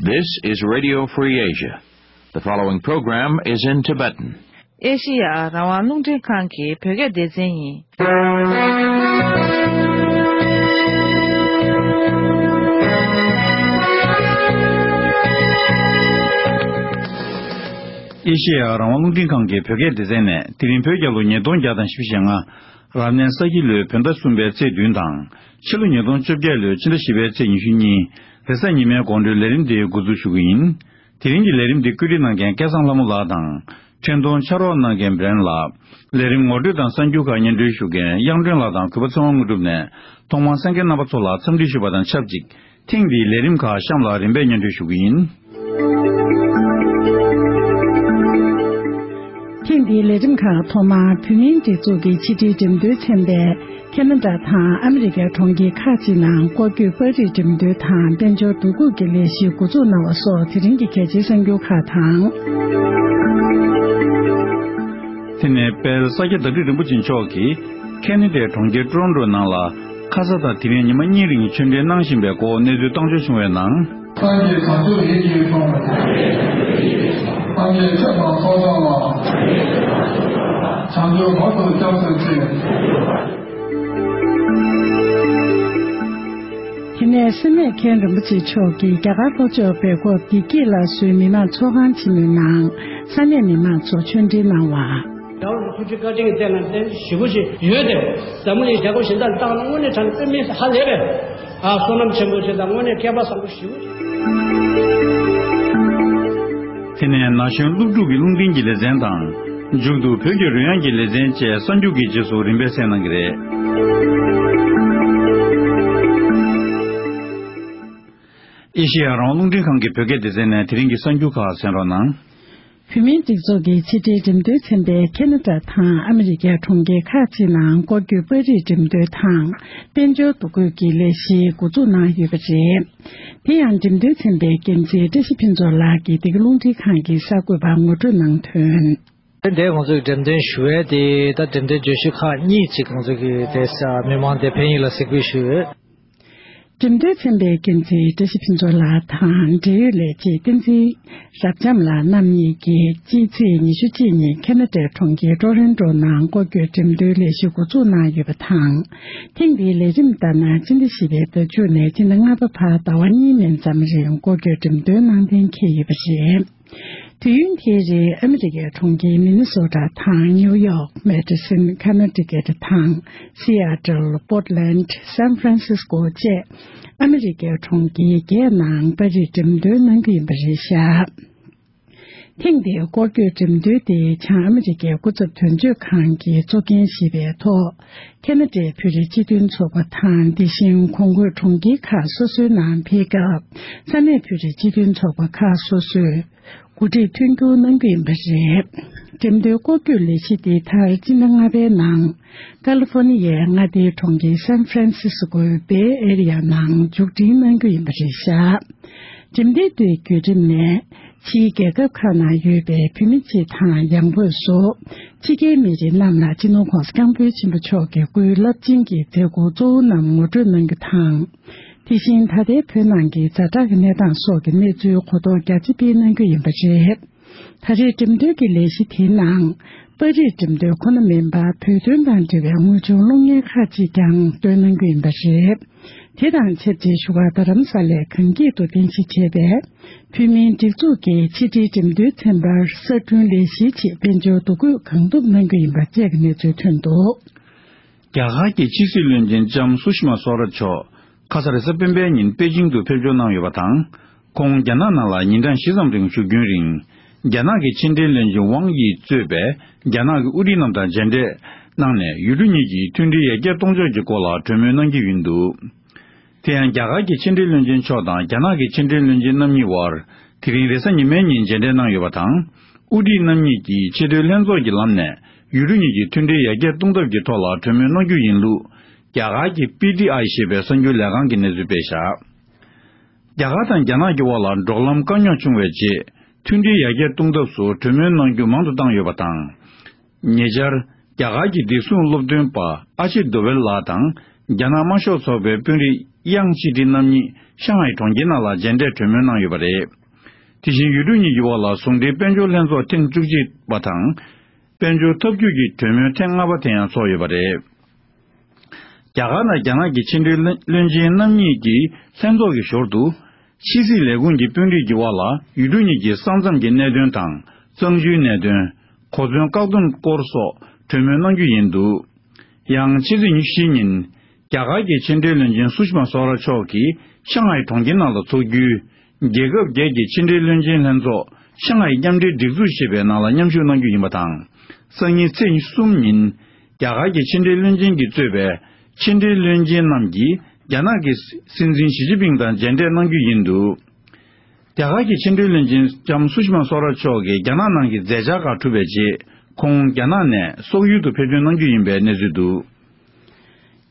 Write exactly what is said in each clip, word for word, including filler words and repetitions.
This is Radio Free Asia. The following program is in Tibetan. ཨེ་ཤི་ཡ་རང་དབང་རླུང་འཕྲིན་ཁང་གི་བོད་སྐད་སྡེ་ཚན་ཡིན། ཨེ་ཤི་ཡ་རང་དབང་རླུང་འཕྲིན་ཁང་གི་བོད་སྐད་སྡེ་ཚན་ནས་དེ་རིང་བོད་རྒྱལ་ལོ་ཉིས་སྟོང་བརྒྱ་དང་བཞི་བཅུ་ཞེ་ལྔ། རབ་གནས་ས་ཁྱི་ལོའི་བོད་ཟླ་གསུམ་པའི་ཚེས་བདུན་དང་། ཕྱི་ལོ་ཉིས་སྟོང་བཅོ་བརྒྱད་ལོའི་ཕྱི་ཟླ་བཞི་པའི་ཚེས་ཉི་ཤུ་གཉིས། རེས་གཟའ་ཉི་མའི་དགོང་དྲོའི་ལས་རིམ་འདི་འགོ་འཛུགས་ཞུ་གི་ཡིན། དེ་རིང་གི་ལས་རིམ་འདི་བཀོད་སྒྲིག་གནང་མཁན་སྐལ་བཟང་ལྷ་མོ་ལགས་དང་། འཕྲིན་གཏོང་ཕྱག་རོགས་གནང་མཁན་བྷི་རན་ལགས། ལས་རིམ་ངོ་སྤྲོད་དང་གསར་འགྱུར་ཁག་སྙན་སྒྲོན་ཞུ་མཁན་གཡང་སྒྲོན་ལགས་དང་གུས་པ་ཚེ་དབང་དངོས་གྲུབ་ནས་ཐོག་མར་གསན་མཁན་རྣམ་པ་ཚོ་ལ་འཚམས་འདྲི་ཞུ་བ་དང་ཆབས་ཅིག་ཐེངས་འདིའི་ལས་རིམ་ཁག་གཤམ་ལ་རིམ་པས་སྙན་སྒྲོན་ཞུ་གི་ཡིན། ཐེངས་འདིའི་ལས་རིམ་ཁག་ཐོག་མར་བོད་མིའི་སྒྲིག་འཛུགས་ཀྱི་ཕྱི་དྲིལ་འགྲེམས་སྟོན་ཚན་པས་ཁེ་ན་ཌ་དང་ཨ་མི་རི་ཀའི་གྲོང་ཁྱེར་ཁག་ཅིག་ནང་སྐོར་སྐྱོད་པར་རིས་འགྲེམས་སྟོན་དང་དཔལ་འབྱོར་འདུ་འགོད་ཀྱི་ལས་གཞི་འགོ་འཛུགས་གནང་བ་སོགས་དེ་རིང་གི་གལ་ཆེའི་གསར་འགྱུར་ཁག་དང་། དེ་ནས་དཔལ་ས་སྐྱ་བདག་ཁྲི་རིན་པོ་ཆེ་མཆོག་གིས་ཁེ་ན་ཌའི་གྲོང་ཁྱེར་ཀྲོ་རོན་ཀྲོ་ནང་ལ་ཁ་ས་དང་དེ་རིང་ཉི་མ་གཉིས་རིང་ཆོས་འབྲེལ་གནང་བཞིན་པའི་སྐོར་གནས་ཚུལ་བཏང་འབྱོར་བྱུང་བའི་ནང་། སངས་རྒྱས་བྱང་ཆུབ་ཡིད་ཀྱི་དོན། སངས་རྒྱས་ཆོས་དང་ཚོགས་བསགས་ལ། བྱང་ཆུབ་བར་དུ་སྐྱབས་སུ་མཆི། དེ་ནས་སེར་སྨད་མཁན་རིན་པོ་ཆེ་མཆོག་གིས་རྒྱ་གར་ལྷོ་ཕྱོགས་སྦེལ་ཀོབ་བདེ་སྐྱིད་ལ་བཟོའི་མི་མང་ཚོགས་ཁང་ཆེན་མོའི་ནང་ས་གནས་མི་མང་ཚོ་ཆོས་འབྲེལ་གནང་བ། རྒྱལ་བ་རིན་པོ་ཆེ་ཐུགས་རྗེ་བཀའ་དྲིན་གྱི་བརྟེན་ལ་བརྟེན་ཞེ་པོ་ཅིག་ཡོད་དེ། འཛམ་བུ་གླིང་རྒྱལ་ཁབ་གཞན་དག་ལ་བལྟས་ན་དངོས་གནས་དྲང་གནས་དཔེ་མི་ཧ་ལས་པས། ཨ་བསོད་ནམས་ཆེན་པོ་ཅིག་དང་དངོས་གནས་སྐལ་པ་བཟང་པོ་ཞེ་པོ་ཅིག་དེ་ནས་ན་གཞོན་སློབ་ཕྲུག་གི་རླུང་འཕྲིན་གྱི་ལེ་ཚན་དང་། མཇུག་ཏུ་བོད་ཀྱི་རོལ་དབྱངས་ཀྱི་ལེ་ཚན་བཅས་གསར་འགྱུར་གྱི་རྗེས་སུ་རིམ་པས་གསན་གནང་གི་རེད། ཨེ་ཤེ་ཡ་རང་དབང་རླུང་འཕྲིན་ཁང་གི་བོད་སྐད་སྡེ་ཚན་ནས་དེ་རིང་གི་གསར་འགྱུར་ཁག་གསན་རོགས་གནང་། བོད་མིའི་སྒྲིག་འཛུགས་ཀྱི་ཕྱི་དྲིལ་འགྲེམས་སྟོན་ཚན་པས་ཁེ་ན་ཌ་དང་ཨ་མི་རི་ཀའི་གྲོང་ཁྱེར་ཁག་ཅིག་ནང་སྐོར་སྐྱོད་པར་རིས་འགྲེམས་སྟོན་དང་དཔལ་འབྱོར་འདུ་འགོད་ཀྱི་ལས་གཞི་འགོ་འཛུགས་གནང་ཡོད་པ་རེད། དེ་ཡང་འགྲེམས་སྟོན་ཚན་པའི་འགན་འཛིན་བཀྲ་ཤིས་ཕུན་ཚོགས་ལགས་ཀྱིས་འདི་ག་རླུང་འཕྲིན་ཁང་གི་གསར་འགོད་པར་ངོ་སྤྲོད་གནང་དོན། དེ་ང་ཚོས་འགྲེམས་སྟོན་ཞུ་བའི་དེ་ད་འགྲེམས་སྟོན་བརྗོད་གཞི་ཁག་གཉིས་ཅིག་ང་ཚོས་ཀྱི་དེ་ས་མི་མང་དེ་ཕན་ཡོན་ལ་གཟིགས་འབུལ་ཞུས་ཡོད། འགྲེམས་སྟོན་ཚན་པའི་འགན་འཛིན་བཀྲ་ཤིས་ཕུན་ཚོགས་ལགས་དང་འབྲེལ་ཡོད་ལས་བྱེད་བསྟན་འཛིན་རབ་འབྱམས་ལགས་རྣམ་གཉིས་ཀྱིས་ཕྱི་ཚེས་ཉི་ཤུ་གཅིག་ཉིན་ཁེ་ན་ཌའི་གྲོང་ཁྱེར་ཀྲོ་རོན་ཀྲོ་ནང་སྐོར་སྐྱོད་འགྲེམས་སྟོན་ལས་གཞི་འགོ་འཛུགས་གནང་ཡོད་པ་དང་། ཐེངས་འདིའི་ལས་རིམ་ལྟར་ན་སྤྱི་ཟླ་བཞི་པའི་ཟླ་མཇུག་ནས་སྤྱི་ཟླ་ལྔ་པ་བར་ཟླ་བ་གཉིས་མན་ཙམ་རིང་སྐོར་སྐྱོད་འགྲེམས་སྟོན་གནང་གཏན་འཁེལ་ཡོད་པ་རེད། དུས་ཡུན་དེའི་རིང་ཨ་མི་རི་ཀའི་གྲོང་ཁྱེར་མི་ནི་སོ་ཊ་དང་ནིའུ་ཡོག་མེ་ཌི་སན་ཁ་ན་ཊི་ཀེ་ཊི་དང་སི་ཨ་ཊལ་པོར་ཊི་ལེན་ཌི་སན་ཧྥ་རན་སིས་ཀོ་བཅས་ཨ་མི་རི་ཀའི་གྲོང་ཁྱེར་བརྒྱད་ནང་པར་རིས་འགྲེམས་སྟོན་གནང་རྒྱུ་ཡིན་པ་རེད་བཞག་ཐེངས་འདིའི་སྐོར་སྐྱོད་འགྲེམས་སྟོན་དེ་བྱང་ཨ་མི་རི་ཀའི་སྐུ་ཚབ་དོན་གཅོད་ཁང་གིས་གཙོ་འགན་བཞེས་པའི་ཐོག་ཁེ་ན་ཌའི་བོད་རིགས་སྤྱི་མཐུན་ཚོགས་པ་དང་དེ་བཞིན་གོང་འོག་གྲོང་ཁྱེར་ཁག་སོ་སོའི་ནང་ཕེབས་སྐབས་ས་གནས་བོད་རིགས་སྤྱི་མཐུན་ཚོགས་པ་ཁག་སོ་སོས་གོ་སྒྲིག་མཐུན་འགྱུར་གནང་རྒྱུ་ཡིན་པ་རེད། འགྲེམས་སྟོན་སྐོར་སྐྱོད་ལས་གཞི་འདི་མཐར་སྤྱི་ཟླ་ལྔ་པའི་ནང་ཀ་ལི་ཧྥོ་ནི་ཡའི་མངའ་སྡེའི་གྲོང་ཁྱེར་སན་ཧྥ་རན་སིས་ཀོའི་བེ་ཨེ་རི་ཡ་ནང་མཇུག་སྒྲིལ་གནང་རྒྱུ་ཡིན་པ་རེད་བཞག་འགྲེམས་སྟོན་དེའི་བརྒྱུད་རིམ་ནས་ཕྱིའི་རྒྱལ་ཁབ་ཁག་ནང་ཡོད་པའི་བོད་མི་སྤྱི་དང་ཡང་སྒོས་སུ་ཕྱི་རྒྱལ་མི་རིགས་རྣམས་ལ་སྤྱི་ནོར་༸གོང་ས་༸སྐྱབས་མགོན་ཆེན་པོ་མཆོག་གི་སྐུའི་རླབས་ཆེན་གྱི་མཛད་སྒོ་གཙོ་བོ་རྣམས་ངོ་སྤྲོད་གནང་རྒྱུ་དང་། དེ་བཞིན་ད་ལྟའི་བོད་ནང་གི་ཛ་དྲག་གི་གནས་སྟངས་སོགས་ཀྱི་གནས་ཚུལ་གོ་རྟོགས་རྒྱ་ཆེ་སྤེལ་གནང་རྒྱུ་ཡིན་པ་རེད། ད་རེས་འགྲེམས་སྟོན་གྱི་ལས་གཞི་དེའི་ནང་པར་རིས་འགྲེམས་སྟོན་ཁོ་ན་མིན་པར་བོད་དོན་དང་འབྲེལ་བའི་དངོས་བྱུང་གློག་བརྙན་ཁག་ཅིག་ཀྱང་སྟོན་གནང་རྒྱུ་ཡིན་པ་རེད། དེ་དང་ཆབས་ཅིག་བཞུགས་སྒར་རྡ་རམ་ས་ལའི་གངས་སྐྱིད་དུ་རྟེན་གཞི་བྱས་པའི་བོད་མིའི་སྒྲིག་འཛུགས་ཀྱི་ཕྱི་དྲིལ་འགྲེམས་སྟོན་ཚན་པར་གསར་སྐྲུན་ལས་གཞིའི་ཆེད་དཔལ་འབྱོར་འདུ་འགོད་གང་ཐུབ་གནང་རྒྱུ་ཡིན་པ་བཅས་ཀྱི་གནས་ཚུལ་ཐོན་འདུག་རྒྱ་གར་གྱི་ཕྱི་སྲིད་བློན་ཆེན་ལྕམ་སུ་ཤི་མ་སོ་ར་མཆོག་ཁ་ས་རེས་གཟའ་སྤེན་པའི་ཉིན་པེ་ཅིང་དུ་ཕེབས་འབྱོར་གནང་ཡོད་པ་དང་། ཁོང་རྒྱ་ནག་ནང་ལ་ཉིན་གྲངས་བཞི་ཙམ་རིང་བཞུགས་རྒྱུན་རིང་། རྒྱ་ནག་གི་ཕྱི་འབྲེལ་བློན་ཆེན་ཝང་ཡིས་གཙོས་པའི་རྒྱ་ནག་གི་དབུ་ཁྲིད་རྣམས་དང་མཇལ་འཕྲད་གནང་ནས་ཡུལ་གྲུ་གཉིས་ཀྱི་མཐུན་སྒྲིལ་ཡར་རྒྱས་གཏོང་ཕྱོགས་ཀྱི་སྐོར་ལ་གྲོས་མོལ་གནང་རྒྱུ་ཡིན་འདུག་དེ་ཡང་རྒྱ་གར་གྱི་ཕྱི་འབྲེལ་བློན་ཆེན་མཆོག་དང་རྒྱ་ནག་གི་ཕྱི་འབྲེལ་བློན་ཆེན་རྣམ་གཉིས་དབར་དེ་རིང་རེས་གཟའ་ཉི་མའི་ཉིན་མཇལ་འཕྲད་གནང་ཡོད་པ་དང་། དབུ་ཁྲིད་རྣམ་གཉིས་ཀྱིས་ཆེས་མཐོའི་ལྷན་ཚོགས་ཀྱི་ལམ་ནས་ཡུལ་གྲུ་གཉིས་ཀྱི་མཐུན་སྒྲིལ་ཡར་རྒྱས་གཏོང་ཐབས་ཀྱི་ཐོག་ལ་གྲོས་མོལ་གནང་རྒྱུ་ཡིན་ལུགས་རྒྱ་གར་གྱི་པི་ཊི་ཨའི་ཞེས་པའི་གསར་འགྱུར་ལས་ཁང་གིས་གནས་ཚུལ་སྤེལ་བཞག་རྒྱ་གར་དང་རྒྱ་ནག་གི་དབར་ལ་འབྲོག་ལམ་དཀའ་རྙོག་བྱུང་བའི་རྗེས། མཐུན་སྒྲིལ་ཡར་རྒྱས་གཏོང་ཐབས་སུ་གྲོས་མོལ་གནང་རྒྱུ་མང་དུ་བཏང་ཡོད་པ་དང་། ཉེ་ཆར། རྒྱ་གར་གྱི་བདེ་སྲུང་སློབ་སྟོན་པ་ཨ་ཇིད་དོ་ཝེལ་ལགས་དང་རྒྱ་ནག་དམར་ཤོག་ཚོགས་པའི་དཔོན་རིགས་དབྱང་ཅི་ཏི་རྣམ་གཉིས་ཤང་ཧའེ་གྲོང་ཁྱེར་ནང་ལ་མཇལ་འཕྲད་གྲོས་མོལ་གནང་ཡོད་པ་རེད། དེ་བཞིན་ཡུལ་གྲུ་གཉིས་ཀྱི་དབར་ལ་ཟུང་འབྲེལ་དཔལ་འབྱོར་ལྷན་ཚོགས་ཐེངས་བཅུ་གཅིག་པ་དང་། དཔལ་འབྱོར་འཐབ་ཇུས་ཀྱི་གྲོས་མོལ་ཐེངས་ལྔ་པ་དེ་ཡང་ཚོགས་ཡོད་པ་རེད། རྒྱ་གར་ནང་རྒྱ་ནག་གི་ཕྱི་འབྲེལ་བློན་ཆེན་རྣམ་གཉིས་ཀྱི་ལྷན་ཚོགས་ཀྱི་ཞོར་དུ། ཕྱི་སྲིད་ལས་ཁུངས་ཀྱི་དཔོན་རིགས་ཀྱི་དབར་ལ་ཡུལ་གྲུ་གཉིས་ཀྱི་ས་མཚམས་ཀྱི་གནད་དོན་དང་། གཙང་ཆུའི་གནད་དོན། གོ་མཚོན་བཀག་སྡོམ་སྐོར་སོགས་གྲོས་མོལ་གནང་རྒྱུ་ཡིན་འདུག། ཡང་ཕྱི་ཚེས་ཉི་ཤུ་ཉིན། རྒྱ་གར་གྱི་ཕྱི་འབྲེལ་བློན་ཆེན་སུ་ཤི་མ་སོ་ར་མཆོག་གིས་ཤང་ཧའེ་གྲོང་ཁྱེར་ནང་ལ་འཚོགས་རྒྱུའི། རྒྱལ་ཁབ་བརྒྱད་ཀྱི་ཕྱི་འབྲེལ་བློན་ཆེན་ལྷན་ཚོགས་ཤང་ཧའེ་མཉམ་འབྲེལ་སྒྲིག་འཛུགས་ཞེས་པའི་ནང་ལ་མཉམ་ཞུགས་གནང་རྒྱུ་ཡིན་པ་དང་། སང་ཉིན་ཚེས་ཉི་ཤུ་གསུམ་ཉིན། རྒྱ་གར་གྱི་ཕྱི་འབྲེལ་བློན་ཆེན་གྱིས་གཙོས་པའི་ཕྱི་འབྲེལ་བློན་ཆེན་རྣམས་ཀྱིས་རྒྱ་ནག་གི་སྲིད་འཛིན་ཞི་ཅིན་ཕིང་དང་མཇལ་འཕྲད་གནང་རྒྱུ་ཡིན་འདུག། རྒྱ་གར་གྱི་ཕྱི་འབྲེལ་བློན་ཆེན་ལྕམ་སུ་ཤི་མ་སོ་ར་མཆོག་གིས་རྒྱ་ནག་ནང་གི་མཛད་འཆར་ཁག་གྲུབ་པའི་རྗེས། ཁོང་རྒྱ་ནག་ནས་སོག་ཡུལ་དུ་ཕེབས་ཐོན་གནང་རྒྱུ་ཡིན་པའི་གནས་ཚུལ་འདུག།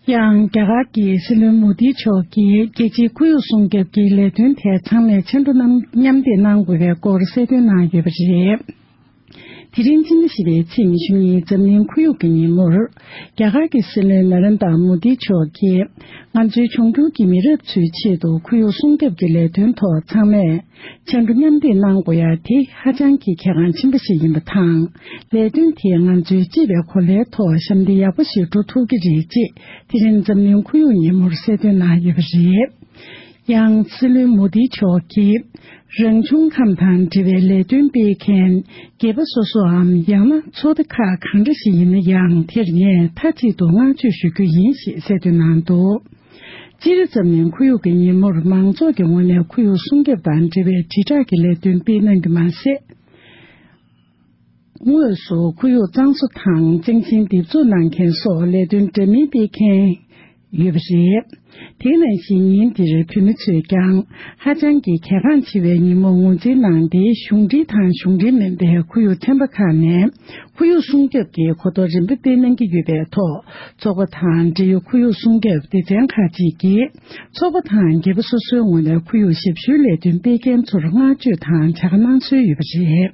ཡང་རྒྱ་གར་གྱི་སྲིད་བློན་མོ་དི་མཆོག་གིས་རྒྱལ་སྤྱིའི་ཁོར་ཡུག་སྲུང་སྐྱོབ་ཀྱི་ལས་དོན་ཐད་ཚང་མས་ཕྱར་གྲུ་རྣམས་མཉམ་འདེགས་གནང་དགོས་པའི་སྐོར་གསལ་སྟོན་གནང་ཡོད་པ་རེད། དེ་རིང་སྤྱི་ཟླ་བཞི་པའི་ཚེས་ཉི་ཤུ་གཉིས་འཛམ་གླིང་ཁོར་ཡུག་གི་ཉིན་མོར། རྒྱ་གར་གྱི་སྲིད་བློན་ན་རེན་དྲ་མོ་དི་མཆོག་གིས། ང་ཚོའི་འབྱུང་འགྱུར་གྱི་མི་རབས་ཚོའི་ཆེད་དུ་ཁོར་ཡུག་སྲུང་སྐྱོབ་ཀྱི་ལས་དོན་ཐོག་ཚང་མས་ཕྱར་གྲུ་མཉམ་འདེགས་གནང་དགོས་ཡ་དེ་ཧ་ཅང་གི་གལ་འགངས་ཆེན་པོ་ཞིག་ཡིན་པ་དང་། ལས་དོན་དེས་ང་ཚོའི་སྤྱི་པའི་གོ་ལའི་ཐོག་ཞབས་འདེགས་ཡག་པོ་ཞིག་འགྲོ་ཐུབ་ཀྱི་རེད་ཅེས་དེ་རིང་འཛམ་གླིང་ཁོར་ཡུག་ཉིན་མོར་གསལ་སྟོན་གནང་ཡོད་པ་རེད། ཡང་སྲིད་བློན་མོ་དི་མཆོག་གིས། རང་བྱུང་ཁམས་དང་འབྲེལ་བའི་ལས་དོན་སྤེལ་མཁན་སྒེར་པ་སོ་སོའམ་ཡང་ན་ཚོགས་སྡེ་ཁག་གང་འདྲ་ཞིག་ཡིན་ན་ཡང་། དེར་ངས་མཐའ་གཅིག་ཏུ་བསྔགས་བརྗོད་ཞུ་རྒྱུ་ཡིན་ཞེས་གསལ་སྟོན་གནང་འདུག། སྤྱིར་འཛམ་གླིང་ཁོར་ཡུག་གི་ཉིན་མོར་མང་ཚོགས་ཀྱི་ངོས་ནས་ཁོར་ཡུག་སྲུང་སྐྱོབ་དང་འབྲེལ་བའི་དྲིལ་བསྒྲགས་ཀྱི་ལས་དོན་སྤེལ་གནང་རྒྱུ་མ་ཟད། དངོས་སུ་ཁོར་ཡུག་གཙང་བཟོ་དང་གཙང་ཆེན་འདེབས་འཛུགས་གནང་མཁན་སོགས་ལས་དོན་འདྲ་མིན་སྤེལ་མཁན་ཡོད་པ་རེད། དེ་ནང་བཞིན་ཉིན་འདིར་བོད་མི་ཚོས་ཀྱང་ཧ་ཅང་གི་གལ་འགངས་ཆེ་བའི་ཉིན་མོ་ངོས་འཛིན་གནང་སྟེ། གཞུང་འབྲེལ་དང་གཞུང་འབྲེལ་མིན་པའི་ཁོར་ཡུག་ཚན་པ་ཁག་ནས་ཁོར་ཡུག་སྲུང་སྐྱོབ་ཀྱི་གོ་རྟོགས་རིམ་པ་སྤེལ་གནང་གི་ཡོད་པའི་ཐོག། ཚོགས་པ་དང་འབྲེལ་ཡོད་ཁོར་ཡུག་སྲུང་སྐྱོབ་སྡེ་ཚན་ཁག་ཅིག་གིས། ཚོགས་པ་དང་སྒེར་པ་སོ་སོའི་ངོས་ནས་ཁོར་ཡུག་ཞབས་ཞུའི་ལས་དོན་སྤེལ་མཁན་ཚོར་བསྔགས་བརྗོད་དང་བྱ་དགའ་གནང་སྲོལ་ཡོད་པ་རེད།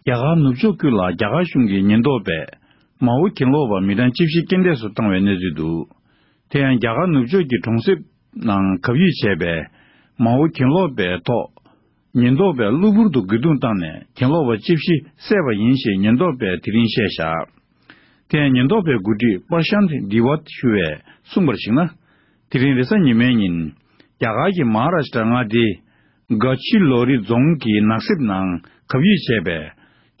རྒྱ་གར་ནུབ་ཕྱོགས་ཁུལ་ལ་རྒྱ་གར་གཞུང་གི་ཉེན་རྟོག་པས་མའོ་གྱེན་ལོག་པ་མི་གྲངས་བཅུ་བཞི་རྐྱེན་འདས་སུ་བཏང་བའི་གནས་ཚུལ་འདུག། དེ་ཡང་རྒྱ་གར་ནུབ་ཕྱོགས་ཀྱི་གྲོང་གསེབ་ནང་གབ་ཡིབ་བྱས་པའི་མའོ་གྱེན་ལོག་པའི་ཐོག་ཉེན་རྟོག་པས་གློ་བུར་དུ་རྒོལ་རྡུང་བཏང་ནས་གྱེན་ལོག་པ་བཅུ་བཞི་བསད་པ་ཡིན་ཞེས་ཉེན་རྟོག་པས་དེ་རིང་བཤད་བཞག། དེ་ཡང་ཉེན་རྟོག་པའི་འགོ་ཁྲིད་པར་ཤཱན་དི་ཝད་ཞུ་བས་གསུངས་པར་གཞིགས་ན། དེ་རིང་རེས་གཟའ་ཉི་མའི་ཉིན། རྒྱ་གར་གྱི་མ་ཧཱ་རཱ་ཤི་ཏྲ་མངའ་སྡེའི་གྷ་ཆི་ལོ་རི་རྫོང་གི་ནགས་གསེབ་ནང་གབ་ཡིབ་བྱས་པའི་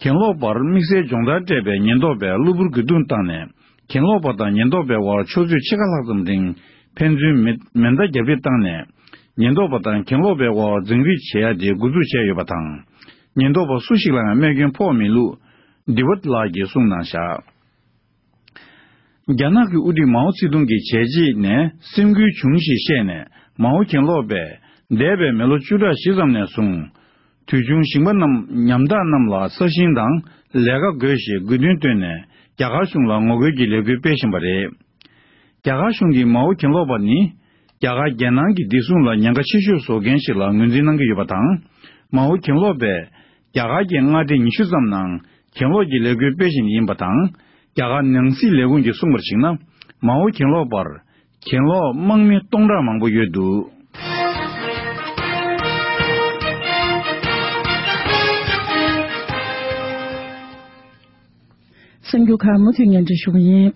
གྱེན་ལོག་པར་དམིགས་བསལ་སྦྱོང་བརྡར་སྤྲད་པའི་ཉེན་རྟོག་པས་གློ་བུར་རྒོལ་རྡུང་བཏང་ནས། གྱེན་ལོག་པ་དང་ཉེན་རྟོག་པའི་དབར་ཕྱོགས་བསྡུས་ཕྱེད་ཀ་ལྷག་ཙམ་རིང་ཕན་ཚུན་མེ་མེ་མདའ་རྒྱབ་རེས་བཏང་ནས། ཉེན་རྟོག་པ་དང་གྱེན་ལོག་པའི་དབར་འཛིང་རེས་བྱེད་ཡ་དེ་འགོ་འཛུགས་བྱས་ཡོད་པ་དང་། ཉེན་རྟོག་པ་སུ་ཞིག་ལ་ཡང་རྨས་སྐྱོན་ཕོག་མེད་ལུགས་དི་ཝད་ལགས་ཀྱིས་གསུངས་གནང་བཞག། རྒྱ་ནག་གི་དབུ་ཁྲིད་མའོ་ཙེ་ཏུང་གི་བྱས་རྗེས་ནས་སེམས་འགུལ་བྱུང་ཞེས་བཤད་ནས། མའོ་གྱེན་ལོག་པས་འདས་པའི་མི་ལོ་བཅུ་ཕྲག་བཞི་ཙམ་ནས་བཟུང་། དུས་ཆུང་ཞིང་པ་རྣམས་ཉམ་ཐག་རྣམས་ལ་ས་ཞིང་དང་ལས་ཀ་དགོས་ཞེས་དགོས་འདུན་བཏོན་ནས། རྒྱ་གར་གཞུང་ལ་ངོ་རྒོལ་གྱི་ལས་འགུལ་སྤེལ་བཞིན་པ་རེད། རྒྱ་གར་གཞུང་གིས་མའོ་གྱེན་ལོག་པ་ནི། རྒྱ་གར་རྒྱལ་ནང་གི་བདེ་སྲུང་ལ་ཉེན་ཁ་ཆེ་ཤོས་བཟོ་མཁན་ཞིག་ལ་ངོས་འཛིན་གནང་གི་ཡོད་པ་དང་། མའོ་གྱེན་ལོག་པས་རྒྱ་གར་གྱི་མངའ་སྡེ་ཉི་ཤུ་ཙམ་ནང་གྱེན་ལོག་གི་ལས་འགུལ་སྤེལ་བཞིན་ཡིན་པ་དང་། རྒྱ་གར་ནང་སྲིད་ལས་ཁུངས་ཀྱིས་གསུངས་པར་གཞིགས་ན། མའོ་གྱེན་ལོག་པར་གྱེན་ལོག་དམག་མི་སྟོང་ཕྲག་མང་པོ་ཡོད་འདུག། གསར་འགྱུར་ཁག་མུ་མཐུད་སྙན་སྒྲོན་ཞུ་གི་ཡིན།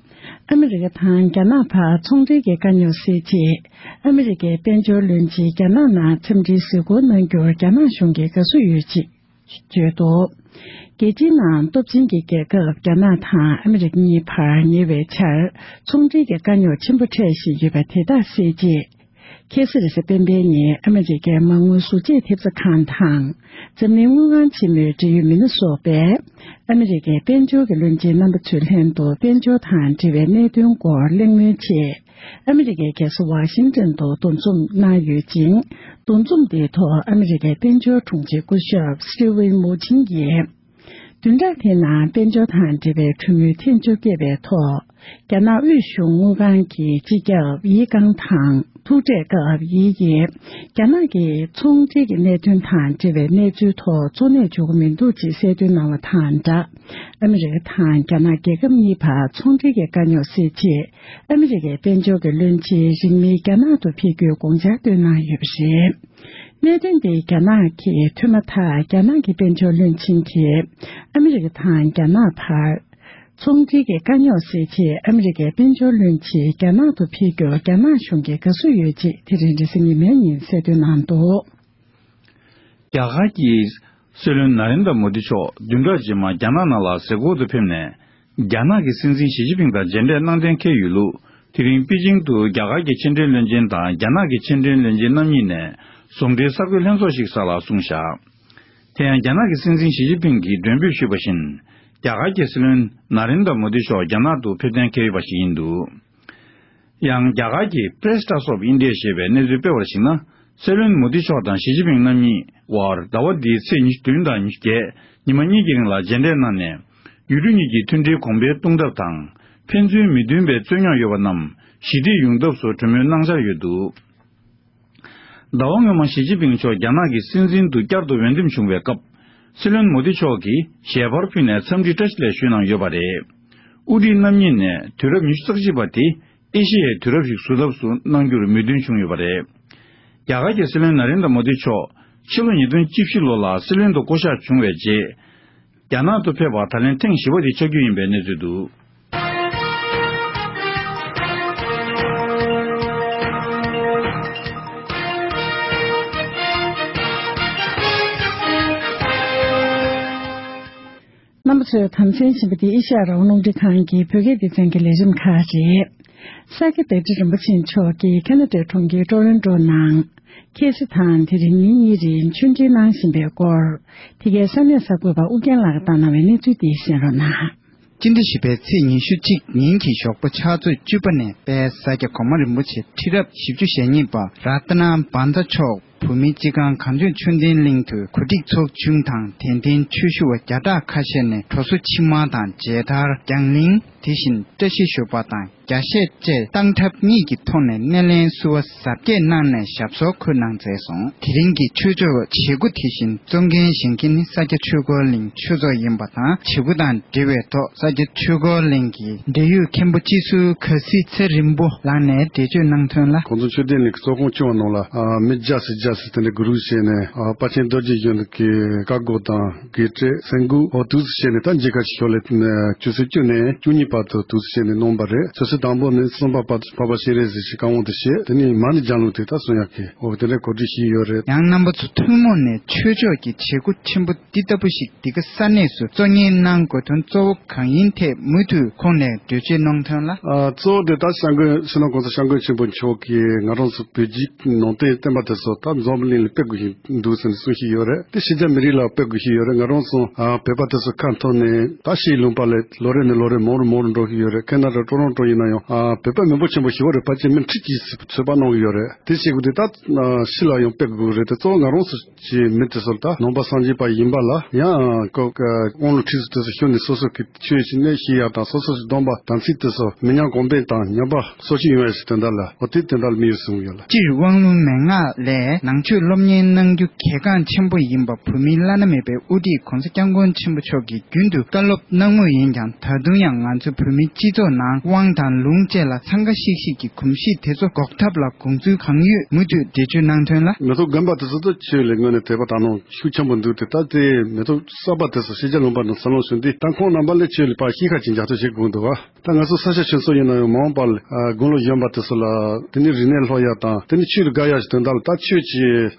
ཨ་མི་རི་ཀ་དང་རྒྱ་ནག་བར་ཚོང་འབྲེལ་གྱི་དཀའ་རྙོག་སེལ་ཆེད། ཨ་མི་རི་ཀའི་དཔལ་འབྱོར་བློན་ཆེན་རྒྱ་ནག་ནང་འཚམས་འདྲིའི་གཟིགས་སྐོར་གནང་རྒྱུར་རྒྱ་ནག་གཞུང་གིས་དགའ་བསུ་ཡོད་ཅེས་བརྗོད་འདུག། རྒྱལ་སྤྱིའི་ནང་སྟོབས་ཆེན་གྱི་རྒྱལ་ཁབ་རྒྱ་ནག་དང་ཨ་མི་རི་ཀ་གཉིས་བར་ཉེ་བའི་ཆར་ཚོང་འབྲེལ་གྱི་དཀའ་རྙོག་ཆེན་པོ་འཕྲད་བཞིན་ཡོད་པ་དེ་དག་སེལ་ཆེད། ཁ་སང་རེས་གཟའ་སྤེན་པའི་ཉིན་ཨ་མི་རི་ཀའི་མ་དངུལ་ཟུར་བཅད་ཐེབས་རྩ་ཁང་དང་། འཛམ་གླིང་དངུལ་ཁང་ཆེན་མོའི་འབྲེལ་ཡོད་མི་སྣ་སོགས་པས། ཨ་མི་རི་ཀའི་དཔལ་འབྱོར་གྱི་བློན་ཆེན་རྣམ་པ་ཚོའི་ལྷན་དུ་དཔལ་འབྱོར་དང་འབྲེལ་བའི་གནད་དོན་སྐོར་གླེང་མོལ་ཆེད། ཨ་མི་རི་ཀའི་རྒྱལ་ས་ཝ་ཤིང་ཏོན་དུ་འདུ་འཛོམས་གནང་ཡོད་ཅིང་། འདུ་འཛོམས་དེའི་ཐོག་ཨ་མི་རི་ཀའི་དཔལ་འབྱོར་དྲུང་ཆེ་སྐུ་ཞབས་སི་ཊི་ཝིན་མུ་ཆིང་གིས། བདུན་ཕྲག་དེའི་ནང་དཔལ་འབྱོར་དང་འབྲེལ་བའི་གྲོས་མོལ་ཐེངས་བཅོ་བརྒྱད་པའི་ཐོག། རྒྱ་ནག་དབུས་གཞུང་དངུལ་ཁང་གི་སྤྱི་ཁྱབ་ཡི་ཀང་དང་ཐུག་འཕྲད་སྐབས་ཡི་ཡིས། རྒྱ་ནག་གི་ཚོང་འབྲེལ་གྱི་གནད་དོན་དང་འབྲེལ་བའི་གནས་ཚུལ་ཐོག་གཙོ་གནད་འཇོག་གི་མི་འདུག་ཅེས་གསལ་སྟོན་གནང་བ་དང་སྦྲགས། ཨ་མི་རི་ཀ་དང་རྒྱ་ནག་རྒྱལ་ཁབ་གཉིས་བར་ཚོང་འབྲེལ་གྱི་དཀའ་རྙོག་སེལ་ཆེད། ཨ་མི་རི་ཀའི་དཔལ་འབྱོར་གྱི་བློན་ཆེན་རིང་མིན་རྒྱ་ནག་ཏུ་ཕེབས་རྒྱུའི་དགོངས་འཆར་བཏོན་གནང་ཡོད་པ་རེད། གནད་དོན་འདི་རྒྱ་ནག་གིས་ཐོས་མ་ཐག་རྒྱ་ནག་གི་དཔལ་འབྱོར་བློན་ཆེན་གྱིས་ཨ་མི་རི་ཀ་དང་རྒྱ་ནག་བར་ཚོང་འབྲེལ་གྱི་དཀའ་རྙོག་སེལ་ཆེད་ཨ་མི་རི་ཀའི་དཔལ་འབྱོར་བློན་ཆེན་རྒྱ་ནག་ཏུ་ཕེབས་རྒྱུར་རྒྱ་ནག་གཞུང་གིས་དགའ་བསུ་ཡོད་ཅེས་དེ་རིང་རེས་གཟའ་ཉི་མའི་ཉིན་གསལ་སྟོན་གནང་འདུག། རྒྱ་གར་གྱི་སྲིད་བློན་ན་རེན་དྲ་མོ་དི་མཆོག་བདུན་ཕྲག་རྗེས་མར་རྒྱ་ནག་ནང་ལ་གཟིགས་སྐོར་དུ་ཕེབས་ནས། རྒྱ་ནག་གི་སྲིད་འཛིན་ཞི་ཅིན་ཕིང་དང་མཇལ་འཕྲད་གནང་གཏན་འཁེལ་ཡོད་ལུགས། དེ་རིང་པེ་ཅིང་དུ་རྒྱ་གར་གྱི་ཕྱི་འབྲེལ་བློན་ཆེན་དང་རྒྱ་ནག་གི་ཕྱི་འབྲེལ་བློན་ཆེན་རྣམ་གཉིས་ནས་ཟུང་འབྲེལ་གསར་འགོད་ལྷན་ཚོགས་ཤིག་གསར་ལ་གསུངས་བཞག། དེ་ཡང་རྒྱ་ནག་གི་སྲིད་འཛིན་ཞི་ཅིན་ཕིང་གིས་མགྲོན་འབོད་ཞུས་པ་བཞིན། རྒྱ་གར་གྱི་སྲིད་བློན་ན་རེན་དྲ་མོ་དི་མཆོག་རྒྱ་ནག་ཏུ་ཕེབས་གཏན་འཁེལ་ཡོད་པ་ཞིག་ཡིན་འདུག། ཡང་རྒྱ་གར་གྱི་Press Trust of India ཞེས་པའི་གནས་ཚུལ་སྤེལ་བར་གཞིགས་ན། སྲིད་བློན་མོ་དི་མཆོག་དང་ཞི་ཅིན་ཕིང་རྣམ་གཉིས་དབར་ཟླ་བ་འདིའི་ཚེས་ཉི་ཤུ་བདུན་དང་ཉི་ཤུ་བརྒྱད་ཉི་མ་གཉིས་ཀྱི་རིང་ལ་མཇལ་འཕྲད་གནང་ནས། ཡུལ་གྲུ་གཉིས་ཀྱི་མཐུན་སྒྲིལ་གོང་འཕེལ་གཏོང་ཐབས་དང་། ཕན་ཚུན་མི་མཐུན་པའི་རྩོད་རྙོག་ཡོད་པ་རྣམས་ཞི་བདེ་ཡོང་ཐབས་སུ་གྲོས་མོལ་གནང་འཆར་ཡོད་འདུག། ཟླ་བ་སྔོན་མ་ཞི་ཅིན་ཕིང་མཆོག་རྒྱ་ནག་གི་སྲིད་འཛིན་དུ་བསྐྱར་དུ་འོས་འདེམས་བྱུང་བའི་སྐབས། སྲིད་བློན་མོ་དི་མཆོག་གིས་ཞལ་པར་ཕུལ་ནས་འཚམས་འདྲི་བཀྲ་ཤིས་བདེ་ལེགས་ཞུས་གནང་ཡོད་པ་རེད། དབུ་ཁྲིད་རྣམ་གཉིས་ནས་དུས་རབས་ཉི་ཤུ་རྩ་གཅིག་པ་དེ་ཨེ་ཤེ་ཡའི་དུས་རབས་ཤིག་བཟོ་ཐབས་སུ་གནང་རྒྱུར་མོས་མཐུན་བྱུང་ཡོད་པ་རེད། རྒྱ་གར་གྱི་སྲིད་བློན་ན་རེན་དྲ་མོ་དི་མཆོག་ཕྱི་ལོ་ཉིས་སྟོང་བཅུ་བཞི་ལོ་ལ་སྲིད་བློན་དུ་བསྐོ་གཞག་བྱུང་བའི་རྗེས། རྒྱ་ནག་ཏུ་ཕེབས་པ་ད་ལན་ཐེངས་བཞི་པ་དེ་ཆགས་རྒྱུ་ཡིན་པའི་གནས་ཚུལ་འདུག། རྣམ་པ་ཚོས་དམ་འཛིན་བཞིན་པ་འདི་ཨེ་ཤ་ཡ་རང་དབང་རླུང་འཕྲིན་ཁང་གི་བོད་སྐད་སྡེ་ཚན་གྱི་ལས་རིམ་ཁག་རེད། ས་སྐྱ་བདེ་ཁྲི་རིན་པོ་ཆེ་མཆོག་གིས་ཁ་ན་ཌའི་གྲོང་ཁྱེར་ཊོ་རོན་ཊོ་ནང་ཁ་སང་དང་དེ་རིང་ཉིན་གཉིས་རིང་ཆོས་འབྲེལ་གནང་བཞིན་པའི་སྐོར། དེ་གའི་ས་གནས་གསར་འགོད་པ་ཨུ་རྒྱན་ལགས་ཀྱིས་བཏང་གནང་བའི་གནས་ཚུལ་འདི་གསན་རོགས་གནང་། སྤྱི་ཟླ་བཞི་པའི་ཚེས་ཉི་ཤུ་གཅིག་ཉིན་གྱི་ཞོགས་པ་ཕྱག་ཚོད་བཅུ་པ་ནས་དཔལ་ས་སྐྱ་གོང་མ་རིན་པོ་ཆེ་ཁྲི་རབས་བཞི་བཅུ་ཞེ་གཉིས་པ་རཏྣ་བཛྲ་མཆོག་བོད་མིའི་སྤྱི་ཁང་གངས་ལྗོངས་ཆོས་ལྡན་གླིང་དུ་གོ་སྒྲིག་ཚོགས་ཆུང་དང་དད་ལྡན་ཆོས་ཞུ་བ་བརྒྱ་ཕྲག་ཁ་ཤས་ནས་གྲོ་སོ་ཕྱེ་མར་དང་མཇལ་དར་རྒྱང་གླིང་། དེ་བཞིན་བཀྲ་ཤིས་ཞོལ་པ་དང་རྒྱ་གཞས་བཅས་སྟངས་འཁྲབ་གཉིས་ཀྱི་ཐོག་ནས་སྣེ་ལེན་བསུ་བ་གཟབ་རྒྱས་གནང་ནས་ཞབས་སོར་འཁོད་གནང་མཛད་སོང་། དེ་རིང་གི་ཆོས་ཕྱོགས་བྱེད་སྒོ་དེ་བཞིན་གཙོ་འགན་བཞེས་མཁན་ནི་ས་སྐྱ་ཆོས་འཁོར་གླིང་ཆོས་ཚོགས་ཡིན་པ་དང་། བྱེད་སྒོ་དང་འབྲེལ་བའི་ཐོག་ས་སྐྱ་ཆོས་འཁོར་གླིང་གི་འབྲེལ་ཡོད་མཁན་པོ་སྤྱི་ཟུར་ག་སྲི་ཚེ་རིང་པོ་ལགས་ནས་འགྲེལ་བརྗོད་གནང་དོན་ལ། གོང་ས་མཆོག་ལྡན་གླིང་གི་ཚོགས་ཁང་ཆུང་བ་ནང་ལ་ཨ་མི་བརྒྱ་ཙམ་བརྒྱ་ཙམ་དེ་འདྲ་གུ་རུ་བྱས་ནས་ཨ་དཔལ་ཆེན་རྡོ་རྗེ་གཞུང་གི་བཀའ་བསྒོ་དང་དགེ་བཤེས་སེང་གུ་འོ་དུས་སུ་བྱས་ནས་ད་མཇལ་ཁ་ཞིག་ཞོར་ལས་ཆུ་ཚོད་བཅུ་ནས་བཅུ་གཉིས་བར་དུ་དུས་སུ་བྱས་ནས་གནང་བ་རེད། ཆུ་ཚོད་དང་པོ་ནས་གསུམ་པ་བར་དུ་འཕགས་པ་སྤྱན་རས་གཟིགས་ཀྱི་བཀའ་དབང་དུ་བྱས། དེ་ནས་མར་ནས་ལྗང་ལུང་དེ་ད་གསུང་ཡག་གི་འོ་དེ་འདྲའི་གོ་སྒྲིག་ཞིག་ཡོད་རེད། ཡང་རྣམ་པ་ཚོ་ཐུན་མོང་ནས་ཆོས་ཕྱོགས་ཀྱི་བྱེད་སྒོ་ཆེན་པོ་འདི་ལྟ་བུ་ཞིག་འདི་ག་ས་གནས་སུ་གཙོ་གཉེར་གནང་དགོས་དོན་གཙོ་བོ་གང་ཡིན་ཐད་མུ་མཐུད་ཁོང་ནས་འགྲེལ་བརྗོད་གནང་དོན་ལ། ཨ་གཙོ་བོ་དེ་ད་སྐྱབས་མགོན་སྤྱི་ནོར་༸གོང་ས་༸སྐྱབས་མགོན་ཆེན་པོ་མཆོག་གིས་ང་རང་ཚོ་བོད་བརྒྱུད་ནང་བསྟན་བསྟན་པ་དེ་ཚོ་ད་འཛམ་བུ་གླིང་ལ་སྤེལ་དགོས་ཀྱི་འདུག་ཟེར་ནས་གསུང་བཞིན་ཡོད་རེད། དེ་ཕྱི་རྒྱལ་མི་རིགས་ལ་སྤེལ་དགོས་ཀྱི་ཡོད་རེད། ང་རང་ཚོ་ཨ་བོད་པ་དེ་ཚོ་ཁ་འཐོར་ནས་ད་ཕྱིའི་ལུང་པ་ལ་ལོ་རེ་ནས་ལོ་རེ་མང་རུ་མང་རུ་འགྲོ་གི་ཡོད་རེད། ཁེ་ན་ཌ་ཊོ་རོན་ཊོ་ཡིན་ན་ཡང་ཨ་བོད་པ་མི་འབོར་ཆེན་པོ་ཞིག་ཡོད་རེད། ཕལ་ཆེར་མི་ཁྲི་གཅིག་ཚོད་དཔག་གནང་གི་ཡོད་རེད། དེ་བྱེད་དགོས་དུས་ད་ཕྱི་ལ་ཡང་སྤེལ་དགོས་ཀྱི་རེད། དེ་གཙོ་བོ་ང་རང་ཚོ་ཀྱི་མི་དེ་ཚོ་ལ་ད་ནང་པ་སངས་རྒྱས་པ་ཡིན་པ་ལ་ཡང་ཀོ་ཀ་དབང་ལུང་ཁྲིད་ཟིན་དེ་ཚོ་ཤོད་ནས་སོ་སོ་གི་ཆོས་ཀྱི་གནས་ཤེས་ཡག་དང་སོ་སོ་ཀྱི་སྡོམ་པ་དམ་ཚིག་དེ་ཚོ་མི་ཉམས་གོང་འཕེལ་དང་ཉམས་པ་གསོ་སྐྱོང་ཡོང་ཡག་ཞིག་དོན་དག་ལ་འོ་དེ་དོན་དག་ལ་དམིགས་ཡོད་གསུངས་ཡོད་ལ། སྤྱིར་དབང་ལུང་མན་ངག་ལས་ནང་ཆོས་སློབ་གཉེར་གནང་རྒྱུ་གལ་འགངས་ཆེན་པོ་ཡིན་པ་བོད་མིའི་བླ་ན་མེད་པའི་དབུ་ཁྲིད་༸གོང་ས་༸སྐྱབས་མགོན་ཆེན་པོ་མཆོག་གིས་རྒྱུན་དུ་བཀའ་སློབ་གནང་མུས་ཡིན་ཀྱང་ད་དུང་ཡང་ང་ཚོ་བོད་མིའི་སྤྱི་ཚོགས་ནང་དབང་དང་ལུང་བཅས་ལ་འཚང་ཁ་ཤིག་ཤིག་གི་གོམས་གཤིས་དེ་ཚོ་འགོག་ཐབས་ལ་དགོངས་ཚུལ་གང་ཡོད་མུ་མཐུད་འགྲེལ་བརྗོད་གནང་དོན་ལ། མི་ཐོག་དགོན་པ་དེ་ཚོ་ད་ཆོས་ལ་དངོས་གནས་དད་པ་དག་སྣང་ཤུགས་ཆེན་པོ་འདུག་སྟེ། ད་དེ་མི་ཐོག་གསར་པ་དེ་ཚོ་ཕྱི་རྒྱལ་ལུང་པ་ནང་འཚར་ལོངས་བྱུང་དུས་ད་ཁོང་རྣམ་པ་ལ་ཆོས་ལ་ཕར་ཤེས་ཁ་ཅིག་འཇགས་གཏོད་བྱེད་དགོས་འདུག་བ། ད་ང་ཚོ་ས་སྐྱ་ཆོས་ཚོགས་ཡིན་ན་ཡང་མ་འོངས་པར་དགུང་ལོ་གཞོན་པ་དེ་ཚོ་ལ་དེ་ནས་རིག་གནས་སློབ་ཡག་དང་དེ་ནས་ཆོས་ལ་དགའ་ཡག་ཞིག་དོན་དག་ལ་ད་ཆོས་ཀྱི་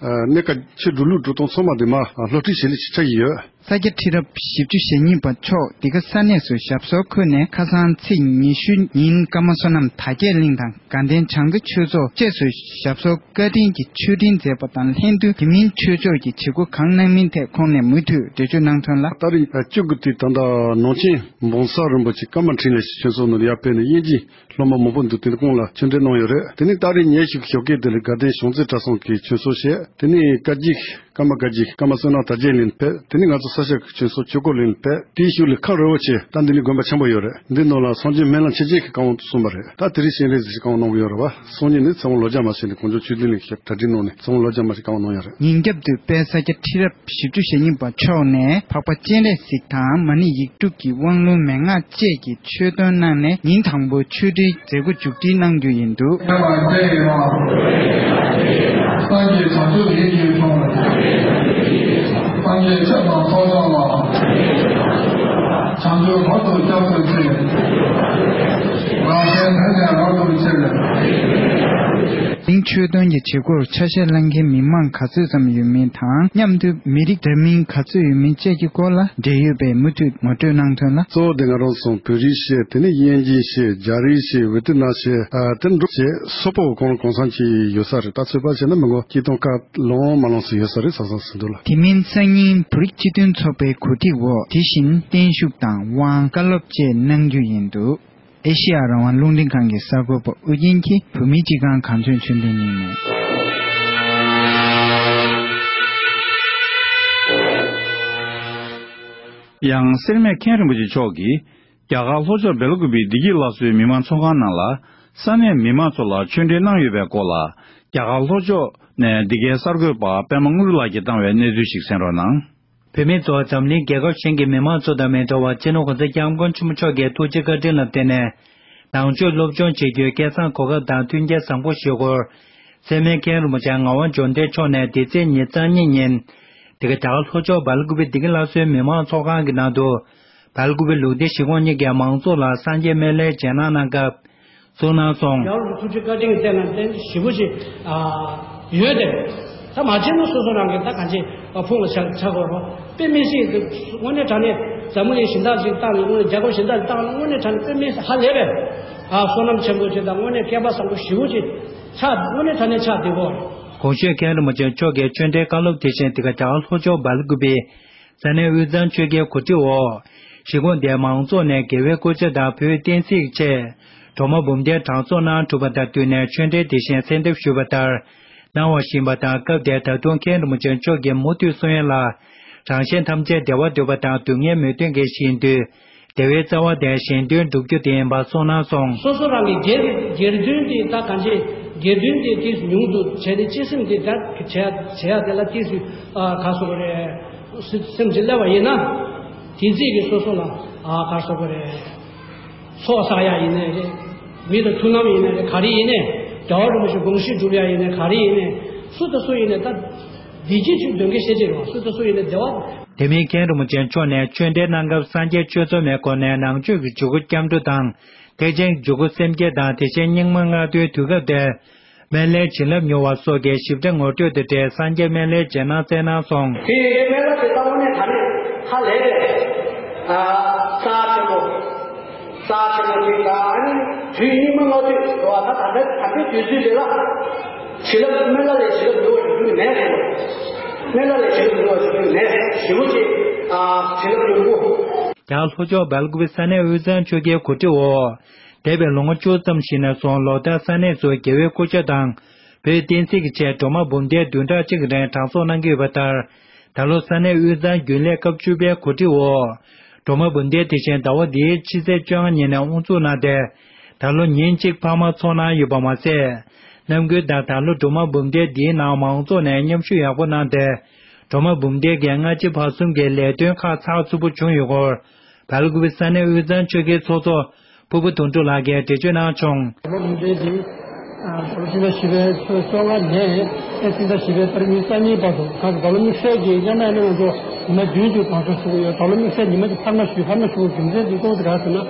གནས་ཀ་ཆོས་སྒྲུབ་ལུགས་སྒྲུབ་སྟངས་ཚང་མ་དེ་མར་སློབ་ཁྲིད་བྱེད་ལས་ཆགས་ཀྱི་ཡོད། ས་སྐྱ་ཁྲི་རབས་བཞི་བཅུ་ཞེ་གཉིས་པ་མཆོག་འདི་ག་ས་གནས་སུ་ཞབས་སོར་འཁོད་ནས་ཁ་སང་ཚེས་ཉི་ཤུ་ཉིན་ཀརྨ་བསོད་ནམས་དར་རྒྱས་གླིང་དང་དགའ་ལྡན་བྱང་རྩེ་ཆོས་ཚོགས་བཅས་སུ་ཞབས་སོར་བཀའ་དྲིན་གྱི་མཆོད་སྤྲིན་མཛད་པ་དང་ལྷན་དུ་དེ་མིན་ཆོས་ཕྱོགས་ཀྱི་བྱེད་སྒོ་གང་གནང་མིན་ཐད་ཁོང་ནས་མུ་མཐུད་འགྲེལ་བརྗོད་གནང་དོན་ལ། ད་རེས་བཅུ་དགུ་དུས་ད་ལྟ་ནང་ཆེན་འབུམ་ཚོགས་རིན་པོ་ཆེ་ཀརྨ་འཕྲིན་ལས་ཆོས་ཚོགས་ནང་ལ་ཡར་ཕེབས་ནས་དབྱིན་ཇིའི་སློབ་མ་མང་པོ་འདུག་དེ་ནི་ཁོང་ལ་ཆོས་འབྲེལ་གནང་ཡོད་རེད། དེ་ནི་ད་རེས་ཉེར་བཞི་གི་ཞོགས་ཀས་དེ་ལ་དགའ་ལྡན་བྱང་རྩེ་གྲྭ་ཚང་གི་ཆོས་ཚོགས་བཤད། དེ་ནི་བཀའ་བརྒྱུད་ཀརྨ་བཀའ་བརྒྱུད་ཀརྨ་བསོད་ནམས་དར་རྒྱས་གླིང་ཕེབས། དེ་ནི་ང་ཚོ་ས་སྐྱ་གི་ཆོས་ཚོགས་ཆོས་འཁོར་གླིང་ཕེབས། དེའི་གཞུག་ལ་ཁམས་རི་བོ་ཆེ་ད་འདི་ནི་དགོན་པ་ཆེན་པོ་ཡོད་རེད། འདི་ནང་ལ་སངས་རྒྱས་སྨོན་ལམ་ཆེ་ཆེན་གྱི་བཀའ་དབང་དུ་སོང་བ་རེད། ད་དེ་རིང་སྤྱན་རས་གཟིགས་ཀྱི་བཀའ་དབང་གནང་གི་ཡོད་རེད་བ། སང་ཉིན་ནི་ཚེ་དབང་ལོ་བརྒྱ་མ་ཟིན་ནས་གངས་ལྗོངས་ཆོས་ལྡན་གླིང་གི་གྲ་སྒྲིག་གནང་ནས་ཚེ་དབང་ལོ་བརྒྱ་མ་ཟིན་བཀའ་དབང་གནང་ཡ་རེད། ཉིན་རྒྱབ་ཏུ་དཔལ་ས་སྐྱ་ཁྲི་རབས་བཞི་བཅུ་ཞེ་གཉིས་པ་མཆོག་ནས་འཕགས་པ་སྤྱན་རས་གཟིགས་དང་མ་ཎི་ཡིག་དྲུག་གི་དབང་ལུང་མན་ངག་བཅས་ཀྱི་ཆོས་འདོན་གནང་ནས་ཉིན་དང་པོའི་ཆོས་འབྲེལ་མཛད་སྒོ་མཇུག་སྒྲིལ་གནང་རྒྱུ་ཡིན་འདུག། སངས་རྒྱས་བྱང་ཆུབ་ཡིད་ཀྱི་གསུང་ ཆེ་ཆེ་དང་ཐོབ་ཐང་ལ། བྱང་ཆུབ་བར་དུ་སྐྱབས་སུ་མཆི། རང་གཞན་དོན་གཉེར་རབ་ཏུ་ཕྱིར། དེང་ཆོས་དོན་གྱི་བྱེད་སྒོར་ཆ་ཤས་བླང་མཁན་མི་མང་ག་ཚོད་ཙམ་ཡོད་མིན་དང་། མཉམ་དུ་མི་རིགས་འདྲ་མིན་ག་ཚོད་ཡོད་མིན་བཅས་ཀྱི་སྐོར་ལ་འབྲེལ་ཡོད་པས་མུ་མཐུད་ངོ་སྤྲོད་གནང་དོན་ལ། གཙོ་བོ་དེ་ང་རང་ཚོ་བོད་རིགས་བཤད། དེ་ནས་དབྱིན་ཇི་བཤད། རྒྱ་རིགས་བཤད། ཝེ་ཏི་ནམ་བཤད། ཨ། དེ་འདྲ་བཤད། སོག་པོ་གང་གང་འཚམ་ཅིག་ཡོད་ས་རེད། ད་ཚོད་དཔག་བྱས་ན་མི་མང་སྐྱིད་གཏོང་ཁ་ལོང་མ་ལོང་ཟིག་ཡོད་ས་རེད་བསམ་བསམ་ཟིན་འདུག་ལ། དེ་མིན་སང་ཉིན་བོད་རིགས་སྤྱི་མཐུན་ཚོགས་པའི་གོ་སྒྲིག་འོག་དེ་བཞིན་བརྟན་བཞུགས་དང་དབང་བཀའ་སློབ་བཅས་གནང་རྒྱུ་ཡིན་འདུག། ཨེ་ཤེ་ཡ་རང་དབང་རླུང་འཕྲིན་ཁང་གི་གསར་འགོད་པ་ཨུ་རྒྱན་གྱིས་བོད་མིའི་སྤྱི་ཁང་གངས་ལྗོངས་ཆོས་ལྡན་གླིང་ནས། ཡང་སེར་སྨད་མཁན་རིན་པོ་ཆེ་མཆོག་གིས་རྒྱ་གར་ལྷོ་ཕྱོགས་སྦེལ་ཀུ་པེའི་བདེ་སྐྱིད་སླར་གསོའི་མི་མང་ཚོགས་ཁང་ནང་ལ་ས་གནས་མི་མང་ཚོ་ལ་ཆོས་འབྲེལ་གནང་ཡོད་པའི་སྐོར་ལ། རྒྱ་གར་ལྷོ་ཕྱོགས་ནས་འདི་གའི་གསར་འགོད་པ་པད་མ་དངོས་གྲུབ་ལགས་ཀྱིས་བཏང་བའི་གནས་ཚུལ་ཞིག་གསན་རོགས་གནང་། བོད་མི་ཚོ་འཛམ་གླིང་རྒྱལ་ཁབ་གཞན་གྱི་མི་མང་ཚོ་དང་མི་འདྲ་བར་སྤྱི་ནོར་༸གོང་ས་༸སྐྱབས་མགོན་ཆེན་པོ་མཆོག་གི་ཐུགས་རྗེ་བཀའ་དྲིན་ལ་བརྟེན་ནས། ནང་ཆོས་སློབ་སྦྱོང་བྱེད་རྒྱུའི་སྐལ་བཟང་གོ་སྐབས་དང་མཐུན་རྐྱེན་བཟང་པོ་ཞིག་སྐོར། སེར་སྨད་མཁན་རིན་པོ་ཆེ་ངག་དབང་འབྱོར་ལྡན་མཆོག་ནས་འདི་ཚེས་ཉེར་གཉིས་ཉིན། འདི་ག་རྒྱ་གར་ལྷོ་ཕྱོགས་སྦེལ་ཀུ་པེ་བདེ་སྐྱིད་སླར་གསོའི་མི་མང་ཚོགས་ཁང་གི་ནང་དུ། སྦེལ་ཀུ་པེ་ལུགས་བདེ་གཞིས་ཁོངས་གཉིས་ཀྱི་མང་ཚོགས་ལ་སངས་རྒྱས་སྨན་བླའི་རྗེས་གནང་གནང་སྐབས། གསུངས་གནང་སོང་། རྒྱལ་བ་རིན་པོ་ཆེའི་ཐུགས་རྗེ་བཀའ་དྲིན་གྱི་བརྟེན་ནས་བརྟེན་ཞེ་པོ་ཞིག་ཨ་ཡོད་དེ། ད་མ་བྱས་ན་སོ་སོ་རང་གི་ད་གང་ཅི་ཨ་ཕུང་ལ་ཆགས་ཆགས་དགོས་རོགས། དཔེ་མི་སྲིད་དེ་དངོས་གནས་དྲང་གནས་འཛམ་བུ་གླིང་གཞན་དག་ཅིག་བཏང་ནས་དངོས་གནས་རྒྱལ་ཁབ་གཞན་དག་ཅིག་བཏང་ནས་དངོས་གནས་དྲང་གནས་དཔེ་མི་སྲིད་ཧ་ལས་པས། ཨ་བསོད་ནམས་ཆེན་པོ་ཅིག་དང་དངོས་གནས་སྐལ་པ་བཟང་པོ་ཞེ་པོ་ཅིག་ཆགས། དངོས་གནས་དྲང་གནས་ཆགས་བསྡད་ཀྱི་ཡོད་རེད། གོང་ཞུས་མཁན་རིན་པོ་ཆེ་མཆོག་གིས་ཆོས་འབྲེལ་བཀའ་སློབ་དེ་བཞིན་འདི་ག་རྒྱ་གར་ལྷོ་ཕྱོགས་སྦེལ་ཀུ་པེ། ས་གནས་དབུས་གཙང་ཆོལ་ཁའི་གོ་སྒྲིག་འོག་གཞིས་ཁོངས་དེའི་མང་ཚོགས་ནས་དགེ་བའི་བཀོད་ཆ་དང་བོད་བསྟན་སྲིད་ཀྱི་ཆེད། སྒྲོལ་མ་འབུམ་ལྡན་གྲངས་ཚང་གནང་གྲུབ་པ་དང་བསྟུན་ནས་ཆོས་འབྲེལ་དེ་བཞིན་གསོལ་འདེབས་ཞུས་པ་ལྟར། གནང་བ་བཞིན་པ་དང་། སྐབས་དེར་ད་དུང་མཁན་རིན་པོ་ཆེ་མཆོག་གིས་མུ་མཐུད་གསུང་ཡ་ལ། རང་གཞན་ཐམས་ཅད་བདེ་བ་འདོད་པ་དང་སྡུག་བསྔལ་མོས་འདུན་གྱི་ཞིང་དུ། བདེ་བའི་རྩ་བ་དེ་གཞན་དོན་སྒྲུབ་རྒྱུ་དེ་ཡིན་པ་གསུངས་གནང་སོང་། སོ་སོ་རང་གི་སྒེར་སྒེར་དོན་དེ་ད་གང་ཅི་སྒེར་དོན་དེ་ཏིས་ཉུང་དུ་བྱས་ཏེ་སྤྱི་སེམས་དེ་ད་བྱས་བྱས་ཡ་དེ་ལ་ཏིས་ཨ་ག་སོ་གོ་རེད། སེམས་ཀྱི་སླེབས་པ་ཡིན་ན། དེ་རྩིས་ཀྱིས་སོ་སོ་ལ་ཨ་ག་སོ་གོ་རེད། ཚོགས་བསགས་ཡ་ཡིན་ནའི་རེད། མི་དང་མཐུན་ལམ་ཡིན་ནའི་རེད། ག་རེ་ཡིན་ནའི། རྒྱལ་བ་རིན་པོ་ཆེ་དགོངས་གཞི་སྒྲུབ་ཡ་ཡིན་ནའི་ག་རེ་ཡིན་ནའི། སུ་དང་སུ་ཡིན་ནའི་ད། བདེ་སྐྱིད་ཅིག་འདོད་མཁན་ཤེས་ཀྱི་རེད་བ། སུ་དང་སུ་ཡིན་ནའི་བདེ་བ། དེ་མིན་མཁན་རིན་པོ་ཆེ་མཆོག་ནས་ཆོས་འབྲེལ་གནང་སྐབས་སངས་རྒྱས་ཆོས་ཚོགས་མའི་སྒོ་ནས་ནང་ཆོས་ཀྱི་འཇུག་སྒོ་སྐྱབས་འགྲོ་དང་། ཐེག་ཆེན་འཇུག་སྒོ་སེམས་བསྐྱེད་དང་། དེ་བཞིན་རྙིང་མ་ལྔ་བདོའི་དུས་སྐབས་དེར། སྨན་བླའི་བྱིན་རླབས་མྱུར་བ་སོགས་ཀྱི་ཞིབ་ཕྲ་ངོ་སྤྲོད་དང་འབྲེལ་སངས་རྒྱས་སྨན་བླའི་རྗེས་གནང་སྩལ་གནང་སོང་། དེ་ཡི་སྨན་བླ་དེ་ལྟ་བུ་ནས་ད་ནས་ཧ་ལས་པས། ཨ་རྩ་ཆེན་པོ། རྩ་ཆེན་པོ་ཅིག་དང་། ཨ་ནི་དུས་རྙིང་མ་ལྔ་བདོའི་འགྲོ་བ་ད་ད་ལྟའི་ད་ལྟའི་དུས་ཚོད་འདི་ལ། བྱིན་རླབས་སྨན་བླ་ལས་བྱིན་རླབས་མྱུར་བ་ཞིག་ཏུ་མེད་ཟེར་བ། སྨན་བླ་ལས་བྱིན་རླབས་མྱུར་བ་ཞིག་ཏུ་མེད་ཟེར་ཞེ་པོ་ཅིག་ཨ་བྱིན་རླབས་མྱུར་པོ། རྒྱ་གར་ལྷོ་ཕྱོགས་སྦེལ་ཀུ་པེ་ས་གནས་དབུས་གཙང་ཆོལ་ཁའི་གོ་སྒྲིག་འོག་འདས་པའི་ལོ་ངོ་བཅུ་ཙམ་ཞིག་ནས་བཟུང་ལོ་ལྟར་ས་གནས་སུ་དགེ་བའི་སྐུ་ཕྱྭ་དང་། བོད་བསྟན་སྲིད་ཀྱི་ཆེད་སྒྲོལ་མ་འབུམ་ལྡན་བདུན་ཕྲག་གཅིག་གི་རིང་གྲངས་ཚང་གནང་གི་ཡོད་པ་ལྟར། ད་ལོ་ས་གནས་དབུས་གཙང་རྒྱུན་ལས་སྐབས་བཅུ་པའི་གོ་སྒྲིག་འོག་སྒྲོལ་མ་འབུམ་ལྡན་དེ་བཞིན་ཟླ་བ་འདིའི་ཕྱི་ཚེས་བཅོ་ལྔ་ཉིན་ནས་དབུ་འཛུགས་གནང་སྟེ། ད་ལོ་ཉིན་གཅིག་འཕར་མ་ཚོགས་གནང་ཡོད་པ་མ་ཟད། ནམ་རྒྱུན་དང་ད་ལོ་སྒྲོལ་མ་འབུམ་ལྡན་འདིའི་ནང་མང་ཚོགས་ནས་མཉམ་ཞུགས་ཡག་པོ་གནང་སྟེ། སྒྲོལ་མ་འབུམ་ལྡན་གྱི་སྔ་ཕྱི་བར་གསུམ་གྱི་ལས་དོན་ཁག་ཚགས་ཚུད་པོ་བྱུང་ཡོད་སྐོར། སྦེལ་ཀུ་པེ་ས་གནས་དབུས་གཙང་ཆོལ་ཁའི་ཚོགས་གཙོ་ཕུར་བུ་དོན་གྲུབ་ལགས་ཀྱིས་འགྲེལ་བརྗོད་གནང་བྱུང་། སྒྲོལ་མ་འབུམ་ལྡན་འདི་ཨ་ཟླ་བ་ཕྱི་ཟླ་བཞི་པའི་ཚེས་བཅོ་ལྔ་ནས་ཨེ་ཕྱི་ཟླ་བཞི་པའི་ཏ་རིག་ཉི་ཤུ་རྩ་གཉིས་བར་དུ། ག་ཟླ་བ་དམིགས་བསལ་གྱི་མཉམ་མེད་ནང་དུ་ཉི་མ་བདུན་དུ་བང་སྒྲིག་ཞུ་གི་ཡོད། ཟླ་བ་དམིགས་བསལ་ཉི་མ་གཅིག་འཕར་མ་ཞུ། འཕར་མ་ཞུ་བའི་རྒྱུ་མཚན་འདི་ཏོག་ཙམ་ག་ཟེར་ན།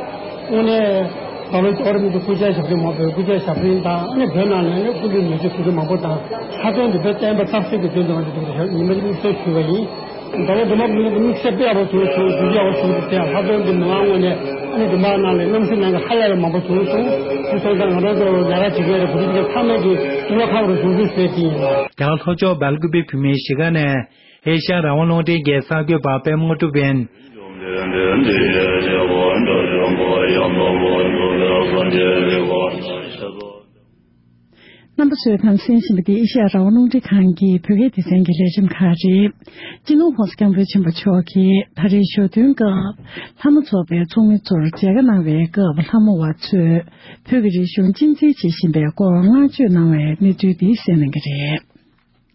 དངོས་གནས་ཟླ་བ་རྒྱལ་བ་རིན་པོ་ཆེ་སྐུ་ཕྱྭའི་ཞབས་རིམ་མང་པོའི་སྐུ་ཕྱྭའི་ཞབས་རིམ་དང་། ཨ་ནི་བོད་ནང་ནས་ནི་སྐུ་ལུས་མེ་མཆོད་ཞུ་རྒྱུ་མང་པོ་དང་། ལྷག་དོན་དུ་བོད་བསྟན་པ་དར་སྲོལ་གྱི་དོན་དུ་ང་ཚོ་འདུག་ཉི་མ་གཅིག་དམིགས་བསལ་ཞུས་པ་ཡིན། ཟླ་བ་སྒྲོལ་མ་འབུམ་ལྡན་དམིགས་བསལ་དཔེ་ཡག་པོ་བྱུང་སོང་། རྒྱུན་ཡག་པོ་བྱུང་འདུག་ཟེར། ལྷག་དོན་དུ་མི་མང་ངོས་ནས་ཨ་ནི་འབྲུག་པ་ནང་ལ་རྣམ་གསལ་ནང་གི་ཧ་ལས་པ་མང་པོ་བྱུང་སོང་། དེ་སོང་ཙང་ང་རང་ཚོ་ལས་ཀ་བྱེད་མཁན་རེད། བོད་རིགས་ཚང་མས་ཀྱི་གཏིང་ལ་ཁ་བ་རུ་ཞུགས་འདུག་ཟེར་གྱི་ཡིན། རྒྱ་གར་ལྷོ་ཕྱོགས་སྦེལ་ཀུ་པེ་བོད་མིའི་གཞིས་ཀ་ནས་ཨེ་ཤ་ཡ་རང་དབང་རླུང་འཕྲིན་གྱི་གསར་འགོད་པ་པད་མ་དངོས་གྲུབ་ཡིན། རྣམ་པ་ཚོས་གང་གསན་བཞིན་པ་འདི་ཨེ་ཤ་ཡ་རང་དབང་རླུང་འཕྲིན་ཁང་གི་བོད་སྐད་སྡེ་ཚན་གྱི་ལས་རིམ་ཁག་རེད། སྤྱི་ནོར་༸གོང་ས་༸སྐྱབས་མགོན་ཆེན་པོ་མཆོག་གིས་ད་རེས་ཞོ་སྟོན་སྐབས་ལྷ་མོ་ཚོགས་པའི་ཚོགས་མི་ཚོར་མཇལ་ཁ་གནང་བའི་སྐབས། ལྷ་མོ་བ་ཚོས་བོད་ཀྱི་རིག་གཞུང་གཅེས་འཛིན་བྱེད་བཞིན་པའི་སྐོར་བསྔགས་བརྗོད་གནང་བའི་གནས་ཚུལ་འདི་གསན་གནང་གི་རེད།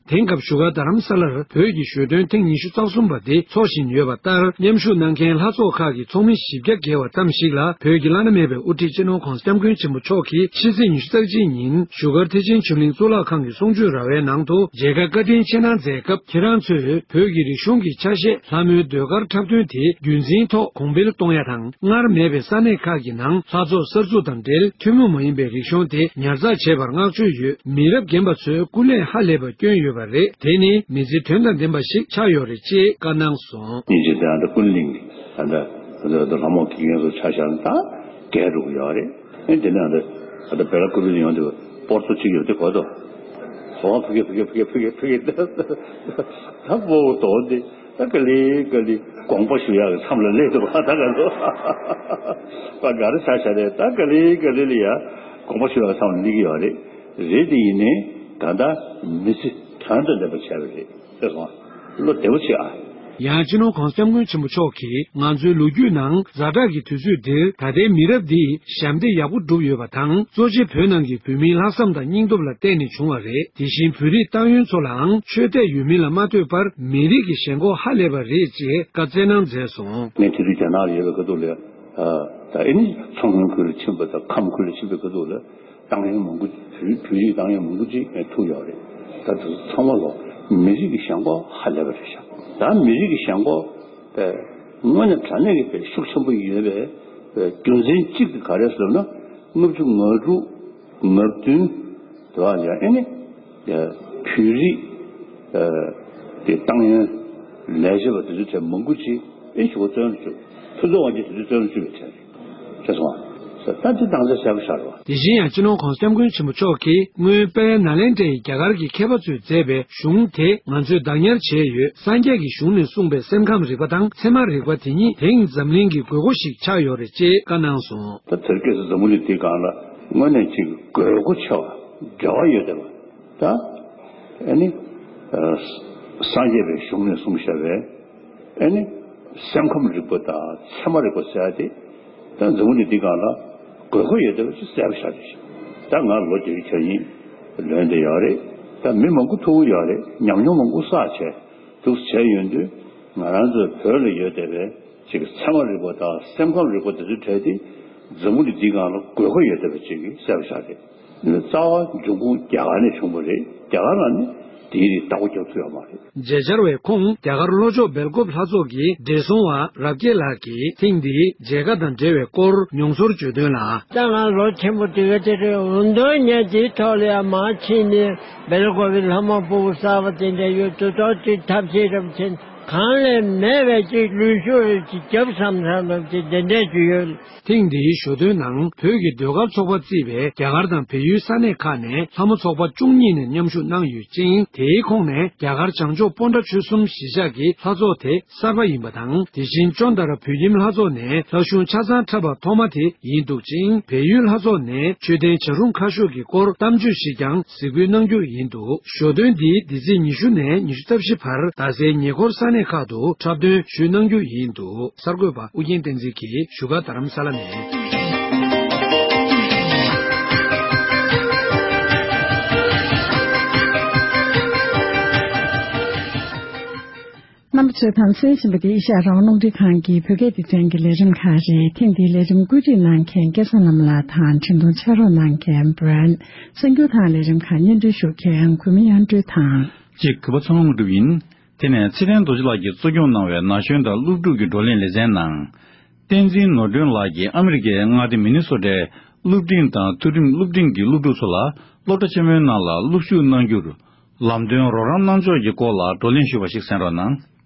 དེང་སྐབས་བཞུགས་སྒར་རྡ་རམ་ས་ལར་བོད་ཀྱི་ཞོ་སྟོན་ཐེངས་ཉི་ཤུ་རྩ་གསུམ་པ་དེ་འཚོགས་བཞིན་ཡོད་པ་ལྟར། མཉམ་ཞུགས་གནང་མཁན་ལྷ་ཚོགས་ཁག་གི་ཚོགས་མི་བཞི་བརྒྱ་བརྒལ་བ་ཙམ་ཞིག་ལ་བོད་ཀྱི་བླ་ན་མེད་པའི་དབུ་ཁྲིད་སྤྱི་ནོར་༧གོང་ས་༧སྐྱབས་མགོན་ཆེན་པོ་མཆོག་གིས་ཕྱི་ཚེས་ཉི་ཤུ་རྩ་གཅིག་ཉིན་བཞུགས་སྒར་ཐེག་ཆེན་ཆོས་གླིང་གཙུག་ལག་ཁང་གི་གསུང་ཆོས་ར་བའི་ནང་དུ་མཇལ་ཁ་བཀའ་དྲིན་ཆེ་གནང་མཛད་སྐབས། ཁྱེད་རང་ཚོས་བོད་ཀྱི་རིག་གཞུང་གི་ཆ་ཤས་ལྷ་མོའི་ཟློས་གར་འཁྲབ་སྟོན་དེ་རྒྱུན་འཛིན་ཐོག་གོང་འཕེལ་གཏོང་ཡ་དང་། སྔར་མེད་པའི་ས་གནས་ཁག་གི་ནང་ལྷ་ཚོགས་གསར་འཛུགས་དང་འབྲེལ། ཐུན་མོང་མ་ཡིན་པའི་རིག་གཞུང་དེ་ཉར་ཚགས་བྱས་པར་བསྔགས་བརྗོད་ཡོད། མི་རབས་རྒན་པ་ཚོས་སྐུ་ལས་ཧ་ལས་པ་བསྐྱོན་ཡོད་པ་རེད། དེ་ནི་མི་ཚེ་དོན་དང་ལྡན་པ་ཞིག་ཆགས་ཡོད་རེད་ཅེས་བཀའ་གནང་སོང་། སྙིང་རྗེ་དང་ཀུན་གླེང་གི་ད་ལྟ་ལྷ་མོ་དགེ་རྒན་ཚོ་ཆ་བཞག་ན་ད་རྒས་འགྲོ་གི་ཡོད་རེད། ཨེ་དེ་ནས་ད་ད་ལྟ་བེ་ལ་ཀུ་རུ་ཡོང་དུས་སྤོར་ཚོ་གཅིག་ཡོད་དེ་གོ་ཏོ། ཧོ་ཕི་གེ་ཕི་གེ་ཕི་གེ་ཕི་གེ་ཕི་གེ་ད་སྤོ་བོ་དོ་འདི། ད་ག་ལེ་ག་ལེ་དགོངས་པ་ཞུ་ཡག་གི་མཚམས་ལ་སླེབས་འདུག་བ། ད་ག་ཚོད་པ་ག་རེ་ཆ་བཞག་རེད། ད་ག་ལེ་ག་ལེ་ལ་ཡ་དགོངས་པ་ཞུ་ཡག་གི་མཚམས་ལ་སླེབས་ཀྱི་ཡོད་རེད། རེད་དེ་ཡིན་ནའི་ད་ལྟ་མི་ཚེ་དོན་དང་ལྡན་པ་བྱས་པ་རེད། ཤེས་སོང་ཨ། བློ་བདེ་པོ་བྱེད་ཨ། ཡང་སྤྱི་ནོར་༧གོང་ས་༧སྐྱབས་མགོན་ཆེན་པོ་མཆོག་གིས་ང་ཚོའི་ལོ་རྒྱུས་ནང་ཛ་དྲག་གི་དུས་ཚོད་འདིར་ད་ལྟའི་མི་རབས་འདིས་ཞབས་འདེགས་ཡག་པོ་བསྒྲུབས་ཡོད་པ་དང་། གཙོ་ཆེ་བོད་ནང་གི་བོད་མིའི་ལྷག་བསམ་དང་སྙིང་སྟོབས་ལ་བརྟེན་ནས་བྱུང་བ་རེད། དེ་བཞིན་བོད་རིགས་ཏང་ཡོན་ཚོ་ལའང་ཆོས་དད་ཡོད་མིན་ལ་མ་ལྟོས་པར་མི་རིགས་ཀྱི་ཞེན་ཁོག་ཧ་ལས་པ་རེད་ཅེས་བཀའ་སྩལ་གནང་མཛད་སོང་། ངས་དེ་དུས་རྒྱ་ནག་ལ་ཡོད་པའི་ཁ་ཐུག་ལ་ད་ཨེ་ནི་མཚོ་སྔོན་ཁུལ་ལ་ཕྱིན་པ་དང་ཁམས་ཁུལ་ལ་ཕྱིན་པའི་ཁ་ཐུག་ལ་ཏང་ཡོན་མང་པོ་བོད་བོད་རིགས་ཏང་ཡོན་མང་པོ་ཅིག་ཐུག་ཡོད་རེད། ད་དེ་ཚང་མ་ལོ་མི་རིགས་ཀྱི་ཞེན་ཁོག་ཧ་ལས་པ་རེད་ཤག་ད་མི་རིགས་ཀྱི་ཞེན་ཁོག་དངོས་གནས་དྲང་གནས་ཀྱི་དཔེ་ཤུགས་ཆེན་པོ་ཡོད་པའི་རྒྱུ་མཚན་གཅིག་དེ་ག་རེ་ཟེར་ན། ལྔ་བཅུ་ང་དྲུག་ང་བདུན་དེ་བ་ལ་ཨེ་ནི་བོད་རིགས་དེ་ཏང་ཡོན་ལས་བྱེད་པ་དེ་ཚོའི་གྲས་མང་པོ་ཅིག་ཨེ་ཞུ་བ་བཙོན་དུ་བཅུག་ཕུན་ཚོགས་དབང་རྒྱལ་དེ་ཚོའི་བཙོན་དུ་བཅུག་པའི་གྲས་རེད། ཤེས་སོང་ཨ། ད་དེ་དང་ཆ་བཞག་པ་ཤར་བ། དེ་བཞིན་ཡང་སྤྱི་ནོར་༧གོང་ས་༧སྐྱབས་མགོན་ཆེན་པོ་མཆོག་གིས་སྔོན་དཔལ་ནཱ་ལེནྡྲའི་རྒྱ་གར་གྱི་མཁས་པ་ཚོས་མཛད་པའི་གཞུང་དེ་ང་ཚོས་བདག་ཉར་བྱས་ཡོད། སངས་རྒྱས་ཀྱི་གཞུང་ནས་གསུངས་པའི་སེམས་ཁམས་རིག་པ་དང་ཚད་མ་རིག་པ་དེ་གཉིས་དེང་འཛམ་གླིང་གི་དགོས་མཁོ་ཞིག་ཆགས་ཡོད་རེད་ཅེས་བཀའ་གནང་སོང་། ད་དེར་སྐད་ཆ་འཛམ་བུ་གླིང་འདིའི་སྒང་ལ་དངོས་གནས་ཅིག་དགོས་མཁོ་ཆེ་བ་འབྲེལ་བ་ཡོད་བསྡད་པ་ད་ཨ་ནི་སངས་རྒྱས་པའི་གཞུང་ནས་གསུངས་བཞག་པའི། ཨེ་ནི། སེམས་ཁམས་རིག་པ་དང་ཚད་མ་རིག་པ་ཟེར་ཡ་དེ། ད་འཛམ་བུ་གླིང་འདི་སྒང་ལ་དགོས་མཁོ་ཡོད་བསྡད་པ་ཅིག་གསལ་པོ་ཆགས་བསྡད་ཤག་ད་ང་ལོ་བརྒྱད་ཅུ་གྱ་གཉིས་ལོན་བསྡད་ཡོད་རེད། ད་མི་མང་པོ་ཐུག་གི་ཡོད་རེད། ཉམས་མྱོང་མང་པོ་བསགས་བྱས་འདུག་བྱས་ཡོང་དུས་ང་རང་ཚོ་བོད་ལ་ཡོད་བསྡད་པའི་ཅིག་ཚད་མ་རིག་པ་དང་སེམས་ཁམས་རིག་པ་དེ་ཚོའི་གྲས་དེ་འཛམ་བུ་གླིང་འདི་སྒང་ལ་དགོས་མཁོ་ཡོད་བསྡད་པ་ཅིག་གི་གསལ་པོ་ཆགས་རེད། རྩ་བ་འབྱུང་ཁུངས་རྒྱ་གར་ནས་བྱུང་བ་རེད། རྒྱ་གར་ལ་ནི་དེའི་རིགས་བདག་པོ་རྒྱག་ཐུབ་ཡོད་མ་རེད། མཇལ་བཅར་བའི་ཁོངས་རྒྱ་གར་ལྷོ་ཕྱོགས་སྦེལ་ཀོབ་ལྷ་ཚོགས་ཀྱི་བགྲེས་སོང་བ་རབ་རྒྱས་ལགས་ཀྱིས་ཐེངས་འདིའི་མཇལ་ཁ་དང་འབྲེལ་བའི་སྐོར་མྱོང་ཚོར་བརྗོད་དོན་ལ། ད་ང་ལོ་ཆེན་པོ་དེ་ག་དེ་རེད། འོ་འདོན་ཉན་དེའི་ཐོག་ལ་ཡང་མ་ཕྱིན་ནས་སྦེལ་ཀོབ་པའི་ལྷ་མོ་ཕྲུ་གུ་གསར་པ་དེ་འདྲ་ཡོད་དུས་ཐོག་དེ་ཐབས་ཤེས་རབ་ཆེན་གང་ལས་མེད་པའི་ཅིག་ལུས་ཤུགས་རེ་ཅིག་རྒྱབ་བསམ་བསམ་རབ་ཅིག་དེ་འདྲས་ཅིག་ཡོད། ཐེངས་འདིའི་ཞོ་སྟོན་ནང་བོད་ཀྱི་ཟློས་གར་ཚོགས་པ་གཙོས་པའི་རྒྱ་གར་དང་བལ་ཡུལ་ས་གནས་ཁག་ནས་ལྷ་མོ་ཚོགས་པ་བཅུ་གཉིས་ནས་མཉམ་ཞུགས་གནང་ཡོད་ཅིང་། དེའི་ཁོངས་ནས་རྒྱ་གར་བྱང་ཕྱོགས་སྤོན་ཊ་ཆོལ་གསུམ་གཞིས་ཆགས་ཀྱི་ལྷ་ཚོགས་དེ་གསར་པ་ཡིན་པ་དང་། དེ་བཞིན་ཅོན་ཏ་ར་བོད་ཁྱིམ་ལྷ་ཚོགས་ནས་ལྷ་གཞུང་ཆ་ཚང་འཁྲབ་པ་ཐོག་མ་དེ་ཡིན་འདུག་ཅིང་། བལ་ཡུལ་ལྷ་ཚོགས་ནས་མཆོད་རྟེན་བྱ་རུང་ཁ་ཤོར་གྱི་སྐོར་གཏམ་བརྗོད་ཞིག་ཀྱང་གཟིགས་འབུལ་གནང་རྒྱུ་ཡིན་འདུག་ཞོ་སྟོན་འདི་འདི་ཚེས་ཉི་ཤུ་ནས་ཉི་ཤུ་རྩ་བཞི་བར་རྡ་སའི་ཉེ་འཁོར་ས་གནས་ཁག་ཏུ་འཁྲབ་སྟོན་ཞུས་གནང་རྒྱུ་ཡིན་འདུག་གསར་འགོད་པ་ཨུ་རྒྱན་བསྟན་འཛིན་གྱིས་བཞུགས་སྒར་རྡ་རམ་ས་ལ་ནས། རྣམ་པ་ཚོས་དང་གསན་བཞིན་པ་འདི་ཨེ་ཤ་ཡ་རང་དབང་རླུང་འཕྲིན་ཁང་གི་བོད་སྐད་སྡེ་ཚན་གྱི་ལས་རིམ་ཁག་རེད། ཐེངས་འདིའི་ལས་རིམ་བཀོད་སྒྲིག་གནང་མཁན་སྐལ་བཟང་ལྷ་མོ་ལགས་དང་། འཕྲིན་གཏོང་ཕྱག་རོགས་གནང་མཁན་Brian། གསར་འགྱུར་དང་ལས་རིམ་ཁག་སྙན་སྒྲོན་ཞུ་མཁན་གུས་མོ་དབྱངས་སྒྲོན་དང་། གཅིག་གུས་པ་ཚང་ལོ་དངོས་གྲུབ་ཡིན། དེ་ནས་ཚེ་བརྟན་རྡོ་རྗེ་ལགས་ཀྱིས་གཙོ་སྐྱོང་གནང་བའི་ན་གཞོན་དང་སློབ་ཕྲུག་གི་བགྲོ་གླེང་ལེ་ཚན་ནང་། བསྟན་འཛིན་ནོར་སྒྲོན་ལགས་ཀྱིས་ཨ་མི་རི་ཀའི་མངའ་སྡེ་མི་ནི་སོ་ཊའི་སློབ་འབྲིང་དང་མཐོ་རིམ་སློབ་འབྲིང་གི་སློབ་ཕྲུག་ཚོ་ལ་སློབ་གྲྭ་ཆེན་མོའི་ནང་ལ་སློབ་ཞུགས་གནང་རྒྱུར་ལམ་སྟོན་རོགས་རམ་གནང་ཕྱོགས་ཀྱི་སྐོར་ལ་བགྲོ་གླེང་ཞུས་པ་ཞིག་གསན་རོགས་གནང་།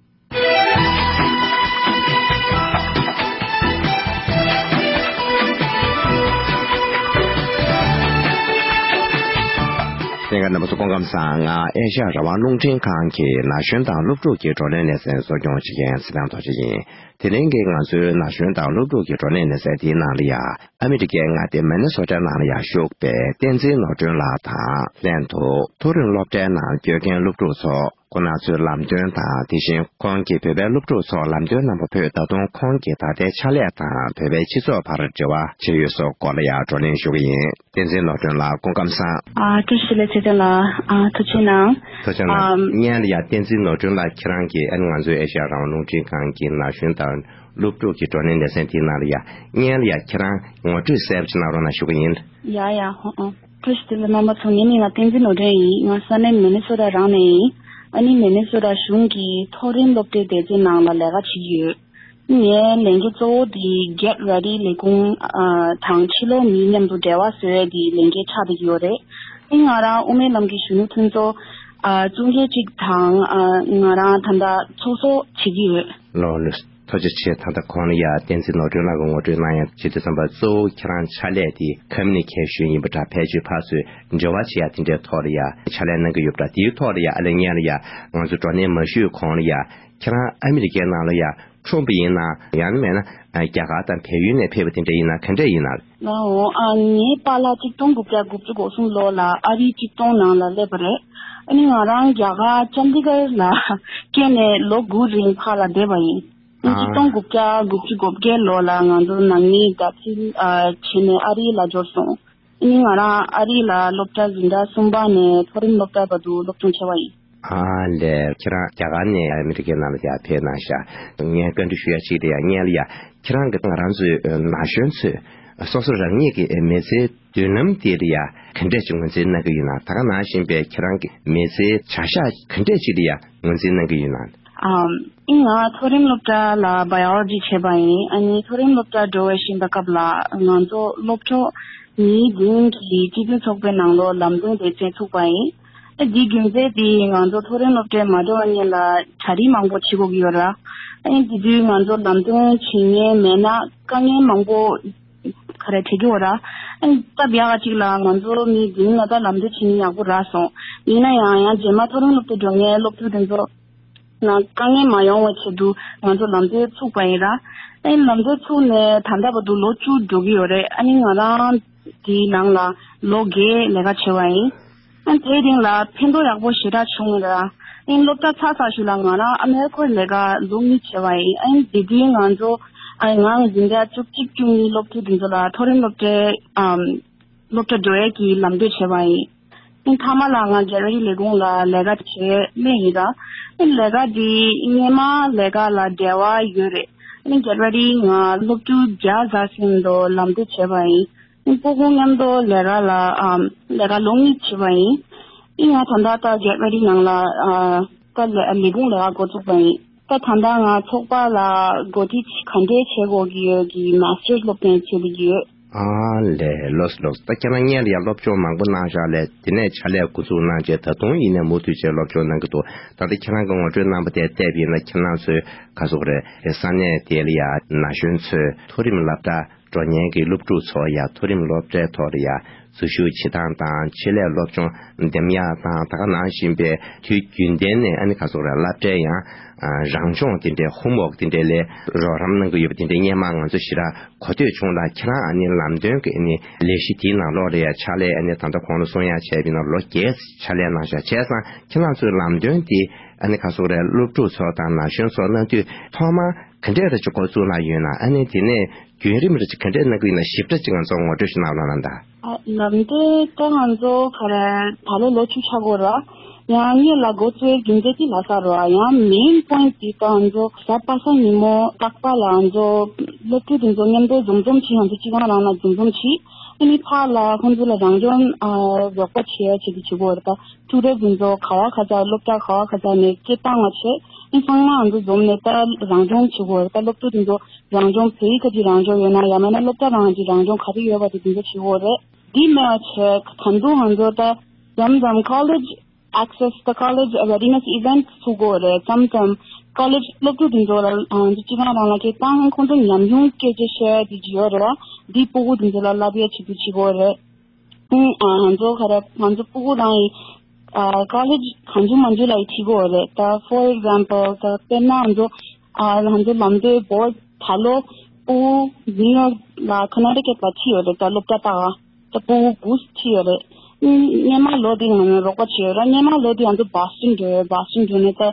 བསྟན་ཁ་རྣམ་པ་ཚོ་སྐུ་ཁམས་བཟང་། ང་ཨེ་ཤ་ཡ་རང་དབང་རླུང་འཕྲིན་ཁང་གི་ན་གཞོན་དང་སློབ་ཕྲུག་གི་བགྲོ་གླེང་ལེ་ཚན་གཙོ་སྐྱོང་བྱེད་མཁན་ཚེ་བརྟན་རྡོ་རྗེ་ཡིན། དེ་རིང་གི་ང་ཚོའི་ན་གཞོན་དང་སློབ་ཕྲུག་གི་བགྲོ་གླེང་ལེ་ཚན་དེའི་ནང་ལ་ཡ། ཨ་མི་རི་ཀའི་མངའ་སྡེ་མི་ནི་སོ་ཊ་ནང་ལ་ཡ་བཞུགས་པའི་བསྟན་འཛིན་ནོར་སྒྲོན་ལགས་དང་ལྷན་དུ། མཐོ་རིམ་སློབ་གྲྭའི་ནང་སྐྱོད་མཁན་སློབ་ཕྲུག་ཚོ། ཁོང་རྣམ་ཚོའི་ལམ་སྟོན་དང་། དེ་བཞིན་ཁོང་གིས་བོད་པའི་སློབ་ཕྲུག་ཚོར་ལམ་སྟོན་གནང་བ་བོད། ད་དུང་ཁོང་གི་ད་ལྟའི་ཕྱག་ལས་དང་། བོད་པའི་སྤྱི་ཚོགས་བར་འབྲེལ་བ་བྱེད་ཡུལ་སོགས་སྐོར་ལ་ཡང་བགྲོ་གླེང་ཞུ་གི་ཡིན། བསྟན་འཛིན་ནོར་སྒྲོན་ལགས་སྐུ་ཁམས་བཟང་། ཨ། བཀྲ་ཤིས་བདེ་ལེགས་ཚེ་བརྟན་ལགས། ཨ། ཐུགས་རྗེ་གནང་། ཐུགས་རྗེ་གནང་། ཨམ། སྔོན་ལ་ཡ་བསྟན་འཛིན་ནོར་སྒྲོན་ལགས། ཁྱེད་རང་གིས་ཨ་ནི་ང་ཚོའི་ཨེ་ཤ་ཡ་རང་དབང་རླུང་འཕྲིན་ཁང་གི་ན་གཞོན་དང་སློབ་ཕྲུག་གི་བགྲོ་གླེང་ལེ་ཚན་དེའི་ནང་ལ་ཡ་སྔོན་ལ་ཡ་ཁྱེད་རང་ངོ་སྤྲོད་གསལ་པོ་ཅིག་གནང་རོགས་གནང་ཞུ་གི་ཡིན། ཡ་ཡ། ཧོ་ཨོ། བཀྲ་ཤིས་བདེ་ལེགས་རྣམ་པ་ཚོ། ངའི་མིང་ལ་བསྟན་འཛིན་ནོར་སྒྲོན་ཡིན། ང་ས་གནས་མི་ནི་སོ་ཊ་རང་ནས་ཡིན། ཨ་ནི་མི་ནི་སོ་ཊ་གཞུང་གི་མཐོ་རིམ་སློབ་གྲྭའི་སྡེ་ཚན་ནང་ལ་ལས་ཀ་བྱེད་ཀྱི་ཡོད། ངའི་ལས་འགན་གཙོ་བོ་དེ་Get Ready ལས་ཁུངས་ཨ་དང་ཕྱི་ལོགས་མི་མཉམ་དུ་འབྲེལ་བ་བཟོ་ཡས་དེ་ལས་འགན་ཆགས་བསྡད་ཀྱི་ཡོད་རེད། ཨ་ནི་ང་རང་དབུ་མའི་ལམ་གྱི་གཞོན་ནུ་མཐུན་ཚོགས་ཨ་བཙུགས་མཁན་གཅིག་དང་ཨ་ང་རང་ད་ལྟ་ཚོགས་གཙོ་བྱེད་ཀྱི་ཡོད། ལགས་ལགས། ཐུགས་རྗེ་ཆེ། ད་ལྟ་གོང་ལ་ཡ་བསྟན་འཛིན་ནོར་སྒྲོན་ལགས་ཀྱིས་ངོ་སྤྲོད་གནང་ཡ་བྱེད་དུས་ཙམ་པ་གཙོ་བོ་ཁྱེད་རང་ཕྱག་ལས་དེ་ཁམ་མུ་ནི་ཀེ་ཤན་ཡིན་པ་འདྲ། ཕལ་ཆེར་ཕར་ཚུར་འབྲེལ་བ་བྱེད་ཡ་དེ་འདྲའི་ཐོག་ལ་ཡ་ཕྱག་ལས་གནང་གི་ཡོད་པ་འདྲ། དེའི་ཐོག་ལ་ཡ་ཨ་ལས་སྔོན་ལ་ཡ་ང་ཚོ་བགྲོ་གླེང་མ་ཞུས་གོང་ལ་ཡ་ཁྱེད་རང་ཨ་མི་རི་ཀའི་ནང་ལ་ཡ་འཁྲུངས་པ་ཡིན་ན་ཡང་མིན་ན་རྒྱ་གར་དང་བལ་ཡུལ་ནས་ཕེབས་པ་དེ་འདྲ་ཡིན་ན་ག་འདྲ་ཡིན་ན། ལའོ། ཨ་ངའི་པཱ་ལགས་གཅིག་སྟོང་དགུ་བརྒྱ་དགུ་བཅུ་གོ་གསུམ་ལོ་ལ་ཨ་རིའི་གཅིག་སྟོང་ནང་ལ་སླེབས་པ་རེད། ཨ་ནི་ང་རང་རྒྱ་གར་ཅན་དི་གར་ལ་སྐྱེས་ནས་ལོ་དགུ་རིང་ཕར་ལ་བསྡད་པ་ཡིན། ཨ་ནི་གཅིག་སྟོང་དགུ་བརྒྱ་དགུ་བཅུ་གོ་བརྒྱད་ལོ་ལ་ང་ཚོ་ནང་མི་དགའ་ཚལ་ཨ་བྱས་ནས་ཨ་རི་ལ་འབྱོར་སོང་། ཨ་ནི་ང་རང་ཨ་རི་ལ་སློབ་གྲྭ་འཛིན་གྲྭ་གསུམ་པ་ནས་མཐོ་རིམ་སློབ་གྲྭ་བར་དུ་སློབ་སྦྱོང་བྱས་པ་ཡིན། ཨ་ལས། ཁྱེད་རང་རྒྱ་གར་ནས་ཨ་མི་རི་ཀའི་ནང་ལ་ཡར་ཕེབས་གནང་ཤག་ངས་བཀའ་འདྲི་ཞུ་ཡ་གཅིག་ལ་ཡ་སྔོན་ལ་ཡ་ཁྱེད་རང་གིས་ང་རང་ཚོའི་ན་གཞོན་ཚོས་སོ་སོ་རང་ཉིད་ཀྱི་མི་ཚེའི་མདུན་ལམ་དེ་ལ་ཡ་ག་འདྲས་ཅིག་ངོས་འཛིན་གནང་གི་ཡོད་ན། ད་ག་ནང་བཞིན་པའི་ཁྱེད་རང་གི་མི་ཚེའི་བྱ་གཞག་ག་འདྲས་ཅིག་ལ་ཡ་ངོས་འཛིན་གནང་གི་ཡོད་ན། ཨམ། ཨིན། ང་མཐོ་རིམ་སློབ་གྲྭ་ལ་Biology བྱས་པ་ཡིན། ཨ་ནི་མཐོ་རིམ་སློབ་གྲྭ་འགྲོ་བཞིན་པའི་སྐབས་ལ་ང་ཚོ་སློབ་གྲོགས་མིའི་འཛིན་གྱི་སྤྱི་མཐུན་ཚོགས་པའི་ནང་ལོགས་ལམ་སྟོན་སྡེ་ཚན་ཚུགས་པ་ཡིན། ཨ་འདིའི་རྒྱུ་མཚན་དེ་ང་ཚོ་མཐོ་རིམ་སློབ་གྲྭའི་མ་འགྲོ་བ་སྔོན་ལ་གྲ་སྒྲིག་མང་པོ་བྱེད་དགོས་ཀྱི་ཡོད་ར། ཨ་ནི་དེ་དུས་ང་ཚོ་ལམ་སྟོན་བྱེད་མཁན་མེད་ན་དཀའ་ངལ་མང་པོ་ག་རེ་འཕྲད་ཀྱི་ཡོད་ར། ཨ་ནི་སྟབས་ཡག་ག་ཅིག་ལ་ང་ཚོ་མིའི་འཛིན་ལ་ད་ལམ་སྟོན་བྱེད་མཁན་ཡག་པོ་རག་སོང་། ཡིན་ན་ཡང་ཡང་རྗེས་མ་མཐོ་རིམ་སློབ་གྲྭ་འགྲོ་མཁན་སློབ་ཕྲུག་དེ་ཚོ་ལ་དཀའ་ངལ་མ་ཡོང་བའི་ཆེད་དུ་ང་ཚོ་ལམ་སྟོན་ཚུགས་པ་ཡིན་ར། ཨ་ནི་ལམ་སྟོན་ཚུགས་ནས་ད་ལྟ་བར་དུ་ལོ་བཅུ་འགྲོ་གི་ཡོད་རེད། ཨ་ནི་ང་རང་དེའི་ནང་ལ་ལོ་བརྒྱད་ལས་ཀ་བྱས་པ་ཡིན། ཨ་ནི་དེའི་རིང་ལ་ཕན་ཐོགས་ཡག་པོ་ཞེ་དྲག་བྱུང་ཡོད་ར། ཨ་ནི་སློབ་གྲྭ་ཚར་ཚར་ཞིག་ལ་ང་རང་ཨ་མེ་རི་ཁར་ལས་ཀ་ལོ་གཉིས་བྱས་པ་ཡིན། ཨ་ནི་དེ་དུས་ང་ཚོ་ཨ་ནི་ང་འཛིན་གྲྭ་བཅུ་གཅིག་བཅུ་གཉིས་སློབ་ཕྲུག་དེ་ཚོ་ལ་མཐོ་རིམ་སློབ་གྲྭའི་ཨམ་སློབ་གྲྭ་འགྲོ་ཡས་ཀྱི་ལམ་སྟོན་བྱས་པ་ཡིན། ཨ་ནི་མཐའ་མ་ལ་ང་Get Ready ལས་ཁུངས་ལ་ལས་ཀ་བྱས་སླེབས་ཡིན་ར། ཨ་ནི་ལས་ཀ་འདི་སྔོན་མ་ལས་ཀ་ལ་འབྲེལ་བ་ཡོད་རེད། ཨ་ནི་Get Ready ང་སློབ་ཕྲུག་བརྒྱ་ཟིན་དུ་ལམ་སྟོན་བྱས་པ་ཡིན། ཨ་ནི་སྤུ་གུ་མཉམ་དུ་ལས་ཀ་ལ་ཨམ་ལས་ཀ་ལོ་གཉིས་བྱས་པ་ཡིན། ཨ་ནི་ང་ད་ལྟ་ད་Get Ready ནང་ལ་ཨ་ད་ལས་ལས་ཁུངས་ལས་ཀ་འགོ་བཙུགས་པ་ཡིན། ད་ད་ལྟ་ང་ཚོགས་པ་ལ་འགོ་ཁྲིད་ག་འདྲས་བྱེད་དགོས་ཀྱི་ཡོད་ཀྱི་Master's སློབ་ཚན་བྱེད་ཀྱི་ཡོད། ཨ་ལས། ལགས་ལགས། ད་ཁྱེད་རང་སྔོན་ལ་ཡང་སློབ་སྦྱོང་མང་པོ་གནང་བཞག་ལས། དེ་ནས་ཕྱག་ལས་འགོ་འཛུགས་གནང་རྗེས་ད་དུང་ཡིན་ནའི་མུ་མཐུད་བྱས་སློབ་སྦྱོང་གནང་གི་འདུག་ད་ལྟ་ཁྱེད་རང་གི་ངོ་སྤྲོད་གནང་པ་དེ་བལྟས་པ་ཡིན་ན་ཁྱེད་རང་ཚོའི་ག་ཟེར་དགོས་རེད། ས་གནས་དེ་ལ་ཡང་ན་གཞོན་ཚོས་མཐོ་རིམ་སློབ་གྲྭ་འགྲོ་མཁན་གྱི་སློབ་ཕྲུག་ཚོ་ཡང་མཐོ་རིམ་སློབ་གྲྭའི་ཐོག་ལ་ཡང་འཛུལ་ཞུགས་བྱེད་སྟངས་དང་ཆེད་ལས་སློབ་སྦྱོང་འདེམས་ཡག་དང་ད་ག་ནང་བཞིན་པའི་དུས་རྒྱུན་ལྡན་ནས་ཨ་ནི་ག་ཟེར་དགོས་རེད། སློབ་གྲྭའི་ཡང་རང་སྦྱོང་དེ་འདྲའི་Homework དེ་འདྲའི་ལས་རོགས་རམ་གནང་གི་ཡོད་པ་དེ་འདྲའི་སྔོན་མ་ང་ཚོ་ཞེ་དྲག་གོ་ཐོས་བྱུང་ལ། ཁྱེད་རང་ཨ་ནི་ལམ་སྟོན་གྱི་ཨ་ནི་ལས་གཞི་དེའི་ནང་ལོགས་ལ་ཡང་ཕྱག་ལས་ཨ་ནི་ད་ལྟ་གོང་ལ་གསུང་ཡག་བྱས་པ་ཡིན་ན་ལོ་བརྒྱད་ཕྱག་ལས་གནང་བཞག་བྱས་ཙང་ཁྱེད་རང་ཚོའི་ལམ་སྟོན་དེ་ཨ་ནི་ག་ཟེར་དགོས་རེད། སློབ་ཕྲུག་ཚོ་དང་ན་གཞོན་ཚོ་གནང་དུས་ཐོག་མར་ག་འདྲས་རེ་ཅིག་འགོ་བཙུགས་གནང་ཡོད་ན། ཨ་ནི་དེ་ནས་བརྒྱུད་རིམ་རེ་ཅིག་ག་འདྲས་གནང་གི་ཡོད་ན་ཞིབ་ཕྲ་ཅིག་ང་ཚོར་ངོ་སྤྲོད་ཞིག་གནང་རོགས་གནང་དང་། ཨ་ལམ་སྟོན་ད་ང་ཚོ་ག་རེ་ད་ལོ་ལོ་བཅུ་ཆགས་ཀྱི་ཡོད་ར། ཡང་སྔོན་ལ་འགོ་བཙུགས་རྒྱུ་མཚན་དེ་ལ་ས་རོ། ཡང་main point དེ་ད་ང་ཚོ་གཟའ་པ་སངས་ཉིན་མོ་རྟག་པར་ལ་ང་ཚོ་སློབ་ཕྲུག་དེ་ཚོ་མཉམ་དུ་འཛོམས་འཛོམས་བྱས། ང་ཚོ་སྤྱི་ཁང་རང་ལ་འཛོམས་འཛོམས་བྱས། ཨ་ནི་ཕར་ལ་ཁོང་ཚོ་ལ་རང་སྦྱོང་ཨ་རོགས་པ་བྱེད་ཡ་ཆེད་དུ་བྱེད་ཀྱི་ཡོད་རེད། ད་ཊུ་ཊར་དེ་ཚོ་ག་བ་ག་ས་སློབ་གྲྭ་ག་བ་ག་ས་ནས་སྐད་བཏང་བ་བྱས། ཨ་ནི་ཚང་མ་ང་ཚོ་འཛོམས་ནས་ད་རང་སྦྱོང་བྱེད་ཀྱི་ཡོད་རེད། ད་སློབ་ཕྲུག་དེ་ཚོ་རང་སྦྱོང་བོད་ཡིག་ག་ཅིག་རང་སྦྱོང་ཡོད་ན་ཡང་མིན་ན་སློབ་གྲྭ་རང་གི་རང་སྦྱོང་ག་རེ་ཡོད་པ་དེ་དེ་ཚོ་བྱེད་ཀྱི་ཡོད་རེད། འདི་མེད་པ་བྱས་ད་དུང་ང་ཚོ་ད་མཚམས་མཚམས་College Access དང་College Readiness Event ཚུགས་ཀྱི་ཡོད་རེད། མཚམས་མཚམས་College སློབ་ཕྲུག་དེ་ཚོ་ལ་ང་ཚོ་སྤྱི་ཁང་རང་ལ་སྐད་བཏང་། ཁོང་ཚོ་ཉམས་མྱོང་སྐད་ཆ་བཤད་ཡ་དེ་ཅིག་ཡོད་རེད་བ། འདི་སྤུ་གུ་དེ་ཚོ་ལ་བསླབ་ཡ་ཆེད་དུ་བྱེད་ཀྱི་ཡོད་རེད། ཨ་ང་ཚོ་ག་རེ་ང་ཚོ་སྤུ་གུ་རང་ཡི་ཨ་College གང་བྱུང་མང་བྱུང་ལ་ཡི་ཁྲིད་ཀྱི་ཡོད་རེད། ད་for example ད་དཔེར་ན་ང་ཚོ་ཨ་ང་ཚོ་ལམ་སྟོན་བོད་ད་ལོ་སྤུ་གུ་New York ལ་Connecticut ལ་ཁྲིད་ཡོད་རེད། ད་སློབ་གྲྭ་ལྟ་ག་ད་སྤུ་གུ་དགུ་ཁྲིད་ཡོད་རེད། སྔོན་མ་ལོ་དེ་ང་ཚོ་རོགས་པ་བྱས་ཡོད་རེད། སྔོན་མ་ལོ་དེ་ང་ཚོ་Boston འགྲོ་ཡོད། Boston འགྲོ་ནས་ད་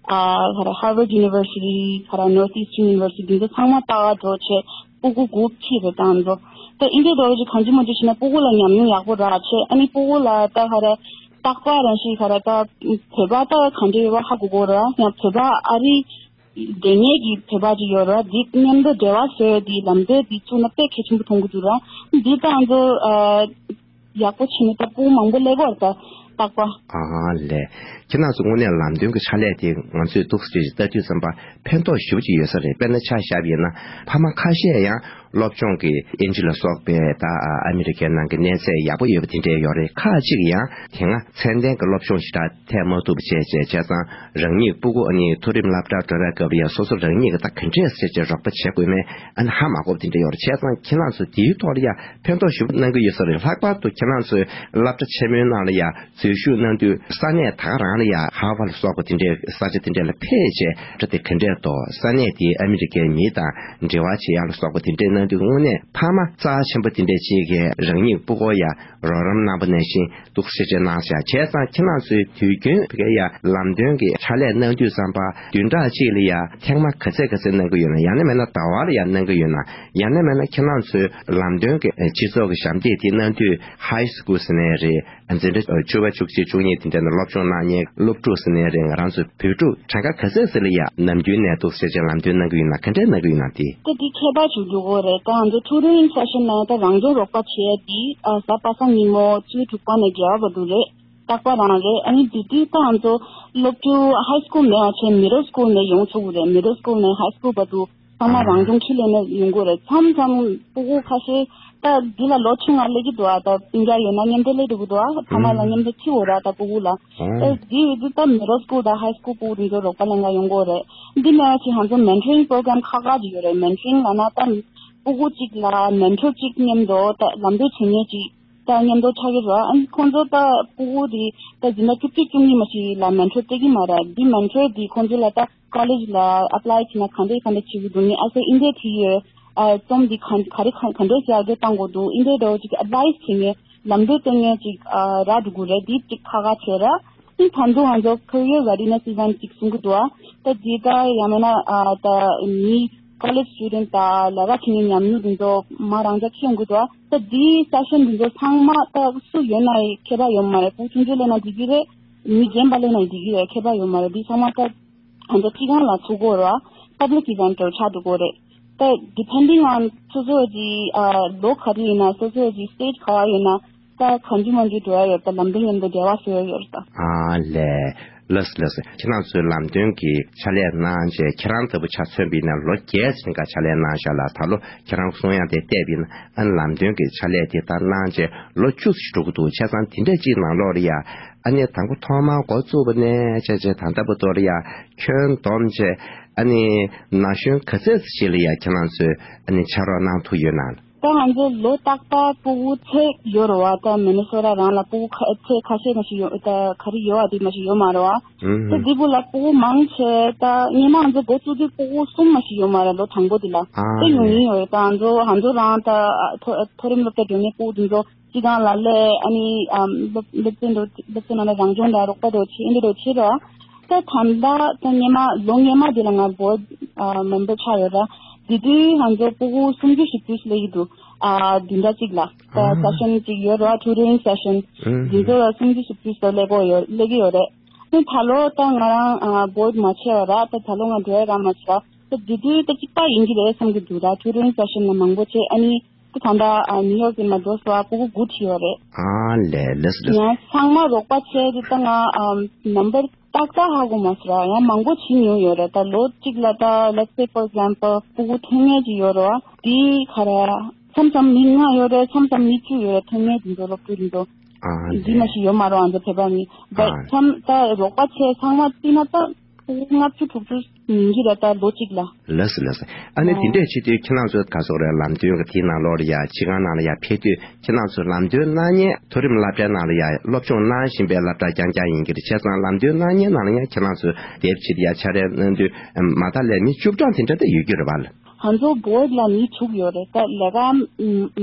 ཨ་ག་རེ་Harvard University ག་རེ་Northeastern University འདི་ཚོ་ཚང་མ་ལྟ་ག་འགྲོ་བྱས་སྤུ་གུ་དགུ་ཁྲིད་རེད། ད་ང་ཚོ་ད་ཨིན་སྐད་འདྲ་བོ་ཅིག་གང་ཅི་མང་ཅི་བྱས་ན་སྤུ་གུ་ལ་ཉམས་མྱོང་ཡག་པོ་རག་བྱས། ཨ་ནི་སྤུ་གུ་ལ་ད་ག་རེ་ རྟག་པར་རང་བཞིན་ག་རེ་ད་བོད་པ་ད་ག་འདྲ་ཡོད་པ་ཧ་གོ་གོ་ར་ཡང་བོད་པ་ཨ་རི་སྡོད་མཁན་གྱི་བོད་པ་ཅིག་ཡོད་ར་འདི་མཉམ་དུ་འབྲེལ་བ་བཟོས་འདི་ལམ་སྟོན་འདི་བཙུགས་ན་དཔེ་གལ་ཆེན་པོ་མཐོང་གི་འདུག་ར་འདི་ད་ང་ཚོ་ཡག་པོ་བྱས་ནས་ད་སྤུ་གུ་མང་པོ་སླེབས་ཀྱི་ཡོད་རེད་ད་རྟག་པ། ཨ་ལས། ཁྱེད་རང་ཚོ་དངོས་གནས་ལམ་སྟོན་གྱི་ཕྱག་ལས་དེ་ང་ཚོས་འདུག་སེ་ལྟ་དུས་ཙམ་པ་ཕན་ཐོགས་ཞེ་པོ་ཅིག་ཡོད་ས་རེད། དཔེར་ན་ཆ་བཞག་པ་ཡིན་ན་ཕ་མ་ཁ་ཤས་ཡང་སློབ་སྦྱོང་གི་ཨིན་ཇི་ལ་སོགས་པའི་ད་ཨ་མི་རི་ཀའི་ནང་གི་གནས་ཚད་ཡག་པོ་ཡོད་པ་དེ་འདྲས་ཡོད་རེད། ཁག་ཅིག་ཡང་དེ་སྔ་ཚད་ལྡན་གྱི་སློབ་སྦྱོང་ཞེ་དྲག་ཐེབས་མ་ཐུབ་པ་བྱས་བྱས་བྱས་ཙང་རང་ཉིད་སྤུ་གུ་ཨ་ནི་མཐོ་རིམ་སློབ་གྲྭར་འགྲོ་བའི་སྐབས་ལ་ཡང་སོ་སོ་རང་ཉིད་ཀྱིས་ད་ག་འདྲས་བྱས་བྱས་རོགས་པ་བྱེད་དགོས་མིན་ཨ་ནི་ཧ་མ་གོ་བ་དེ་འདྲས་ཡོད་རེད། བྱས་ཙང་ཁྱེད་རང་ཚོ་དེའི་ཐོག་ལ་ཡང་ཕན་ཐོགས་ཞེ་པོ་གནང་གི་ཡོད་ས་རེད། ལྷག་པར་དུ་ཁྱེད་རང་ཚོའི་སློབ་གྲྭ་ཆེན་མོའི་ནང་ལ་ཡང་འཛུལ་ཞུགས་གནང་དུས་ས་གནས་ད་ག་རང་ལ་ཡང་ཧར་ཝར་སོགས་པ་དེ་འདྲའི་ས་ཆ་དེ་འདྲ་ལ་ཕེབས་བྱས་ད་དེ་ག་འདྲས་འདུག་ས་གནས་དེའི་ཨ་མི་རི་ཀའི་མི་དང་འབྲེལ་བ་བྱེད་ཡག་ལ་སོགས་པ་དེ་འདྲས་གནང་དུས་དངོས་གནས་ཕ་མ་རྩ་ཆེན་པོ་དེ་འདྲས་ཅིག་གིས་རང་ཉིད་སྤུ་གུ་ཡ་རོགས་རམ་གནང་པ་ནང་བཞིན་འདུག་སེ་བྱས་གནང་བཞག་བྱས་ཙང་ཁྱེད་རང་ཚོའི་དུས་རྒྱུན་ཕ་གིའི་ཡ་ལམ་སྟོན་གྱི་ཕྱག་ལས་གནང་དུས་ཙམ་པ་བདུན་ཕྲག་གཅིག་ལ་ཡ་ཐེངས་མ་ག་ཚད་ག་ཚད་གནང་གི་ཡོད་ན། ཡང་ན་མེད་ན་ཟླ་བ་ལ་ཡ་གནང་གི་ཡོད་ན། ཡང་ན་མེད་ན་ཁྱེད་རང་ཚོའི་ལམ་སྟོན་གྱི་སྤྱི་ཚོགས་ཀྱི་ཞབས་འདེགས་དེ་གནང་དུས་ཧའི་སི་ཀུལ་ཟེར་ནའི་རེད། འཛིན་གྲྭ་བཅུ་པ་བཅུ་གཅིག་བཅུ་གཉིས་དེ་འདྲ་ནས་སློབ་སྦྱོང་གནང་མཁན་སློབ་ཕྲུག་ཟེར་ནའི་རེད། ང་རང་ཚོ་བོད་ཕྲུག་གྲངས་ཀ་ག་ཚད་ཟིག་ལ་ཡ་ནམ་རྒྱུན་ནས་འདུག་སེ་བྱས་ལམ་སྟོན་གནང་གི་ཡོད་ན། ག་འདྲས་གནང་གི་ཡོད་ན་དེ། ད་འདི་ཁྱད་པར་ཅིག་འདུག་གོ་རེད། ད་ང་ཚོ་ཊུ་ཊོ་རིང་སེ་ཤན་ནང་ད་རང་སྦྱོང་རོགས་པ་བྱེད་ཡ་འདི་ཨ་གཟའ་པ་སངས་ཉིན་མོ་བཅུ་དྲུག་པ་ནས་བརྒྱད་པ་བར་དུ་རེད། རྟག་པ་རང་རེད། ཨ་ནི་དེ་དུས་ད་ང་ཚོ་སློབ་ཕྲུག་ཧའི་སི་ཀུལ་མེད་པ་བྱས་མི་ཌལ་སི་ཀུལ་ནས་ཡོང་ཆོག་གི་རེད། མི་ཌལ་སི་ཀུལ་ནས་ཧའི་སི་ཀུལ་བར་དུ་ཚང་མ་རང་སྦྱོང་ཁྲིད་ལས་ནས་ཡོང་གི་རེད། མཚམས་མཚམས་སྤུ་གུ་ཁ་ཤས་ད་འདི་ལ་ལོ་ཆུང་ང་སླེབས་ཀྱི་འདུག་ཨ། ད་སྤུན་ཀྱག་ཡོད་ན་མཉམ་དུ་སླེབས་འགྲོ་གི་འདུག་ཨ། ཕ་མ་ལ་མཉམ་དུ་ཁྲིད་འོ་ར་ད་སྤུ་གུ་ལ། ཨེ་འདི་ཡོད་དུས་ད་མི་ཌལ་སི་ཀུལ་དང་ཧའི་སི་ཀུལ་སྤུ་གུ་དེ་ཚོ་རོགས་པ་ལེན་ག་ཡོང་གི་རེད། འདི་མེད་པ་ཅིག་ང་ཚོ་མེན་ཊོ་རིང་པོ་རོ་གྷ་རམ་ཁག་ཁག་ཅིག་ཡོད་རེད། མེན་ཊོ་རིང་ལབ་ན་ད་སྤུ་གུ་གཅིག་ལ་མེན་ཊོར་གཅིག་མཉམ་དུ་ད་ལམ་སྟོན་བྱེད་མཁན་གཅིག་ད་མཉམ་དུ་ཆགས་ཀྱི་རེད། ཨ་ནི་ཁོང་ཚོ་ད་སྤུ་གུ་དེ་ད་འཛིན་གྲྭ་བཅུ་གཅིག་བཅུ་གཉིས་མ་ཞིག་ལ་མེན་ཊོར་སྤྲད་ཀྱི་མ་རེད། འདི་མེན་ཊོར་འདི་ཁོང་ཚོ་ལ་ད་ཀོ་ལེཇ་ལ་ཨེབ་ལའི་བྱས་ན་ག་འདྲས་ག་འདྲས་བྱེད་དགོས་འདུག་ངས་ཨ་སེ་འདི་འདྲས་བྲིས་ཡོད། ཨ་རྩོམ་འདི་ག་ག་རེ་ག་ག་འདྲས་ཡར་རྒྱས་གཏོང་དགོས་འདུག་འདི་འདྲས་འདྲ་བོ་ཅིག་ཨེབ་ལའི་བྱེད་མཁན་ལམ་སྟོན་སྟོན་མཁན་ཅིག་ཨ་རག་འགྲོ་དགོས་རེད། འདི་ཅིག་ཁག་ཁག་བྱས་ར། ཨ་ནི་ད་དུང་ང་ཚོ་ཁེ་རི་ཡར་རེ་ཌི་ནེ་སི་ཨི་ཝེན་ཊི་ཅིག་གསུང་གི་འདུག་ཨ། ད་འདི་ད་ཡང་མིན་ན་ཨ་ད་མི་ཀོ་ལེཇ་སི་ཊུ་ཌེན་ཊི་དང་ལས་ཀ་བྱེད་མཁན་ཉམས་མྱོང་འདི་ཚོ་མ་རང་འཇགས་ཁྱེར་ཡོང་གི་འདུག་ཨ། ད་འདི་སེ་ཤན་འདི་ཚོ་ཚང་མ་ད་སུ་ཡོད་ན་ཡང་ཁྱད་པར་ཡོད་མ་རེད། སྤུ་གུ་ཆུང་ཆུང་སླེབས་ན་འགྲིག་གི་རེད། མི་རྒན་པ་སླེབས་ན་འགྲིག་གི་རེད། ཁྱད་པར་ཡོད་མ་རེད། འདི་ཚང་མ་ད་ང་ཚོ་ཁྲིད་ཁང་ལ་ཚུགས་དགོས་རེད་བ། པབ་ལིག་ཨི་ཝེན་ཊི་འདྲ་བོ་ཆགས་འགྲོ་གི་རེད། ད་ཌི་པེན་ཌིང་ཨོན་སོ་སོ་གི་ཨ་ལོ་ག་རེ་ཡིན་ན་སོ་སོ་གི་སི་ཊེ་ཇི་ག་པར་ཡོད་ན་ད་གང་ཅི་མང་ཅི་འགྲོ་ཡ་ཡོད། ད་ལམ་སྟོན་མཉམ་དུ་འབྲེལ་བ་བཟོ་ཡ་ཡོད་རེད་ད། ཨ་ལས། ལགས་སོ་ལགས་སོ། ཁྱེད་རང་ཚོའི་ལམ་སྟོན་གྱི་ཕྱག་ལས་གནང་བྱས་ཁྱེད་རང་ལྟ་བུ་ཆ་མཚོན་པ་ཡིན་ན་ལོ་བརྒྱད་ཙམ་ཀ་ཕྱག་ལས་གནང་བཞག་ལ། ད་ལོ་ཁྱེད་རང་གསུང་ཡ་དེ་བལྟས་པ་ཡིན་ན་ཨ་ནི་ལམ་སྟོན་གྱི་ཕྱག་ལས་དེ་ད་གནང་བྱས་ལོ་བཅུ་ཙམ་འགྲོ་གི་འདུག་བྱས་ཙང་དེ་འདྲ་ཅིག་ནང་ལོགས་ལ་ཡ་ཨ་ནི་དང་པོ་ཐོག་མར་འགོ་བཙུགས་པ་ནས་བྱས་བྱས་ད་ལྟ་བར་དུ་ལ་ཡ་ཁྱོན་བསྡོམས་བྱས་ཨ་ནི་ན་གཞོན་ག་ཚད་ཅིག་ལ་ཡ་ཁྱེད་རང་ཚོས་ཨ་ནི་ཕྱག་རོགས་གནང་ཐུབ་ཡོད་ན། ད་ང་ཚོ་ལོ་རྟག་པར་སྤུ་གུ་ཚད་ཡོད་རེད་བ། ད་མི་ནི་སོ་ཊ་རང་ལ་སྤུ་གུ་ཁ་ཚད་ཁ་ཤས་མ་ཞིག་ཡོད། ད་ག་རེ་ཡོད་བ་དེ་མ་ཞིག་ཡོད་མ་རེད་བ། ཨུམ། ད་འདི་བུ་ལ་སྤུ་གུ་མང་ཆེ་ད་སྔོན་མ་ང་ཚོ་འགོ་བཙུགས་དུས་སྤུ་གུ་གསུམ་མ་ཞིག་ཡོད་མ་རེད། ལོ་དང་པོ་དེ་ལ་ཨ་ད་ཡོང་ཡིན་ཡོད་རེད། ད་ང་ཚོ་ང་ཚོ་རང་ད་མཐོ་མཐོ་རིམ་སློབ་གྲྭ་འགྲོ་མཁན་སྤུ་གུ་དེ་ཚོ་སྤྱི་བཏང་ལ་སླེབས་ཨ་ནི་ཨམ་སློབ་སློབ་ཚན་འགྲོ་སློབ་ཚན་ནང་ལ་རང་སྦྱོང་དང་རོགས་པ་འགྲོ་བྱེད་ཨེ་འདྲ་འགྲོ་བྱེད་རོགས། ད་ད་ལྟ་ད་སྔོན་མ་ལོ་སྔོན་མ་དེ་ལ་ང་བོར་ཌི་མེམ་བར་ཆགས་ཡོད་ར། དེ་དུས་ང་ཚོ་སྤུ་གུ་སུམ་ཅུ་ཞིག་ཙམ་སླེབས་ཀྱི་འདུག་ཨ་བདུན་ཕྲག་གཅིག་ལ་ད་ཨ་སེ་ཤན་གཅིག་ཡོད་ར། ཊུ་ཊོ་རིང་སེ་ཤན་ཨུམ་དེ་ཚོ་ལ་སུམ་ཅུ་ཞིག་ཙམ་སླེབས་ཀྱི་ཡོད་སླེབས་ཀྱི་ཡོད་རེད། ཨ་ནི་ད་ལོ་ད་ང་རང་ཨ་བོར་ཌི་མ་ཆད་པ་ར། ད་ད་ལོ་ང་འགྲོ་ཡ་རག་མ་སོང་། ད་དེ་དུས་ད་གཅིག་པ་ཡིན་གྱི་རེད་བསམ་གྱི་འདུག་ད་ཊུ་ཊོ་རིང་སེ་ཤན་ལ་མང་པོ་བྱས་ཨ་ནི། ད་ད་ལྟ་ཨ་ནིའུ་ཡོག་ནས་མར་འགྲོ་སོང་ཨ། སྤུ་གུ་དགུ་ཁྲིད་ཡོད་རེད། ཨ་ལས་ལགས་སོ་ལགས་སོ། ཡང་ཚང་མ་རོགས་པ་བྱས་ཏེ་ད་ང་ཨམ་ནམ་བར་ཏག་ཏག་ཧ་གོ་མ་སོང་ར། ཡང་མང་པོ་ཁྲིད་མྱོང་ཡོད་རེད། ད་ལོ་གཅིག་ལ་ད་let's say for example སྤུ་གུ་ཐོན་མཁན་ཅིག་ཡོད་རེད་བ། དེ་ག་རེ་མཚམས་མཚམས་མི་ལྔ་ཡོད་རེད། མཚམས་མཚམས་མི་བཅུ་ཡོད་རེད། ཐོན་མཁན་དེ་ཚོ་སློབ་ཕྲུག་དེ་ཚོ། ཨ་འདི་མ་ལས། ཞིག་ཡོད་མ་རེད། ང་ཚོ་བོད་པ་མི་བས་ཨ་མཚམས་ད་རོགས་པ་བྱས་ཚང་མ་བརྩིས་ན་ད། ལྔ་བཅུ་དྲུག་ཅུ་ཡིན་གྱི་རེད་ད་ལོ་གཅིག་ལ། ལགས་སོ་ལགས་སོ། ཨ་ནི་དེ་འདྲས་བྱེད་དུས་ཁྱེད་རང་ཚོ་ག་ཚོད་རེད་ལམ་སྟོན་གྱི་དེའི་ནང་ལོགས་ལ་ཡ་སྤྱི་ཁང་ནང་ལ་ཡ་ཕེབས་དུས་ཁྱེད་རང་ཚོ་ལམ་སྟོན་གནང་མཁན་མཐོ་རིམ་སློབ་གྲྭའི་ནང་ལ་ཡ་སློབ་སྦྱོང་གནང་བཞིན་པའི་སློབ་གྲྭ་རྐྱང་རྐྱང་ཡིན་གྱི་རེད། བྱས་ཙང་ལམ་སྟོན་གནང་མཁན་ནང་ལ་ཡ་ཁྱེད་རང་ཚོ་དེབ་ཕྱིར་ཡ་ཕྱག་ལས་གནང་དུས་མ་མཐའ་ལ་མི་བཅུ་གྲངས་དེ་འདྲ་ད་ཡོད་རྒྱུ་རེད་པ། ང་ཚོ་བོར་ཌི་ལ་མི་དྲུག་ཡོད་རེད། ད་ལས་ཀ་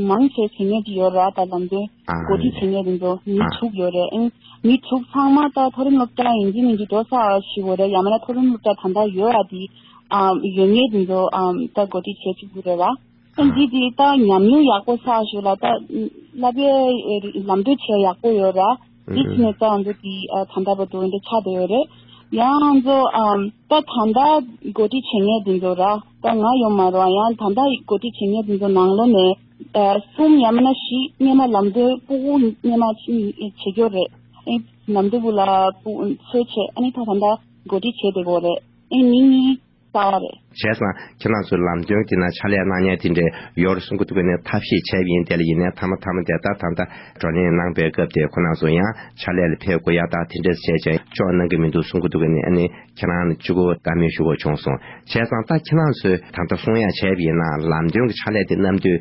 མང་ཆེ་བྱེད་མཁན་ཅིག་ཡོད་ར། ད་ལམ་སྟོན་ཨ་འགོ་ཁྲིད་བྱེད་མཁན་དེ་ཚོ་མི་ཨ་དྲུག་ཡོད་རེད། ཨིན་མི་དྲུག་ཚང་མ་ད་མཐོ་རིམ་སློབ་གྲྭ་ཡིན་གཅིག་མིན་གཅིག་འགྲོ་ཚར་བ་ཞིག་ཡོད་རེད། ཡང་མིན་ན་མཐོ་རིམ་སློབ་གྲྭ་ད་ལྟ་ཡོད་ཨ་དེ་ཨ་ཡོད་མཁན་དེ་ཚོ་ཨ་ད་འགོ་ཁྲིད་བྱེད་ཐུབ་ཀྱི་རེད་བ། ཨ་ཨིན་འདི་དེ་ད་ཉམས་མྱོང་ཡག་པོ་ཚར་ཞིག་ལ་ད་བསླབ་པའི་ལམ་སྟོན་བྱེད་ཡག་པོ་ཡོད་ར། འདི་ཕྱིན་ནས་ད་ང་ཚོ་དེ་ཨ་ད་ལྟ་བར་དུ་འདི་ཆགས་བསྡད་ཡོད་རེད། ཡང་ང་ཚོ་ཨམ་ད་ད་ལྟ་འགོ་ཁྲིད་བྱེད་མཁན་དེ་ཚོ་ར་ད་ང་ཡོད་མ་རེད་བ། ཡང་ད་ལྟ་འགོ་ཁྲིད་བྱེད་མཁན་དེ་ཚོ་ནང་ལོགས་ནས་ཨ་གསུམ་ཡང་མིན་ན་བཞི་སྔོན་མ་ལམ་སྟོན་ཕྲུ་གུ་སྔོན་མ་བྱེད་ཀྱི་ཡོད་རེད། ཨེ་ལམ་སྟོན་ཕྲུ་གུ་ལ་ཕྲུ་གུ་འཚོལ་བྱས་ཨ་ནི་ད་ད་ལྟ་འགོ་ཁྲིད་བྱས་བསྡད་ཀྱི་ཡོད་རེད། ཨེ་མི་གཉིས་གསར་པ་རེད། བྱས་ཙང་ཁྱེད་རང་ཚོའི་ལམ་སྟོན་དེ་ན་ཕྱག་ལས་གནང་མཁན་དེ་འདྲས་ཡོད་རེད་གསུང་གི་འདུག་ག་ནས་ཐབས་ཤེས་བྱས་པ་ཡིན། དེ་ལ་ཡིན་ནའི་མཐའ་མ་མཐའ་མ་དེ་ད་ད་ལྟ་བགྲོ་གླེང་གནང་པའི་སྐབས་དེ་ཁོ་རང་ཚོ་ཡང་ཕྱག་ལས་ལ་ཕེབས་དགོས་ཡ་ད་དེ་འདྲས་བྱས་བྱས་ལྕོགས་གནང་གི་མི་འདུག་གསུང་གི་འདུག་ག་ནས་ཨ་ནི་ཁྱེད་རང་ནི་གཅིག་པོ་བཀའ་མོལ་ཞུ་དགོས་བྱུང་སོང་། བྱས་ཙང་ད་ཁྱེད་རང་ཚོས་ད་ལྟ་གསུང་ཡ་བྱས་པ་ཡིན་ན་ལམ་སྟོན་གྱི་ཕྱག་ལས་དེ་གནང་དུས་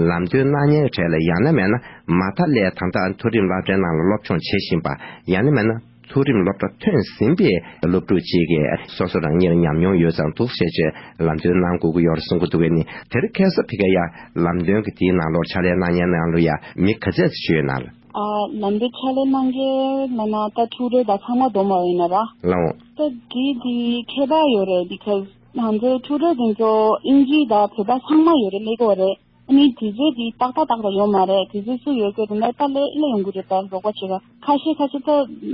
ལམ་སྟོན་གནང་མཁན་གྱི་གྲས་ལ་ཡང་ན་མེད་ན་མ་མཐའ་ལས་ད་ལྟ་མཐོ་རིམ་སློབ་གྲྭའི་ནང་ལ་སློབ་སྦྱོང་བྱེད་བཞིན་པ་ཡང་ན་མེད་ན། མཐོ་རིམ་སློབ་གྲྭ་ཐོན་ཟིན་པའི་སློབ་ཕྲུག་ཅིག་གིས་སོ་སོ་རང་ཉིད་ལ་ཉམས་མྱོང་ཡོད་ཙང་འདུག་ཟེར་བྱས་ལམ་སྟོན་གནང་དགོས་ཀྱི་ཡོད་རེད་གསུང་གི་འདུག་གས་ནི། དེ་རིང་ཁ་སང་ཕ་གིར་ཡ་ལམ་སྟོན་གྱི་དེའི་ནང་ལོགས་ཕྱག་ལས་གནང་མཁན་ནང་ལོགས་ཡ་མི་ག་ཚད་ཅིག་ཡོད་ན་ལ། ཨ་ལམ་སྟོན་ཕྱག་ལས་གནང་མཁན་ལབ་ན་ད་ཕྲུ་གུ་ད་ཚང་མ་བསྡོམས་པ་ཡིན་ན་ར། ལའོ། ད་དེ་དེ་ཁྱད་པར་ཡོད་རེད། because ང་ཚོའི་ཕྲུ་གུ་དེ་ཚོ་ཨིན་ཇི་དང་བོད་པ་ཚང་མ་ཡོད་རེད། སླེབས་ཀྱི་ཡོད་རེད། ཨ་ནི་དུས་ཚོད་དེ་ཏག་ཏག་ཏག་ཏག་ཡོད་མ་རེད། དུས་ཚོད་སུ་ཡོད་སྐད་དུ་ན་ད་སླེབས་སླེབས་ཡོང་གི་རེད། ད་རོགས་པ་བྱེད་ག་ཁ་ཤས་ཁ་ཤས་ད་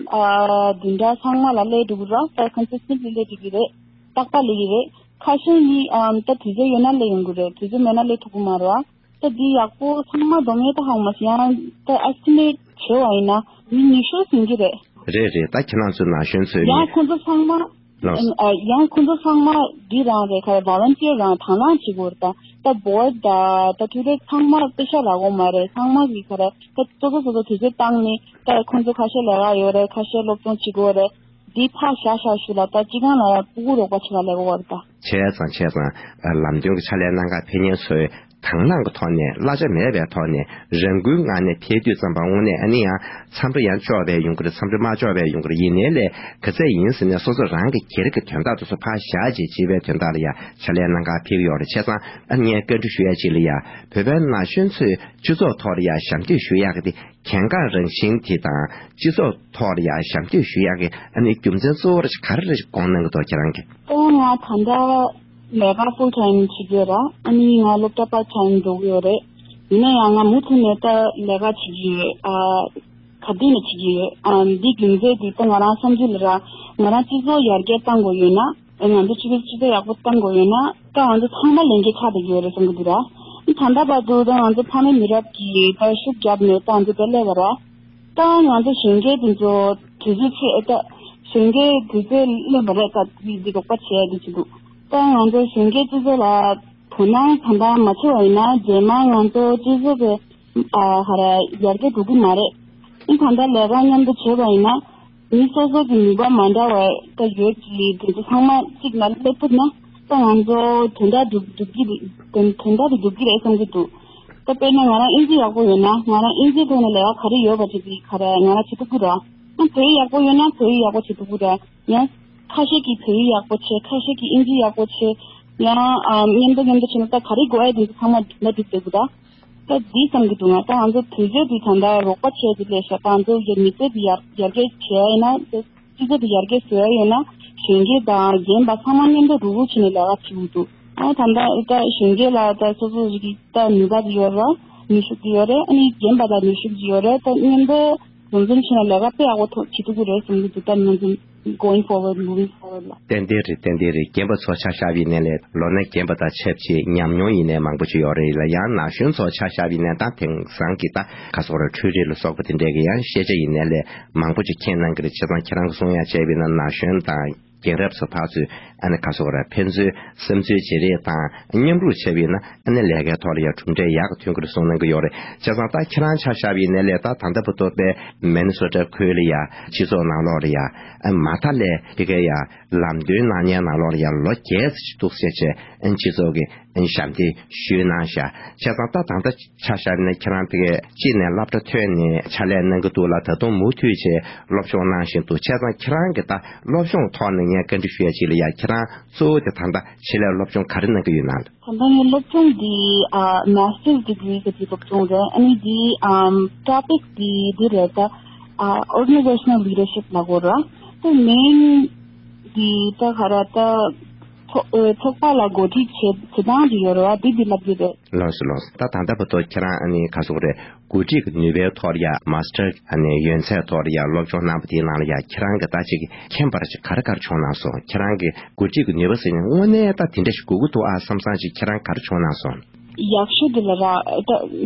ཨ་བདུན་ཕྲག་ཚང་མ་ལ་སླེབས་འགྲོ་གི་རེད། ད་ཁོང་ཚོ་སིམ་པ་ལི་སླེབས་འགྲོ་གི་རེད། ཏག་ཏག་སླེབས་ཀྱི་རེད། ཁ་ཤས་ནི་ཨམ་ད་དུས་ཚོད་ཡོད་ན་སླེབས་ཡོང་གི་རེད། དུས་ཚོད་མེད་ན་སླེབས་ཐུབ་ཀྱི་མ་རེད། ད་འདི་ཡག་པོ་ཚང་མ་བསྡོམས་ཡས་ད་ཧ་གོ་མ་སོང་། ཡང་ད་ཨེ་སི་ཊི་མེཊ་བྱས་པ་ཡིན་ན་མི་ཉི་ཤུ་ཟིན་གྱི་རེད། རེད་རེད། ད་ཁྱེད་རང་ཚོའི་ན་གཞོན་ཚོའི་ཡང་མི་ཁོང་ཚོ་ཚང་མ་ལགས། ཨ་ཡང་ཁོང་ཚོ་ཚང་མ་འདི་རང་རེད། ག་རེ་ཝོ་ལན་ཊི་ཡར་རང་དང་བླངས་བྱེད་དགོས་རེད། ད་ད་བོར་ཌི་དང་ད་ཊུ་ཊར་ཚང་མ་པེ་ཤ་རག་གོ་མ་རེད། ཚང་མ་གི་ག་རེ་ད་སོ་སོ་སོ་སོ་དུས་ཚོད་བཏང་ནས་ད་ཁོང་ཚོ་ཁ་ཤས་ལས་ཀ་ཡོད་རེད། ཁ་ཤས་སློབ་སྦྱོང་བྱེད་དགོས་རེད། འདི་ཕར་བཞག་བཞག་ཞུ་ལ་ད་སྤྱི་ཁང་ལ་ཕྲུ་གུ་རོགས་པ་བྱེད་ག་ལས་ཀ་བར་ད། བྱས་ཙང་བྱས་ཙང་ལམ་སྟོན་གྱི་ཕྱག་ལས་གནང་ག་ཕེབས་མཁན་ཚོའི་དང་བླངས་ཀྱི་ཐོག་ནས་གླ་ཆ་མེད་པའི་ཐོག་ནས་རང་འགུལ་ངང་ནས་ཕེབས་དུས་ཙམ་པ་དངོས་གནས་ཨ་ནི་ཡང་འཚམས་འདྲི་ཡང་ལྕོགས་པའི་ཡོང་གི་རེད། འཚམས་འདྲི་མ་ལྕོགས་པའི་ཡོང་གི་རེད། ཡིན་ནའི་ལས་ག་ཚད་ཡིན་ཟེར་ནས་སོ་སོ་རང་གི་སྒེར་གྱི་དོན་དག་དེ་ཚོ་ཕར་བཞག་བྱས་བྱེད་པའི་དོན་དག་ལ་ཡང་ཕྱག་ལས་གནང་ག་ཕེབས་ཀྱི་ཡོད་རེད། བྱས་ཙང་ཨ་ནི་ངས་བཀའ་འདྲི་ཞུ་ཡ་ཅིག་ལ་ཡ་བོད་པའི་ན་གཞོན་ཚོས་སྤྱི་ཚོགས་ཐོག་ལ་ཡ་ཞབས་འདེགས་ཞུ་ཡག་གི་དེ་གལ་འགངས་རང་བཞིན་དེ་དང་སྤྱི་ཚོགས་ཐོག་ལ་ཡང་ཞབས་འདེགས་ཞུ་ཡག་གི་ཨ་ནི་རྒྱུ་མཚན་གཙོ་བོ་རེ་ག་རེ་རེ་དགོངས་གནང་གི་འདུག་ཁྱེད་རང་གི། ཨོ་ང་ད་ལྟ་ལས་ཀ་ཕུལ་ཊའིམ་བྱེད་ཀྱི་ཡོད་ར། ཨ་ནི་ང་སློབ་གྲྭ་པར་ཊའིམ་འགྲོ་གི་ཡོད་རེད། ཡིན་ན་ཡང་ང་མུ་མཐུད་ནས་ད་ལས་ཀ་བྱེད་ཀྱི་ཡོད། ཨ་ག་དུས་ནས་བྱེད་ཀྱི་ཡོད། ཨ་འདི་རྒྱུ་མཚན་དེ་ད་ང་རང་བསམ་ཚུལ་ལ་ར་ང་རང་སྤྱི་ཚོགས་ཡར་རྒྱས་གཏང་དགོས་ཡོད་ན། ང་ཚོ་སྤྱི་ཚོགས་སྤྱི་ཚོགས་ཡག་པོ་གཏང་དགོས་ཡོད་ན་ད་ང་ཚོ་ཚང་མ་ལས་འགན་ཆགས་བསྡད་ཀྱི་ཡོད་རེད་བསམ་གྱི་འདུག་ར། ད་ལྟ་བར་དུ་ད་ང་ཚོ་ཕ་མའི་མི་རབས་ཀྱིས་ད་ཤུགས་བརྒྱབ་ནས་ད་ང་ཚོ་ད་སླེབས་པ་ར། ད་ང་ཚོ་གཞོན་སྐྱེས་དེ་ཚོ་དུས་ཚོད་ཚེ་ད་གཞོན་སྐྱེས་དུས་ཚོད་སླེབས་པ་རེད། ད་དེ་དེ་དོགས་པ་བྱས་དེ་བྱེད་འདུག་ད་ང་ཚོ་གཞོན་སྐྱེས་སྤྱི་ཚོགས་ལ་དོ་སྣང་ད་ལྟ་མ་བྱས་པ་ཡིན་ན་རྗེས་མ་ང་ཚོ་སྤྱི་ཚོགས་ཀྱི་ཨ་ཧ་ར་ཡར་རྒྱས་འགྲོ་གི་མ་རེད། ཨིན་ད་ལྟ་ལས་ཀ་མཉམ་དུ་བྱས་པ་ཡིན་ན། མི་སོ་སོ་གི་ནུས་པ་མ་འདྲ་བ་ད་ཡོད་ཀྱི་དེ་ཚོ་ཚང་མ་གཅིག་ལ་སླེབས་ཐུབ་ན་ད་ང་ཚོ་དོན་དག་འགྲུབ་འགྲུབ་ཀྱི་རེད། དོན་དོན་དག་དེ་འགྲུབ་ཀྱི་རེད་བསམ་གྱི་འདུག་ད་དཔེར་ན་ང་རང་ཨིན་ཇི་ཡག་པོ་ཡོད་ན་ང་རང་ཨིན་ཇིའི་ཐོག་ནས་ལས་ཀ་ག་རེ་ཡོད་པ་ཅིག་གི་ག་རེ་ང་རང་བྱེད་ཐུབ་ཀྱི་རེད། ཨ་བོད་ཡིག་ཡག་པོ་ཡོད་ན་བོད་ཡིག་ཡག་པོ་བྱེད་ཐུབ་ཀྱི་རེད། ཡང་ཁ་ཤས་ཀྱིས་བོད་ཡིག་ཡག་པོ་བྱེད། ཁ་ཤས་ཀྱིས་ཨིན་ཇི་ཡག་པོ་བྱེད། ཡང་ཨ་མཉམ་དུ་མཉམ་དུ་བྱས་ན་ད་ག་རེ་དགོས་ཨེ་དེ་ཚོ་ཚང་མ་ལ་འགྲུབ་བསྡད་དགོས་ད། ད་འདི་བསམ་གྱི་འདུག་ང་ད་ང་ཚོ་དུས་ཚོད་འདི་ད་ལྟ་རོགས་པ་བྱས་འདི་ལས་ཤག་ད་ང་ཚོ་ཡ་མི་ཚེ་འདི་ཡར་ཡར་རྒྱས་བྱས་ཡིན་ན་ད་སྤྱི་ཚོགས་འདི་ཡར་རྒྱས་བཟོ་ཡ་ཡོད་ན་གཞོན་སྐྱེས་དང་རྒན་པ་ཚང་མ་མཉམ་དུ་རུག་རུག་བྱས་ནས་ལས་ཀ་བྱེད་དགོས་འདུག་ཨ་ད་ལྟ་ད་གཞོན་སྐྱེས་ལ་ད་སོ་སོ་རིགས་ད་ནུས་པ་འདི་ཡོད་རེད། ནུས་ཤུགས་འདི་ཡོད་རེད། ཨ་ནི་རྒན་པ་ལ་ནུས་ཤུགས་འདི་ཡོད་རེད། ད་མཉམ་དུ་འཛོམས་འཛོམས་བྱས་ན་ལས་ཀ་དཔེ་ཡག་པོ་ཐོག་བྱེད་ཐུབ་ཀྱི་རེད་བསམ་གྱི་འདུག་ད་མཉམ་འཛོམས། Going forward, moving forward ལ། ཏན་ཏན་རེད། ཏན་ཏན་རེད། རྒན་པ་ཚོ་ཆ་བཞག་པ་ཡིན་ནའི་ལས་ལོ་ན་རྒན་པ་དང་ཆབས་ཅིག་ཉམས་མྱོང་ཡིན་ནའི་མང་པོ་ཅིག་ཡོད་རེད་ལ། ཡང་ན་གཞོན་ཚོ་ཆ་བཞག་པ་ཡིན་ནའི་ད་དེང་སང་གི་ད་ག་སོག་ར་འཕྲུལ་རིག་ལ་སོགས་པ་དེ་འདྲས་ཀྱི་ཡང་ཤེས་བྱ་ཡིན་ནའི་ལས་མང་པོ་ཅིག་མཁྱེན་གནང་གི་རེད། བྱས་ཙང་ཁྱེད་རང་གི་གསུང་ཡ་བྱས་པ་ཡིན་ན་ན་གཞོན་དང་རྒན་རབས་ཚོ་ཕར་ཚུར་ཨ་ནི་ག་སོག་ར་ཕན་ཚུན་བསམ་ཚུལ་བརྗེ་རེས་དང་མཉམ་རུབ་བྱས་པ་ཡིན་ན། ཨ་ནི་ལས་ཀའི་ཐོག་ལ་ཡང་གྲུབ་འབྲས་ཡག་གི་ཐོན་གྱི་རེད་གསུངས་གནང་གི་ཡོད་རེད། བྱས་ཙང་ད་ཁྱེད་རང་ཆ་བཞག་པ་ཡིན་ནའི་ལས་ད་ད་ལྟ་བར་དུ་དཔེ་མེ་ནི་སོ་ཊ་ཁུལ་ལ་ཡ་སྤྱི་ཚོགས་ནང་ལོགས་ལ་ཡ་ཨ་མ་མཐའ་ལས་དེ་གའི་ཡ་ལམ་སྟོན་གནང་མཁན་ནང་ལོགས་ལ་ཡ་ལོ་བརྒྱད་ཙམ་ཞིག་འདུག་ཟེར་བྱས་ཨ་སྤྱི་ཚོགས་ཀྱི་ཨ་ཞབས་འདེགས་ཞུས་གནང་བཞག་བྱས་ཙང་ད་ད་ལྟ་ཆ་བཞག་པ་ཡིན་ན་ཁྱེད་རང་དེ་གའི་གཅིག་ནས་སློབ་གྲྭ་ཐོན་ནས་ཕྱག་ལས་གནང་གི་འདུག་ལ། ད་དུང་མུ་མཐུད་བྱས་སློབ་སྦྱོང་གནང་བཞིན་འདུག་བྱས་ཙང་ཁྱེད་རང་གི་ད་སློབ་སྦྱོང་ཐོག་ནས་ངས་བཀའ་འདྲི་ཞུ་ཡ་ཅིག་ལ་ཡ་ཁྱེད་རང་གཙོ་བོ་དེ་ད་ལྟ་ཆེད་ལས་སློབ་སྦྱོང་ག་རེ་གནང་གི་ཡོད་ན། ད་ལྟ་ངའི་སློབ་སྦྱོང་འདི་ཨ་master's degree གི་འདི་སློབ་སྦྱོང་རེད། ཨ་ནི་འདི་ཨམ་topic འདི་འདི་རེད་ད། ཨ་organizational leadership ལབ་དགོས་རེད། ད་main འདི་ད་ག་རེ་ད་ ཚོགས་ཨ་ཚོགས་པ་ལ་འགོ་ཁྲིད་བྱེད་བྱེད་སྟངས་ཅིག་ཡོད་རེད་བ། འདི་འདི་ལབ་ཀྱི་རེད། ལགས་སོ་ལགས་སོ། ད་ད་ལྟ་བར་དུ་ཁྱེད་རང་ཨ་ནི་ག་ཟེར་དགོས་རེད། འགོ་ཁྲིད་ཀྱི་ནུས་པའི་ཐོག་ལ་ཡ་མ་སི་ཊར་ཨ་ནི་ཡོན་ཚད་ཐོག་ལ་ཡ་སློབ་སྦྱོང་གནང་བ་དེའི་ནང་ལ་ཡ་ཁྱེད་རང་གི་ད་ཅིག་མཁྱེན་པ་ཅིག་ག་རེ་ག་རེ་བྱུང་གནང་སོང་། ཁྱེད་རང་གི་འགོ་ཁྲིད་ཀྱི་ནུས་པ་ཟེར་ནས་དངོས་གནས་ད་དེ་འདྲ་ཞིག་དགོས་ཀྱི་འདུག་ཨ་བསམ་བསམ་ཅིག་ཁྱེད་རང་ག་རེ་བྱུང་གནང་སོང་། ཡག་ཤོས་དེ་ལ་ར་ད་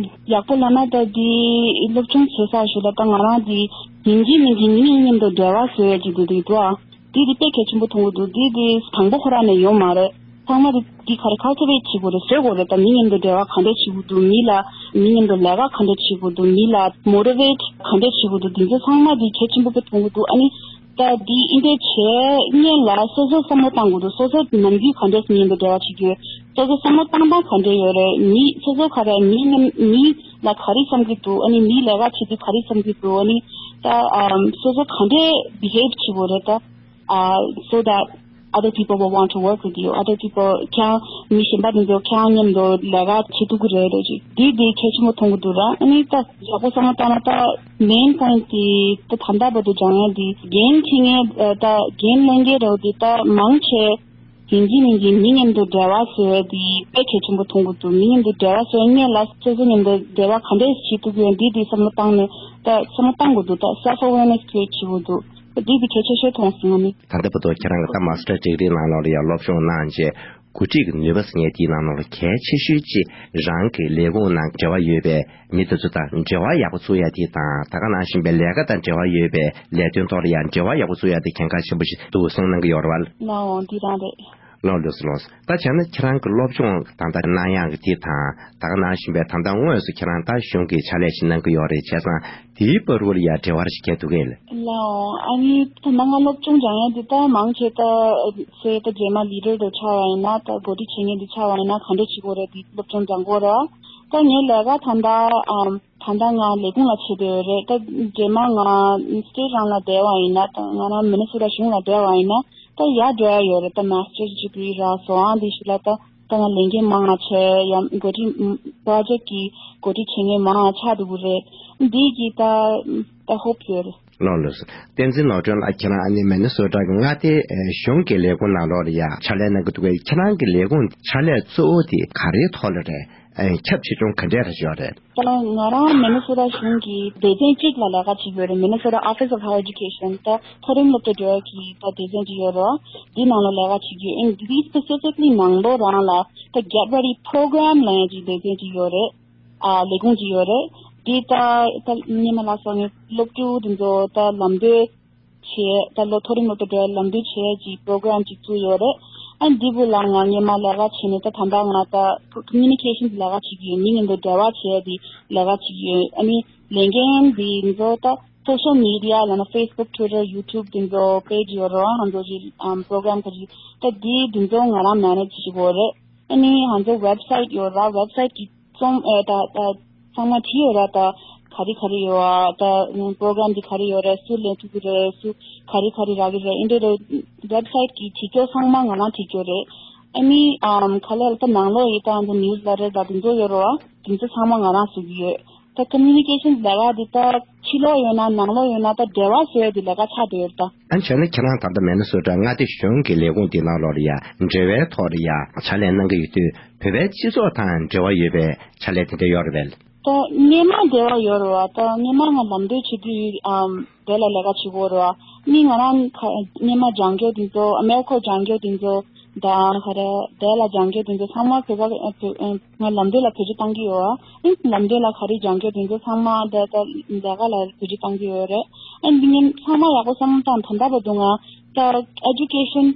ཡག་པོ་ལབ་ན་ད་འདི་སློབ་སྦྱོང་བྱེད་ས་ཞིག་ལ་ད་ང་རང་འདི་ཡིན་གཅིག་མིན་གཅིག་མི་མཉམ་དུ་འབྲེལ་བ་བཟོ་ཡ་ཅིག་འདུག་འདུག་ཨ། འདི་འདི་དཔེ་གལ་ཆེན་པོ་མཐོང་གི་འདུག་འདི་འདི་དང་པོ་ཁོ་རང་ནས་ཡོང་མ་རེད། ཚང་མ་འདི་འདི་ག་རེ་ཁལ་ཊི་ཝེ་ཊི་བྱེད་དགོས་རེད། བཟོ་དགོས་རེད། ད་མི་མཉམ་དུ་འབྲེལ་བ་ག་འདྲས་བྱེད་དགོས་འདུག་མི་ལ་མི་མཉམ་དུ་ལས་ཀ་ག་འདྲས་བྱེད་དགོས་འདུག་མི་ལ་མོ་ཊི་ཝེ་ཊི་ག་འདྲས་བྱེད་དགོས་འདུག་འདི་ཚོ་ཚང་མ་འདི་གལ་ཆེན་པོ་དཔེ་མཐོང་གི་འདུག་ཨ་ནི་ད་འདི་འདི་འདྲས་བྱས་སྔོན་ལ་སོ་སོ་བསམ་བློ་བཏང་དགོས་འདུག་སོ་སོ་ནམ་རྒྱུན་ག་འདྲས་མི་མཉམ་དུ་འབྲེལ་བ་བྱེད་རྒྱུ། སོ་སོ་བསམ་བློ་བཏང་སྟངས་ག་འདྲས་ཡོད་རེད། མི་སོ་སོ་ག་རེ་མི་མཉམ་མི་ལ་ག་རེ་བསམ་གྱི་འདུག་ཨ་ནི་མི་ལས་ཀ་བྱེད་དུས་ག་རེ་བསམ་གྱི་འདུག་ཨ་ནི་ད་ཨམ་སོ་སོ་ག་འདྲས་བི་ཧེབ་བྱེད་དགོས་རེད་ད། uh, so that other people will want to work with you. Other people ཁྱེད་མི་གཞན་པ་དེ་ཚོ་ཁྱེད་མཉམ་དུ་ལས་ཀ་བྱེད་ཐུབ་ཀྱི་རེད་རེད་ཅིག་འདི་འདི་གལ་ཆེན་པོ་མཐོང་གི་འདུག་ར། ཨ་ནི་ད་ཡག་པོ་བསམ་བློ་བཏང་ན་ད་མེན་པོ་ཡིན་ཊི་དེ་ད་ད་ལྟ་བར་དུ་སྦྱང་ཡ་འདི་འགན་འཁྱེར་མཁན་ད་འགན་ལེན་མཁན་རེད་འདི་ད་མང་ཆེ་ཡིན་གཅིག་མིན་གཅིག་མི་མཉམ་དུ་འབྲེལ་བ་བཟོ་ཡ་འདི་དཔེ་གལ་ཆེན་པོ་མཐོང་གི་འདུག་མི་མཉམ་དུ་འབྲེལ་བ་བཟོ་ཡ་སྔོན་ལ་སོ་སོ་མཉམ་དུ་འབྲེལ་བ་ག་འདྲས་བྱེད་ཐུབ་ཀྱི་ཡོད་འདི་འདི་བསམ་བློ་བཏང་ནས་ད་བསམ་བློ་བཏང་དགོས་འདུག་ད་སེལ་ཕི་ཨ་ཝེར་ནེ་སི་ཁྲི་ཨེ་ཊི་བྱེད་དགོས་འདུག་འདི་འདི་གལ་ཆེ་ཤོས་མཐོང་སོང་ང་ནི། ད་ལྟ་བར་དུ་ཁྱེད་རང་གི་ད་མ་སི་ཊར་ཌི་གི་རི་ནང་ལོགས་ལ་ཡང་སློབ་སྦྱོང་གནང་རྗེས་འགོ་ཁྲིད་ཀྱི་ནུས་པ་ཟེར་མཁན་དེའི་ནང་ལོགས་ལ་གལ་ཆེ་ཤོས་ཅིག་རང་གི་ལས་ཁུངས་ནང་འབྲེལ་བ་ཡོད་པའི་མི་དེ་ཚོ་དང་འབྲེལ་བ་ཡག་པོ་བཙུགས་ཡ་དེ་དང་ད་ག་ནང་བཞིན་པའི་ལས་ཀ་དང་འབྲེལ་བ་ཡོད་པའི་ལས་དོན་ཐོག་ལ་ཡང་འབྲེལ་བ་ཡག་པོ་བཙུགས་ཡ་དེ་གལ་འགངས་ཆེན་པོ་ཞིག་འདུག་གསུངས་གནང་གི་ཡོད་རེད་བ། ལའོ་འདི་རང་རེད། ལགས་ལགས་སོ་ལགས་སོ། ད་བྱས་ན་ཁྱེད་རང་གི་སློབ་སྦྱོང་ད་ལྟ་གནང་ཡག་གི་དེ་དང་ད་ག་ནང་བཞིན་པའི་ད་ལྟ་དངོས་སུ་ཁྱེད་རང་ད་གཞུང་གི་ཕྱག་ལས་ཤིག་གནང་གི་ཡོད་རེད། བྱས་ཙང་དེའི་བར་དུ་ལ་ཡ་འབྲེལ་བ་ཞིག་བསྐྱལ་ཐུབ་ཀྱི་ཡིན། ལའོ་ཨ་ནི་ད་ནང་ང་སློབ་སྦྱོང་སྦྱང་ཡ་དེ་ད་མང་ཆེ་ད་སེ་ད་རྗེས་མ་ལི་ཌར་དུ་ཆགས་པ་ཡིན་ན་ད་འགོ་ཁྲིད་བྱེད་མཁན་དེ་ཆགས་པ་ཡིན་ན་ག་འདྲས་བྱེད་དགོས་རེད་དེ་སློབ་སྦྱོང་སྦྱང་དགོས་རེད། ད་ངའི་ལས་ཀ་ད་ལྟ་ཨམ་ད་ལྟ་ང་ལས་ཁུངས་ལ་བྱེད་བསྡད་ཡོད་རེད། ད་རྗེས་མ་ང་སི་ཊེཊ་རང་ལ་བསྡད་པ་ཡིན་ན་ད་ང་རང་མི་ནི་སོ་ཊ་གཞུང་ལ་བསྡད་པ་ཡིན་ན་ད་ཡར་འགྲོ་ཡ་ཡོད་རེད། ད་མ་སི་ཊར་ཌི་གི་རི་ར་སོ་ཨང་དེ་ཞིག་ལ་ད་ད་ང་ལས་འགན་མང་ང་བྱས་ཡ་འགོ་ཁྲིད་པོ་རོ་ཇེག་གི་འགོ་ཁྲིད་བྱེད་མཁན་མང་ང་ཆགས་འདུག་གི་རེད། འདི་གི་ད་ད་ཧོབ་ཡོད་རེད། ལགས་ལགས་སོ། བསྟན་འཛིན་ནོར་སྒྲོན་ལགས་ཁྱེད་རང་ཨ་ནི་མི་ནི་སོ་ཊ་གི་མངའ་སྡེའི་གཞུང་གི་ལས་ཁུངས་ནང་ལོགས་ལ་ཡ་ཕྱག་ལས་གནང་གི་འདུག་གས། ཁྱེད་རང་གི་ལས་ཁུངས་ཕྱག་ལས་གཙོ་བོ་དེ་ག་རེའི་ཐོག་ལ་རེད། ཁྱབ་ཆེ་ཆུང་ག་འདྲས་རེ་ཡོད་རེད། ད་ང་རང་མི་ནི་སོ་ཊ་གཞུང་གི་སྡེ་ཚན་གཅིག་ལ་ལས་ཀ་བྱེད་ཀྱི་ཡོད་རེད། Minnesota Office of Higher Education ད་མཐོ་རིམ་སློབ་གྲྭ་འབྲེལ་བའི་གི་ད་སྡེ་ཚན་གཅིག་ཡོད་རེད། འདི་ནང་ལ་ལས་ཀ་བྱེད་ཀྱི་ཡོད། འདི་སི་པེ་སི་ཕི་ཀ་ལི་ནང་ལོགས་རང་ལ་ད་Get Ready Program ལབ་ཡ་གི་སྡེ་ཚན་གཅིག་ཡོད་རེད། ཨ་ལས་ཁུངས་གཅིག་ཡོད་རེད། འདི་ད་ད་སྔོན་མ་ལ་སོགས་ནས་སློབ་ཕྲུག་དེ་ཚོ་ད་ལམ་སྟོན་བྱས་ད་ལོ་མཐོ་རིམ་སློབ་གྲྭ་འགྲོ་ལམ་སྟོན་བྱས་ཀྱི་པོ་རོ་གྷ་རམ་ཅིག་བཙུགས་ཡོད་རེད། ཨ་འདི་བུ་ལ་ང་སྔོན་མ་ལས་ཀ་བྱས་ནས་ད་ད་ལྟ་ང་ད་ཀོ་མུ་ནི་ཀེ་ཤན་ལས་ཀ་བྱེད་ཀྱི་ཡོད། མི་མཉམ་དུ་འབྲེལ་བ་བྱས་ཏེ་ལས་ཀ་བྱེད་ཀྱི་ཡོད། ཨ་ནི་ལས་འགན་འདི་ཚོ་ད་སོ་ཤལ་མི་ཌི་ཡ་ལབ་ན་ཕེ་སི་བུག་ཊུ་ཝི་ཊར་ཡུ་ཊུབ་དེ་ཚོ་པེ་ཇི་ཡོད་རེད། ང་ཚོ་གི་ཨམ་པོ་རོ་གྷ་རམ་ཁ་ཅིག་ད་འདི་དེ་ཚོ་ང་རང་མེ་ནེ་ཇི་བྱེད་དགོས་རེད། ཨ་ནི་ང་ཚོ་ཝེབ་སའིཊ་ཡོད་ར། ཝེབ་སའིཊ་གི་རྩོམ་ཨེ་ད་ད་ཚང་མ་བྲིས་ཡོད་ར། ད་ག་རེ་ག་རེ་ཡོད་ཨ། ད་པོ་རོ་གྷ་རམ་འདི་ག་རེ་ཡོད་རེད། སུ་ལེན་ཐུབ་ཀྱི་རེད། སུ་ག་རེ་ག་རེ་རག་གི་རེད། ཨིན་དྲ་རེད། ཝེབ་སའིཊ་གི་བྲིས་རྒྱུ་ཚང་མ་ང་རང་བྲིས་རྒྱུ་རེད། ཨ་ནི་ཨམ་ག་ལེར་ད་ནང་ལོགས་ཡི་ད་ཨ་ནི་ནིའུ་སི་ལེ་ཊར་ད་དེ་ཚོ་ཡོད་རེད་བ། དེ་ཚོ་ཚང་མ་ང་རང་བཟོ་གི་ཡོད། ད་ཀོ་མུ་ནི་ཀེ་ཤན་ལས་ཀ་འདི་ད་ཕྱི་ལོགས་ཡོད་ན་ནང་ལོགས་ཡོད་ན་ད་འབྲེལ་བ་བཟོ་ཡ་འདི་ལས་ཀ་ཆགས་བསྡད་ཡོད་རེད་ད། ཨ་བྱས་ན་ཁྱེད་རང་ད་ལྟ་མེ་ནི་སོ་ཊ་མངའ་སྡེ་གཞུང་གི་ལས་ཁུངས་འདི་ནང་ལོགས་ལ་ཡ་འབྲེལ་བའི་ཐོག་ལ་ཡ་ཕྱག་ལས་གནང་གི་ཡོད་དུས་བོད་པའི་སྤྱི་ཚོགས་དང་འབྲེལ་བ་ཡོད་པའི་ཕྱག་ལས་དེ་འདྲ་ཡོད་རེད་པས། ད་སྔོན་མ་འབྲེལ་བ་ཡོད་རེད་བ། ད་སྔོན་མ་ང་ལམ་སྟོན་བྱེད་དུས་ཨམ་དེ་ལ་ལས་ཀ་བྱེད་དགོས་རེད་བ། མི་ང་རང་ཁ་སྔོན་མ་སྦྱང་རྒྱུ་དེ་ཚོ་ཨ་མེ་རི་ཁོ་སྦྱང་རྒྱུ་དེ་ཚོ་དང་ག་རེ་དེ་ལ་སྦྱང་རྒྱུ་དེ་ཚོ་ཚང་མ་བོད་པ་ཨ་བོད་ཨ་ང་ལམ་སྟོན་ལ་བེད་སྤྱོད་གཏང་གི་ཡོད་ཨ། ཨིན་ལམ་སྟོན་ལ་ག་རེ་སྦྱང་རྒྱུ་དེ་ཚོ་ཚང་མ་ད་ད་ལས་ཀ་ལ་བེད་སྤྱོད་གཏང་གི་ཡོད་རེད། ཨ་འདི་ཉིན་ཚང་མ་ཡག་པོ་བསམ་བློ་བཏང་། ད་ལྟ་བར་དུ་ང་ད་ཨེ་ཌུ་ཀེ་ཤན་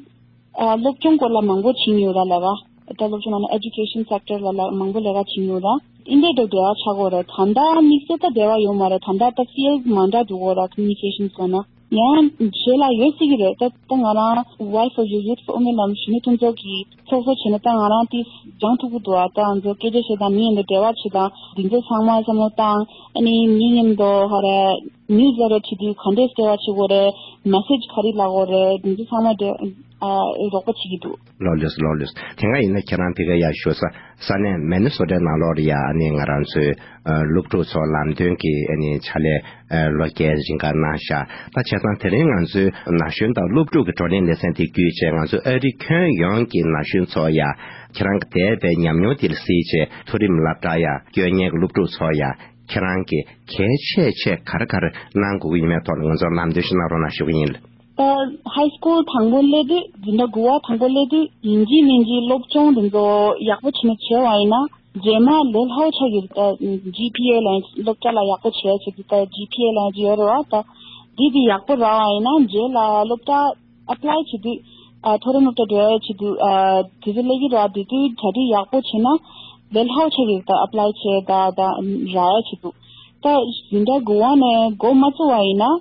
ཨ་སློབ་སྦྱོང་སྐོར་ལ་མང་པོ་བྱིན་ཡོད་ད་ལས་ཀ། ད་སློབ་སྦྱོང་ལ་ཨེ་ཌུ་ཀེ་ཤན་སེག་ཊར་ལ་ལ་མང་པོ་ལས་ཀ་བྱིན་ཡོད་ད། ཨིན་དྲ་དང་འབྲེལ་བ་ཆགས་ཀྱི་ཡོད་རེད། ད་ལྟ་དམིགས་བསལ་ད་འབྲེལ་བ་ཡོད་མ་རེད། ད་ལྟ་ད་ཕི་ལྡ་མ་འདྲ་འདུག་གོ་ར། ཀོ་མུ་ནི་ཀེ་ཤན་སྐོར་ན། ཡང་རྗེས་ལ་ཡོད་སྲིད་ཀྱི་རེད། ད་ད་ང་རང་Voice for Youth, Youth for Women ལམ་གཞོན་ནུ་མཐུན་ཚོགས་ཀྱི་ཚོགས་གཙོ་བྱས་ནས་ད་ང་རང་དེ་སྦྱང་ཐུབ་ཀྱི་འདུག་ཨ། ད་ང་ཚོ་སྐད་ཆ་བཤད་དང་མི་མཉམ་དུ་འབྲེལ་བ་བྱེད་དང་འདི་ཚོ་ཚང་མ་བསམ་བློ་བཏང་། ཨ་ནི་མི་མཉམ་དུ་ཧ་ར་ནིའུ་སི་ལེ་ཊར་བྲིས་དུས་ག་འདྲས་ལྟ་བ་བྱེད་དགོས་རེད། མེ་སེཇ་ག་རེ་ལབ་དགོས་རེད། འདི་ཚོ་ཚང་མ་འབྲེལ་ ཨ་རོགས་པ་བྱེད་ཀྱི་འདུག་ལགས་ལགས་ལགས་ལགས། དེ་སྔ་ཡིན་ན་ཁྱེད་རང་ཕ་གིར་ཡར་བཞུགས་ས་ས་གནས་མི་ནི་སོ་ཊའི་ནང་ལོགས་ལ་ཡ་ཨ་ནི་ང་རང་ཚོའི་ཨ་སློབ་ཕྲུག་ཚོ་ལམ་སྟོན་གྱི་ཨ་ནི་ཕྱག་ལས་ཨ་ལོ་བརྒྱད་རིང་ག་གནང་བཞག་ད་བྱས་ཙང་དེ་རིང་ང་ཚོའི་ན་གཞོན་དང་སློབ་ཕྲུག་གི་བགྲོ་གླེང་ལེ་ཚན་དེ་བརྒྱུད་བྱས་ང་ཚོ་ཨ་རི་ཁྱོན་ཡོངས་ཀྱི་ན་གཞོན་ཚོ་ཡ་ཁྱེད་རང་གི་འདས་པའི་ཉམས་མྱོང་དེ་ལ་གཟིགས་བྱས་མཐོ་རིམ་སློབ་གྲྭ་ཡ་སྐྱོད་མཁན་གྱི་སློབ་ཕྲུག་ཚོ་ཡ་ཁྱེད་རང་གིས་གལ་ཆེ་ཆེ་ག་རེ་ག་རེ་གནང་དགོས་ཀྱི་ཡིན་མེད་ཐོག་ལ་ང་ཚོར་ལམ་སྟོན་ཞིག་གནང་རོགས་གནང་ཞུ་གི་ཡིན། ད་ཧའི་སྐུལ་དང་པོ་སླེབས་དུས་འཛིན་གྲྭ་དགུ་པ་དང་པོ་སླེབས་དུས་ཡིན་གཅིག་མིན་གཅིག་སློབ་སྦྱོང་དེ་ཚོ་ཡག་པོ་བྱས་ནས་བྱས་པ་ཡིན་ན་རྗེས་མ་ལས་སླ་པོ་ཆགས་ཀྱི་རེད། ད་ཇི་པི་ཨེ་ལ་སློབ་གྲྭ་ལ་ཡག་པོ་བྱས་བྱས་དུས་ད་ཇི་པི་ཨེ་ལ་ཡོད་རེད་བ། ད་འདི་དེ་ཡག་པོ་རག་པ་ཡིན་ན་རྗེས་ལ་སློབ་གྲྭ་ཨེབ་ལའི་བྱེད་དུས་ཨ་མཐོ་རིམ་སློབ་གྲྭ་འགྲོ་ཡ་བྱེད་དུས་ཨ་དུས་ཚོད་སླེབས་ཀྱི་རེད་བ། དེ་དུས་གྲ་སྒྲིག་ཡག་པོ་བྱས་ན་ལས་སླ་པོ་ཆགས་ཀྱི་རེད། ད་ཨེབ་ལའི་བྱས་ད་ད་རག་ཡ་བྱེད་དུས་ད་འཛིན་གྲྭ་དགུ་པ་ནས་འགོ་མ་བཙུགས་པ་ཡིན་ན།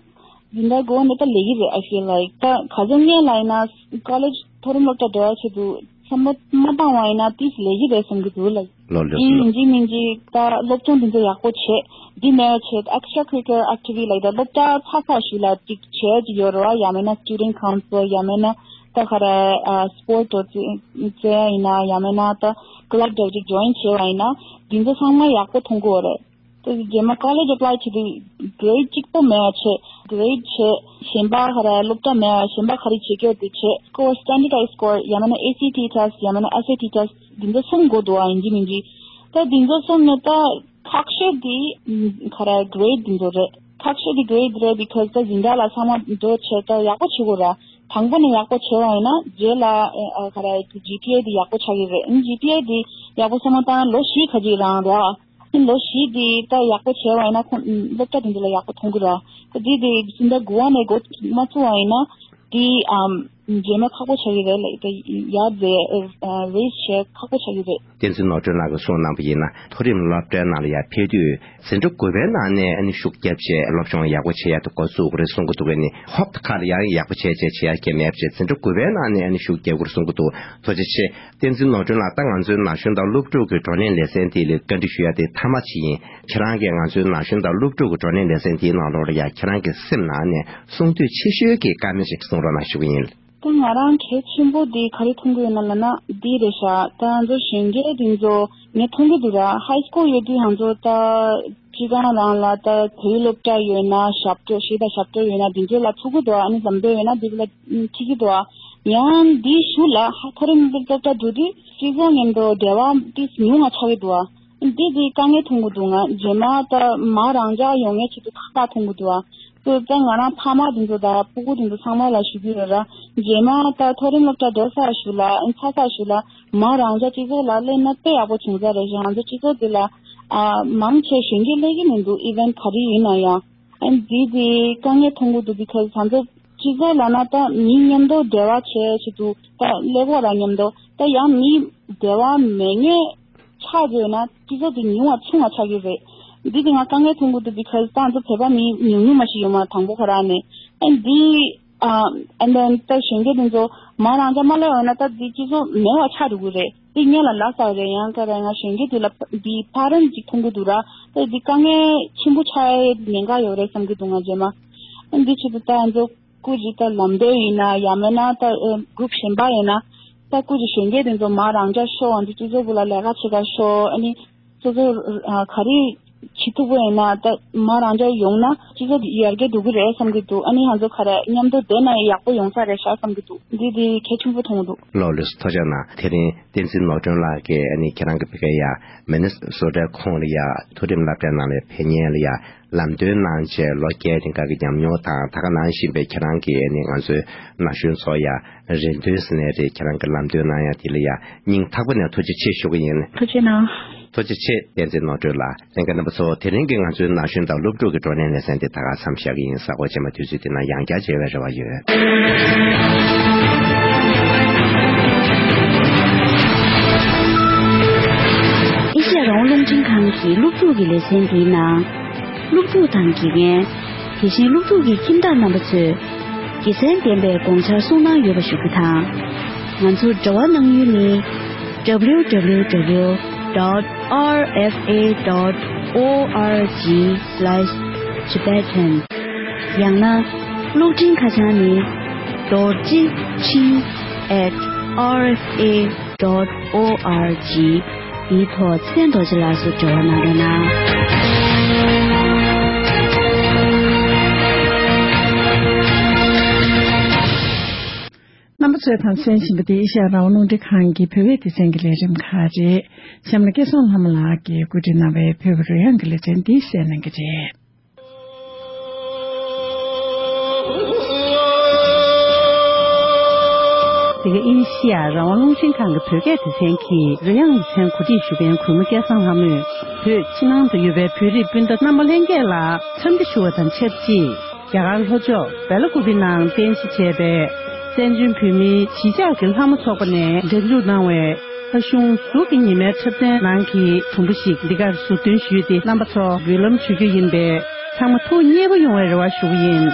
འཛིན་གྲྭ་དགུ་པ་ནས་ད་ལས་ཀྱི་རེད། I feel like ད་ག་ཚོད་སྔོན་ལ་ཡིན་ན་ཀོ་ལེཇ་མཐོ་རིམ་སློབ་གྲྭ་འགྲོ་ཡ་ཆེད་དུ་བསམ་བློ་མ་བཏང་བ་ཡིན་ན་ཏིས་ལས་ཀྱི་རེད་བསམ་གྱི་འདུག་ལ། ལོ་ལོ་ཡིན་ཡིན་གཅིག་མིན་གཅིག་ད་སློབ་སྦྱོང་འདི་ཚོ་ཡག་པོ་བྱེད། འདི་མེད་པ་བྱེད། Extra curricular activity like that སློབ་གྲྭ་ཚ་ཚ་ཞིག་ལ་ཅིག་བྱེད་ཀྱི་ཡོད་རེད་བ། ཡང་མིན་ན་student council ཡང་མིན་ན་ད་ག་རེ་sport འགྲོ་རྩེ་ཡ་ཡིན་ན་ཡང་མིན་ན་ད་club འདྲ་ཅིག་join བྱེད་པ་ཡིན་ན་འདི་ཚོ་ཚང་མ་ཡག་པོ་མཐོང་གི་ཡོད་རེད། རྗེས་མ་ཀོ་ལེཇ་ཨེབ་ལའི་བྱེད་དུས་གྷི་རེཌ་གཅིག་པོ་མེད་པ་བྱས། གྷི་རེཌ་བྱས། གཞན་པ་ག་རེ་སློབ་གྲྭ་མེད་པ་གཞན་པ་ག་རེ་བྱེད་ཀྱི་ཡོད་དེ་བྱས། སྐོར་standardized score ཡང་མིན་ན་ཨེ་སི་ཊི་ཊེ་སི་ཊི་ཡང་མིན་ན་ཨེསི་ཨེ་ཊི་ཊེ་སི་ཊི་འདི་ཚོ་གསུམ་དགོས་འདུག་ཨ་ཡིན་གཅིག་མིན་གཅིག་ད་འདི་ཚོ་གསུམ་ནས་ད་ཁག་ཤོས་དེ་ག་རེ་གྷི་རེཌ་འདི་ཚོ་རེད། ཁག་ཤོས་དེ་གྷི་རེཌ་རེད། because ད་འཛིན་གྲྭ་ལ་ཚང་མ་འགྲོ་བྱས་ད་ཡག་པོ་བྱེད་དགོས་ར། དང་པོ་ནས་ཡག་པོ་བྱས་པ་ཡིན་ན་རྗེས་ལ་ཨ་ག་རེ་ཇི་པི་ཨེ་དེ་ཡག་པོ་ཆགས་ཀྱི་རེད། ཨ་ནི་ཇི་པི་ཨེ་དེ་ཡག་པོ་བསམ་བློ་བཏང་ན་ལོ་བཞི་ཁ་ཅིག་རང་ར། ཨ་ནི་ལོ་བཞི་དེ་ད་ཡག་པོ་བྱས་པ་ཡིན་ན་ཁོང་སློབ་གྲྭ་དེ་འདི་ལ་ཡག་པོ་མཐོང་གི་ར། ད་དེ་དེ་འཛིན་གྲྭ་དགུ་པ་ནས་འགོ་མ་བཙུགས་པ་ཡིན་ན་དེ་ཨམ་རྗེས་མ་ཁག་པོ་ཆགས་ཀྱི་རེད་ལ། ད་ཡར་རེ་རེས་བྱས་ཁག་པོ་ཆགས་ཀྱི་རེད། བསྟན་འཛིན་ནོར་སྒྲོན་ལགས་ཀྱིས་གསུངས་གནང་པ་ཡིན་ན་མཐོ་རིམ་སློབ་གྲྭའི་ནང་ལ་ཡར་ཕེབས་དུས། འཛིན་གྲྭ་དགུ་པའི་ནང་ནས་ཨ་ནི་ཤུགས་བརྒྱབ་བྱས་སློབ་སྦྱོང་ཡག་པོ་བྱེད་ཡག་ཏུ་འགོ་བཙུགས་དགོས་རེད་གསུང་གི་འདུག་ཨ་ནི་ཧོབ་ཏེ་ཁ་ལ་ཡང་ཡག་པོ་བྱས་བྱས་བྱེད་ཡག་གི་མེད་པ་བྱས་འཛིན་གྲྭ་དགུ་པའི་ནང་ནས་ཨ་ནི་ཤུགས་རྒྱག་དགོས་རེད་གསུང་གི་འདུག་ཐུགས་རྗེ་ཆེ། བསྟན་འཛིན་ནོར་སྒྲོན་ལགས། ད་ང་ཚོའི་ན་གཞོན་དང་སློབ་ཕྲུག་གི་བགྲོ་གླེང་ལེ་ཚན་འདི་ལ་བཀའ་འདྲི་ཞུ་ཡག་དེ་མཐའ་མ་ཅིག་ཡིན། ཁྱེད་རང་གིས་ང་ཚོའི་ན་གཞོན་དང་སློབ་ཕྲུག་གི་བགྲོ་གླེང་ལེ་ཚན་འདིའི་ནང་ལོགས་ལ་ཡང་ཁྱེད་རང་གི་སེམས་ནང་ནས་གསུང་འདོད་ཆེ་ཤོས་ཀྱི་བཀའ་མོལ་ཞིག་གསུང་རོགས་གནང་ཞུ་གི་ཡིན། ད་ང་རང་གལ་ཆེན་པོ་འདི་ག་རེ་མཐོང་གི་ཡོད་ན་ལབ་ན་འདི་རེད་ཤག་ད་ང་ཚོ་གཞོན་སྐྱེས་འདི་ཚོ་ངས་མཐོང་གི་འདུག་ར། ཧའི་སྐུལ་ཡོད་དུས་ང་ཚོ་ད་སྤྱི་ཁང་རང་ལ་ད་བོད་ཡིག་སློབ་གྲྭ་ཡོད་ན་ཞབས་བྲོ་གཞས་དང་ཞབས་བྲོ་ཡོད་ན་འདི་ཚོ་ལ་ཚུགས་ཀྱི་འདུག་ཨ་ནི་ལམ་སྟོན་ཡོད་ན་འདི་ཚོ་ལ་ཁྲིད་ཀྱི་འདུག་ཡང་འདིའི་གཞུག་ལ་ཧ་མཐོ་རིམ་སློབ་གྲྭ་འགྲོ་དུས་སྤྱི་ཚོགས་མཉམ་དུ་འབྲེལ་བ་ཏིས་ཉུང་བ་ཆགས་ཀྱི་འདུག་འདི་འདི་དཀའ་ངལ་མཐོང་གི་འདུག་ང་རྗེས་མ་ད་མ་རང་འཇགས་ཡོང་ངེས་ཆེད་དུ་ཁག་ཁག་མཐོང་གི་འདུག་ཨ་སོ་ད་ང་རང་ཕ་མ་དེ་ཚོ་དང་སྤུ་གུ་དེ་ཚོ་ཚང་མ་ལ་ཞུ་གི་ཡོད་ར། རྗེས་མ་ད་མཐོ་རིམ་སློབ་གྲྭ་འགྲོ་ས་ཞུ་ལ་ཨ་ཚ་ས་ཞུ་ལ་མ་རང་འཇགས་སྤྱི་ཚོགས་ལ་སླེབས་ན་དཔེ་ཡག་པོ་བྱུང་ས་རེད་ཤག་ང་ཚོ་སྤྱི་ཚོགས་འདི་ལ་ཨ་མང་ཆེ་གཞོན་སྐྱེས་སླེབས་ཀྱི་མི་འདུག་ཨི་ཝེན་ག་རེ་ཡིན་ན་ཡང་ཨ་འདི་འདི་དཀའ་ངལ་མཐོང་གི་འདུག because ང་ཚོ་སྤྱི་ཚོགས་ལབ་ན་ད་མི་མཉམ་དུ་འབྲེལ་བ་བྱས་ཆེད་དུ་ད་སླེབས་དགོས་ར་མཉམ་དུ་ད་ཡང་མི་འབྲེལ་བ་མེད་ངེས། ཆགས་ཡོད་ན་སྤྱི་ཚོགས་དེ་ཉུང་བ་ཆུང་བ་ཆགས་ཀྱི་རེད། འདི་དེ་ང་དཀའ་ངལ་མཐོང་གི་འདུག because ད་ང་ཚོ་བོད་པ་མི་ཉུང་ཉུང་མ་ཞིག་ཡོད་མ་དང་པོ་ཁོ་རང་ནས་ཨ་འདི་ཨ་and then ད་གཞོན་སྐྱེས་དེ་ཚོ་མ་རང་ཅག་མ་སླེབས་ཡོད་ན་ད་འདི་སྤྱི་ཚོགས་མེད་པ་ཆགས་འགྲོ་གི་རེད། འདི་སྔོན་ལ་ལབ་ཚར་རེད། ཡང་ག་རེ་ང་གཞོན་སྐྱེས་དེ་ལ་འདི་ཕ་རན་ཅིག་མཐོང་གི་འདུག་ར། ད་འདི་དཀའ་ངལ་ཆེན་པོ་ཆགས་ཡས་ཉེན་ཁ་ཡོད་རེད་བསམ་གི་འདུག་ང་རྗེས་མ་ཨ་འདི་ཆེད་དུ་ད་ང་ཚོ། སྐུ་མཁྱེན་ད་ལམ་སྟོན་ཡིན་ན་ཡང་མིན་ན་ད་ཨེ་གུ་རུབ་གཞན་པ་ཡིན་ན་ད་སྐུ་མཁྱེན་གཞོན་སྐྱེས་དེ་ཚོ་མ་རང་འཇགས་ཤོག་ང་ཚོ་སྤྱི་ཚོགས་སྐོར་ལ་ལས་ཀ་བྱེད་ག་ཤོག་ཨ་ནི་སོ་སོ་ཨ་ག་རེ་བྱེད་ཐུབ་པ་ཡིན་ན་ད་མ་རང་འཇགས་ཡོང་ན་སྤྱི་ཚོགས་དེ་ཡར་རྒྱས་འགྲོ་གི་རེད་བསམ་གི་འདུག་ཨ་ནི་ང་ཚོ་ག་རེ་མཉམ་དུ་བསྡད་ན་ཡག་པོ་ཡོང་ས་རེད་ཤག་བསམ་གི་འདུག་འདི་དེ་གལ་ཆེན་པོ་མཐོང་གི་འདུག་ལགས་ལགས་སོ། ཐུགས་རྗེ་གནང་། དེ་རིང་བསྟན་འཛིན་ནོར་སྒྲོན་ལགས་ཀྱིས་ཨ་ནི་ཁྱེད་རང་གི་ཕ་གིར་ཡ་མི་ནི་སོ་ཊའི་ཁོངས་ལ་ཡ་མཐོ་རིམ་སློབ་གྲྭའི་ནང་ལ་ཕེབས་མཁན་ལ་ཡ། ལམ་སྟོན་གནང་བྱས་ལོ་བརྒྱད་རིང་ག་གི་ཉམས་མྱོང་དང་ད་ག་ནང་བཞིན་པའི་ཁྱེད་རང་གི་ཨ་ནི་ང་ཚོའི་ན་གཞོན་ཚོ་ཡ་རེ་འདུན་ཟེར་ནའི་རེད། ཁྱེད་རང་གི་ལམ་སྟོན་གནང་ཡ་དེ་ལ་ཡ་སྙིང་ཐག་པ་ནས་ཐུགས་རྗེ་ཆེ་ཞུ་གི་ཡིན། ཐུགས་རྗེ་གནང་། ཐུགས་རྗེ་ཆེ་བསྟན་འཛིན་ནོར་སྒྲོན་ལགས། ལྷན་རྒྱས་རྣམ་པ་ཚོ་དེ་རིང་གི་ང་ཚོའི་ན་གཞོན་དང་སློབ་ཕྲུག་གི་བགྲོ་གླེང་ལེ་ཚན་དེ་ད་ག་མཚམས་བཞག་གི་ཡིན། གཟའ་འཁོར་རྗེས་མ་དུས་ཚོད་དེ་ན་ཡང་བསྐྱར་མཇལ་བའི་རེ་བ་ཡོད། ཨེ་ཤ་ཡ་རང་དབང་རླུང་འཕྲིན་ཁང་གི་སློབ་ཕྲུག་གི་ལེ་ཚན་འདིའི་ནང་། སློབ་ཕྲུག་དང་དགེ་རྒན། དེ་བཞིན་སློབ་ཕྲུག་གི་ཁྱིམ་བདག་རྣམ་པ་ཚོས་དགེ་མཚན་ལྡན་པའི་དགོངས་འཆར་གསུང་གནང་ཡོད་པ་ཞུ་རྒྱུ་དང་། ང་ཚོར་འབྲེལ་བ་གནང་ཡུལ་ནི། W W W dot R F A dot org slash Tibetan ཡང་ན་གློག་འཕྲིན་ཁ་བྱང་ནི། རྡོ་རྗེ་ཆིང་ at R F A dot O R G འདིའི་ཐོག་མཚན་རྡོ་རྗེ་ལགས་སུ་འབྲེལ་བ་གནང་རོགས་གནང་། རྣམ་པ་ཚོས་དང་གསན་བཞིན་པ་འདི་ཨེ་ཤ་ཡ་རང་དབང་རླུང་འཕྲིན་ཁང་གི་བོད་སྐད་སྡེ་ཚན་གྱི་ལས་རིམ་ཁག་རེད། གཤམ་ལ་སྐལ་བཟང་ལྷ་མོ་ལགས་ཀྱིས་བཀོད་སྒྲིག་གནང་བའི་བོད་ཀྱི་རོལ་དབྱངས་ཀྱི་ལེ་ཚན་འདི་གསན་གནང་གི་རེད། འདི་ག་ཨེ་ཤི་ཡ་རང་དབང་རླུང་འཕྲིན་ཁང་གི་བོད་སྐད་སྡེ་ཚན་གྱི་རོལ་དབྱངས་ལེ་ཚན་གོ་སྒྲིག་ཞུ་མཁན་གུས་མོ་སྐལ་བཟང་ལྷ་མོས། བོད་ཕྱི་ནང་དུ་ཡོད་པའི་བོད་རིགས་སྤུན་ཟླ་རྣམ་པ་ལྷན་རྒྱས་ལ་འཚམས་འདྲི་ཞུ་བ་དང་ཆབས་ཅིག་རྒྱ་གར་ལྷོ་ཕྱོགས་སྦེ་ལ་ཀུ་པི་ནང་རྟེན་གཞི་བྱས་པའི་བཙན་བྱོལ་བོད་མིའི་གཞིས་ཆགས་ཀྱི་ལྷ་མོ་ཚོགས་པ་ནས་འགྲན་བསྡུར་གནང་བའི། ཨ་གཞུང་གཟུགས་ཀྱི་ཉི་མའི་འཁྲབ་ཚན་ནང་གི་དུམ་བུ་ཞིག་འདི་གར་ཟུར་འདོན་ཞུས་ཏེ། རྣམ་པ་ཚོ་འབུལ་ལམ་ཞུ་རྒྱུ་ཡིན་པས། ཚང་མ་ཐུགས་མཉེས་པོ་ཡོང་བའི་རེ་བ་ཞུ་གི་ཡིན།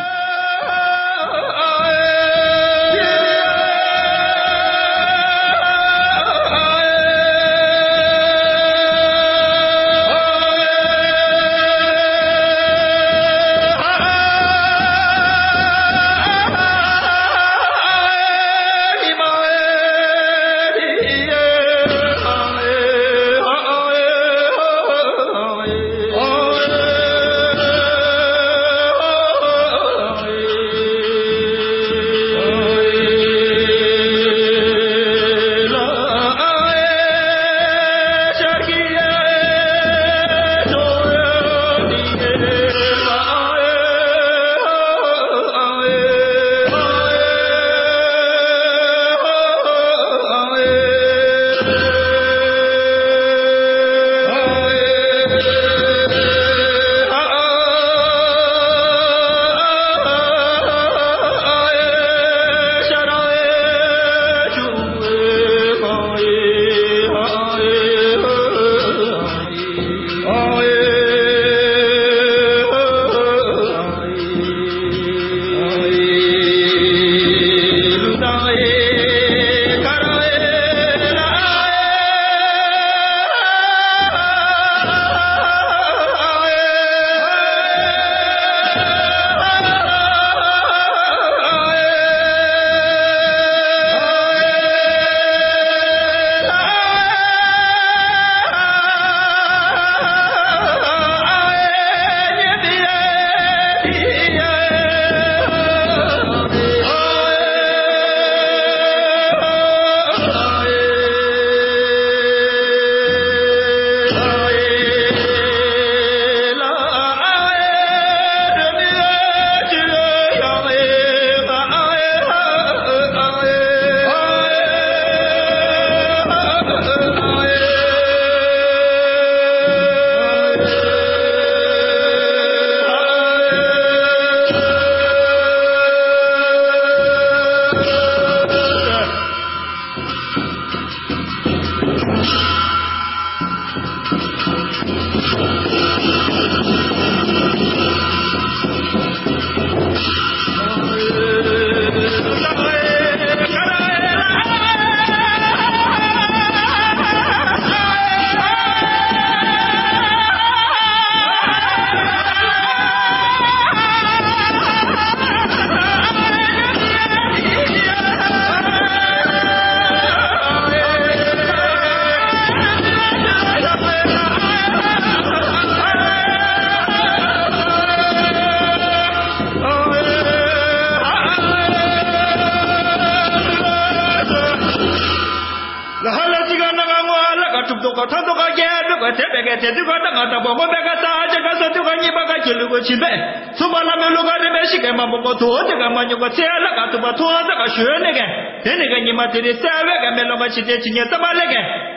ལ་ཧ་ལ་ཅི་ག་ན་ག་ངོ་ཨ་ལ་ག་གྲུབ་ཏོ་ག་ཐ་ཏོ་ག་རྒྱལ་ཏོ་ག་དེ་བེ་ག་དེ་དུ་ག་ད་ང་ད་བོ་ངོ་བེ་ག་ས་ཨ་ཅེ་ག་ས་དུ་ག་ཉི་པ་ག་ཅི་ལུ་གོ་ཆི་བེ། སུ་པ་ལ་མེ་ལུ་ག་རེ་བེ་ཤི་ག་མ་བོ་ངོ་དོ་དེ་ག་མ་ཉོ་ག་ཚེ་ལ་ག་ཏུ་པ་ཐོ་ས་ག་ཤོ་ནེ་ག་དེ་ནེ་ག་ཉི་མ་དེ་རེ་ས་བེ་ག་མེ་ལོ་ག་ཆི་དེ་ཆི་ཉེ་ས་མ་ལེ་ག་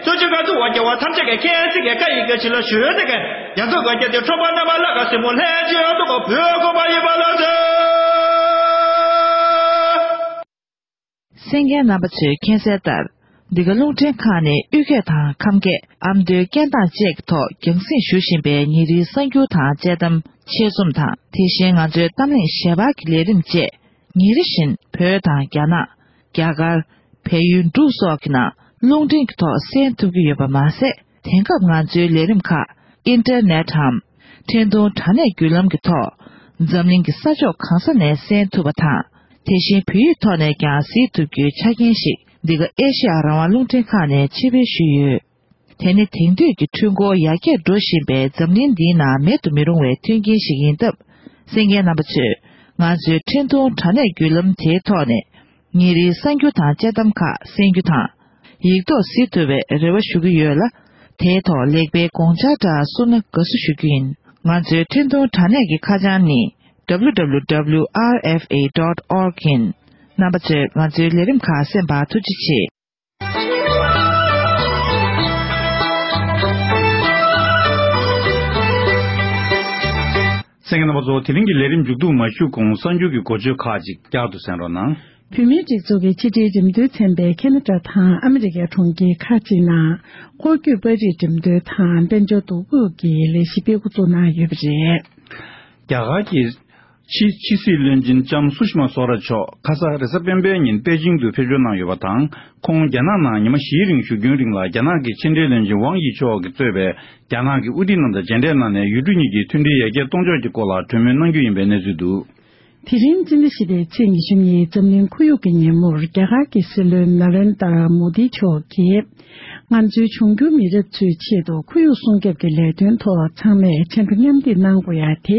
སུ་ཅི་ག་དུ་བ་ག་བ་ཐམ་ཅེ་ག་ཁེ་སི་ག་ག་ཡི་ག་ཆི་ལ་ཤོ་དེ་ག་ཡ་དོ་ག་ག་དེ་ཁྲོ་པ་ན་མ་ལ་ག་སི་མོ་ལྷན་ཅི་ཡ་དོ་ག་བོ་གོ་མ་ཡི་པ་ལ་ཟེ། གསན་མཁན་རྣམ་པ་ཚོས་མཁྱེན་གསལ་ལྟར། འདི་ག་རླུང་འཕྲིན་ཁང་ནི་དབུས་སྐད་དང་ཁམས་སྐད་ཨ་མདོའི་སྐད་གདངས་བཅས་ཀྱི་ཐོག་རྒྱང་སྲིང་ཞུ་བཞིན་པའི་ཉིན་རེའི་གསར་འགྱུར་དང་དཔྱད་གཏམ། ཆེད་རྩོམ་དང་། དེ་བཞིན་ང་ཚོའི་གཏམ་གླེང་ཞལ་པར་གྱི་ལས་རིམ་བཅས་ཉིན་རེ་བཞིན་བོད་དང་རྒྱ་ནག་རྒྱ་གར། བལ་ཡུལ་འབྲུག་སོགས་ཀྱི་ནང་རླུང་འཕྲིན་གྱི་ཐོག་གསན་ཐུབ་ཀྱི་ཡོད་པ་མ་ཟད། དེང་སྐབས་ང་ཚོའི་ལས་རིམ་ཁག་ཨིན་ཊར་ནེཊ་འམ། འཕྲིན་ཐུང་དྲ་གནས་བརྒྱུད་ལམ་གྱི་ཐོག་འཛམ་གླིང་གི་ས་ཕྱོགས་གང་ས་ནས་གསན་ཐུབ་པ་དང་། དེ་བཞིན་བོད་ཡིག་ཐོག་ནས་ཀྱང་གཟིགས་ཐུབ་རྒྱུའི་ཆ་རྐྱེན་ཞིག་ འདི་ག་ཨེ་ཤེ་ཡ་རང་དབང་རླུང་འཕྲིན་ཁང་ནས་ཆེད་ཕེབས་ཞུས་ཡོད། དེ་ནི་དེང་དུས་ཀྱི་འཕྲུལ་འཁོར་ཡར་རྒྱས་འགྲོ་བཞིན་པའི་འཛམ་གླིང་འདིའི་ནང་མེད་དུ་མི་རུང་བའི་མཐུན་རྐྱེན་ཞིག་ཡིན་སྟབས། གསན་མཁན་རྣམ་པ་ཚོས་ང་ཚོའི་འཕྲིན་གཏོང་དྲ་གནས་བརྒྱུད་ལམ་དེའི་ཐོག་ནས་ཉིན་རེའི་གསར་འགྱུར་དང་དཔྱད་གཏམ་ཁག་གསན་རྒྱུ་དང་། ཡིག་ཐོག་གཟིགས་ཐུབ་པའི་རེ་བ་ཞུ་གི་ཡོད་ལ། དེའི་ཐོག་ལེགས་སྤེལ་དགོངས་འཆར་འདྲ་གསུངས་ན་དགའ་བསུ་ཞུ་རྒྱུ་ཡིན། ང་ཚོའི་འཕྲིན་གཏོང་དྲ་གནས་ཀྱི་ཁ་བྱང་ནི་W W W R F A dot org ཡིན། རྣམ་པ་ཚོས་ང་ཚོའི་ལས་རིམ་ཁག་གསན་པར་ཐུགས་རྗེ་ཆེ། གསན་མཁན་རྣམ་པ་ཚོ། དེ་རིང་གི་ལས་རིམ་མཇུག་བསྡུ་མ་ཞུས་གོང་གསར་འགྱུར་གྱི་འགོ་བརྗོད་ཁག་ཅིག་བསྐྱར་དུ་གསན་རོགས་གནང་། བོད་མིའི་སྒྲིག་འཛུགས་ཀྱི་ཕྱི་དྲིལ་འགྲེམས་སྟོན་ཚན་པས་ཁེ་ན་ཌ་དང་ཨ་མི་རི་ཀའི་གྲོང་ཁྱེར་ཁག་ཅིག་ནང་སྐོར་སྐྱོད་པར་རིས་འགྲེམས་སྟོན་དང་དཔལ་འབྱོར་འདུ་འགོད་ཀྱི་ལས་གཞི་སྤེལ་འགོ་བཙུགས་གནང་ཡོད་པ་རེད། རྒྱ་གར་གྱི་ཕྱི་ཕྱི་སྲིད་བློན་ཆེན་ལྕམ་སུ་ཤི་མ་སོ་ར་མཆོག་ཁ་ས་རེས་གཟའ་སྤེན་པའི་ཉིན་པེ་ཅིང་དུ་ཕེབས་འབྱོར་གནང་ཡོད་པ་དང་། ཁོང་རྒྱ་ནག་ནང་ཉི་མ་བཞིའི་རིང་བཞུགས་རྒྱུན་རིང་ལ་རྒྱ་ནག་གི་ཕྱི་འབྲེལ་བློན་ཆེན་ཝང་དབྱི་མཆོག་གིས་གཙོས་པའི་རྒྱ་ནག་གི་དབུ་ཁྲིད་རྣམས་དང་མཇལ་འཕྲད་གནང་ནས་ཡུལ་གྲུ་གཉིས་ཀྱི་མཐུན་སྒྲིལ་ཡར་རྒྱས་གཏོང་ཕྱོགས་ཀྱི་སྐོར་ལ་གྲོས་མོལ་གནང་རྒྱུ་ཡིན་པའི་གནས་ཚུལ་འདུག། དེ་རིང་སྤྱི་ཟླ་བཞི་པའི་ཚེས་ཉི་ཤུ་གཉིས་འཛམ་གླིང་ཁོར་ཡུག་གི་ཉིན་མོར་རྒྱ་གར་གྱི་སྲིད་བློན་ན་རེན་དར་མོ་དི་མཆོག་གིས། ང་ཚོའི་འབྱུང་འགྱུར་མི་རབས་ཚོའི་ཆེད་དུ་ཁོར་ཡུག་སྲུང་སྐྱོབ་ཀྱི་ལས་དོན་ཐོག་ཚང་མས་ཆེན་པོ་མཉམ་འདེགས་གནང་དགོས་ཡ་དེ་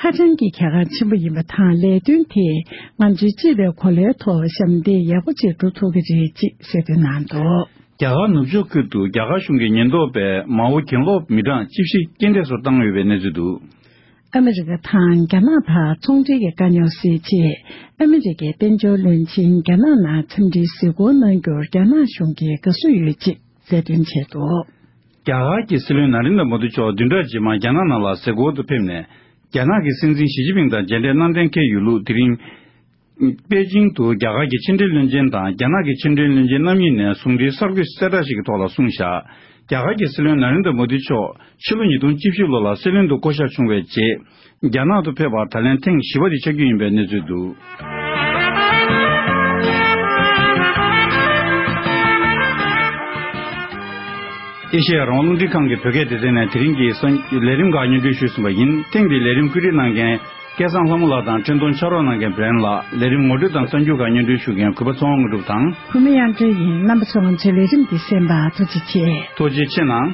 ཧ་ཅང་གི་གལ་འགངས་ཆེན་པོ་ཡིན་པ་དང་། ལས་དོན་དེས་ང་ཚོའི་སྤྱི་པའི་གོ་ལའི་ཐོག་ཞབས་འདེགས་ཡག་པོ་ཅིག་སྒྲུབ་ཐུབ་ཀྱི་རེད་ཅེས་གསལ་སྟོན་གནང་འདུག། རྒྱ་གར་ནུབ་ཕྱོགས་ཁུལ་དུ་རྒྱ་གར་གཞུང་གི་ཉེན་རྟོག་པས་མའོ་གྱེན་ལོག་མི་གྲངས་བཅུ་བཞི་རྐྱེན་འདས་སུ་བཏང་ཡོད་པའི་གནས་ཚུལ་འདུག། ཨ་མི་རི་ཀ་དང་རྒྱ་ནག་བར་ཚོང་འབྲེལ་གྱི་དཀའ་རྙོག་སེལ་ཆེད། ཨ་མི་རི་ཀའི་དཔལ་འབྱོར་བློན་ཆེན་རྒྱ་ནག་ནང་འཚམས་འདྲིའི་གཟིགས་སྐོར་གནང་རྒྱུར་རྒྱ་ནག་གཞུང་གིས་དགའ་བསུ་ཡོད་ཅེས་གསལ་སྟོན་བྱས་འདུག། རྒྱ་གར་གྱི་སྲིད་བློན་ན་རེན་དྲ་མོ་དི་མཆོག་བདུན་ཕྲག་རྗེས་མར་རྒྱ་ནག་ནང་ལ་གཟིགས་སྐོར་དུ་ཕེབས་ནས། རྒྱ་ནག་གི་སྲིད་འཛིན་ཞི་ཅིན་ཕིང་དང་མཇལ་འཕྲད་གནང་གཏན་འཁེལ་ཡོད་ལུགས། དེ་རིང་པེ་ཅིང་དུ་རྒྱ་གར་གྱི་ཕྱི་འབྲེལ་བློན་ཆེན་དང་རྒྱ་ནག་གི་ཕྱི་འབྲེལ་བློན་ཆེན་རྣམ་གཉིས་ནས་ཟུང་འབྲེལ་གསར་འགོད་གསལ་བསྒྲགས་ཤིག་གི་ཐོག་ལ་གསུངས་བཞག། རྒྱ་གར་གྱི་སྲིད་བློན་ན་རེན་དྲ་མོ་དི་མཆོག་ཕྱི་ལོ་ཉིས་སྟོང་བཅུ་བཞི་ལོ་ལ་སྲིད་བློན་དུ་བསྐོ་གཞག་བྱུང་བའི་རྗེས། རྒྱ་ནག་ཏུ་ཕེབས་པར་ད་ལན་ཐེངས་བཞི་པ་དེ་ཆགས་རྒྱུ་ཡིན་པའི་གནས་ཚུལ་འདུག། ཨེ་ཤེ་ཡ་རང་དབང་རླུང་འཕྲིན་ཁང་གི་བོད་སྐད་སྡེ་ཚན་ནས་དེ་རིང་གི་གསར་ལས་རིམ་ཁག་སྙན་སྒྲོན་ཞུས་ཟིན་པ་ཡིན། ཐེངས་འདིའི་ལས་རིམ་བཀོད་སྒྲིག་གནང་མཁན་སྐལ་བཟང་ལྷ་མོ་ལགས་དང་འཕྲིན་གཏོང་ཕྱག་རོགས་གནང་མཁན་བྷི་རེན་ལགས། ལས་རིམ་ངོ་སྤྲོད་དང་གསར་འགྱུར་ཁག་སྙན་སྒྲོན་ཞུ་མཁན་གུས་པ་ཚེ་དབང་དངོས་གྲུབ་དང་། བུ་མོ་དབྱངས་སྒྲོལ་ཡིན། རྣམ་པ་ཚོ་ང་ཚོའི་ལས་རིམ་འདི་གསན་པར་ཐུགས་རྗེ་ཆེ། ཐུགས་རྗེ་ཆེ་གནང་།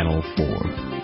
oh four.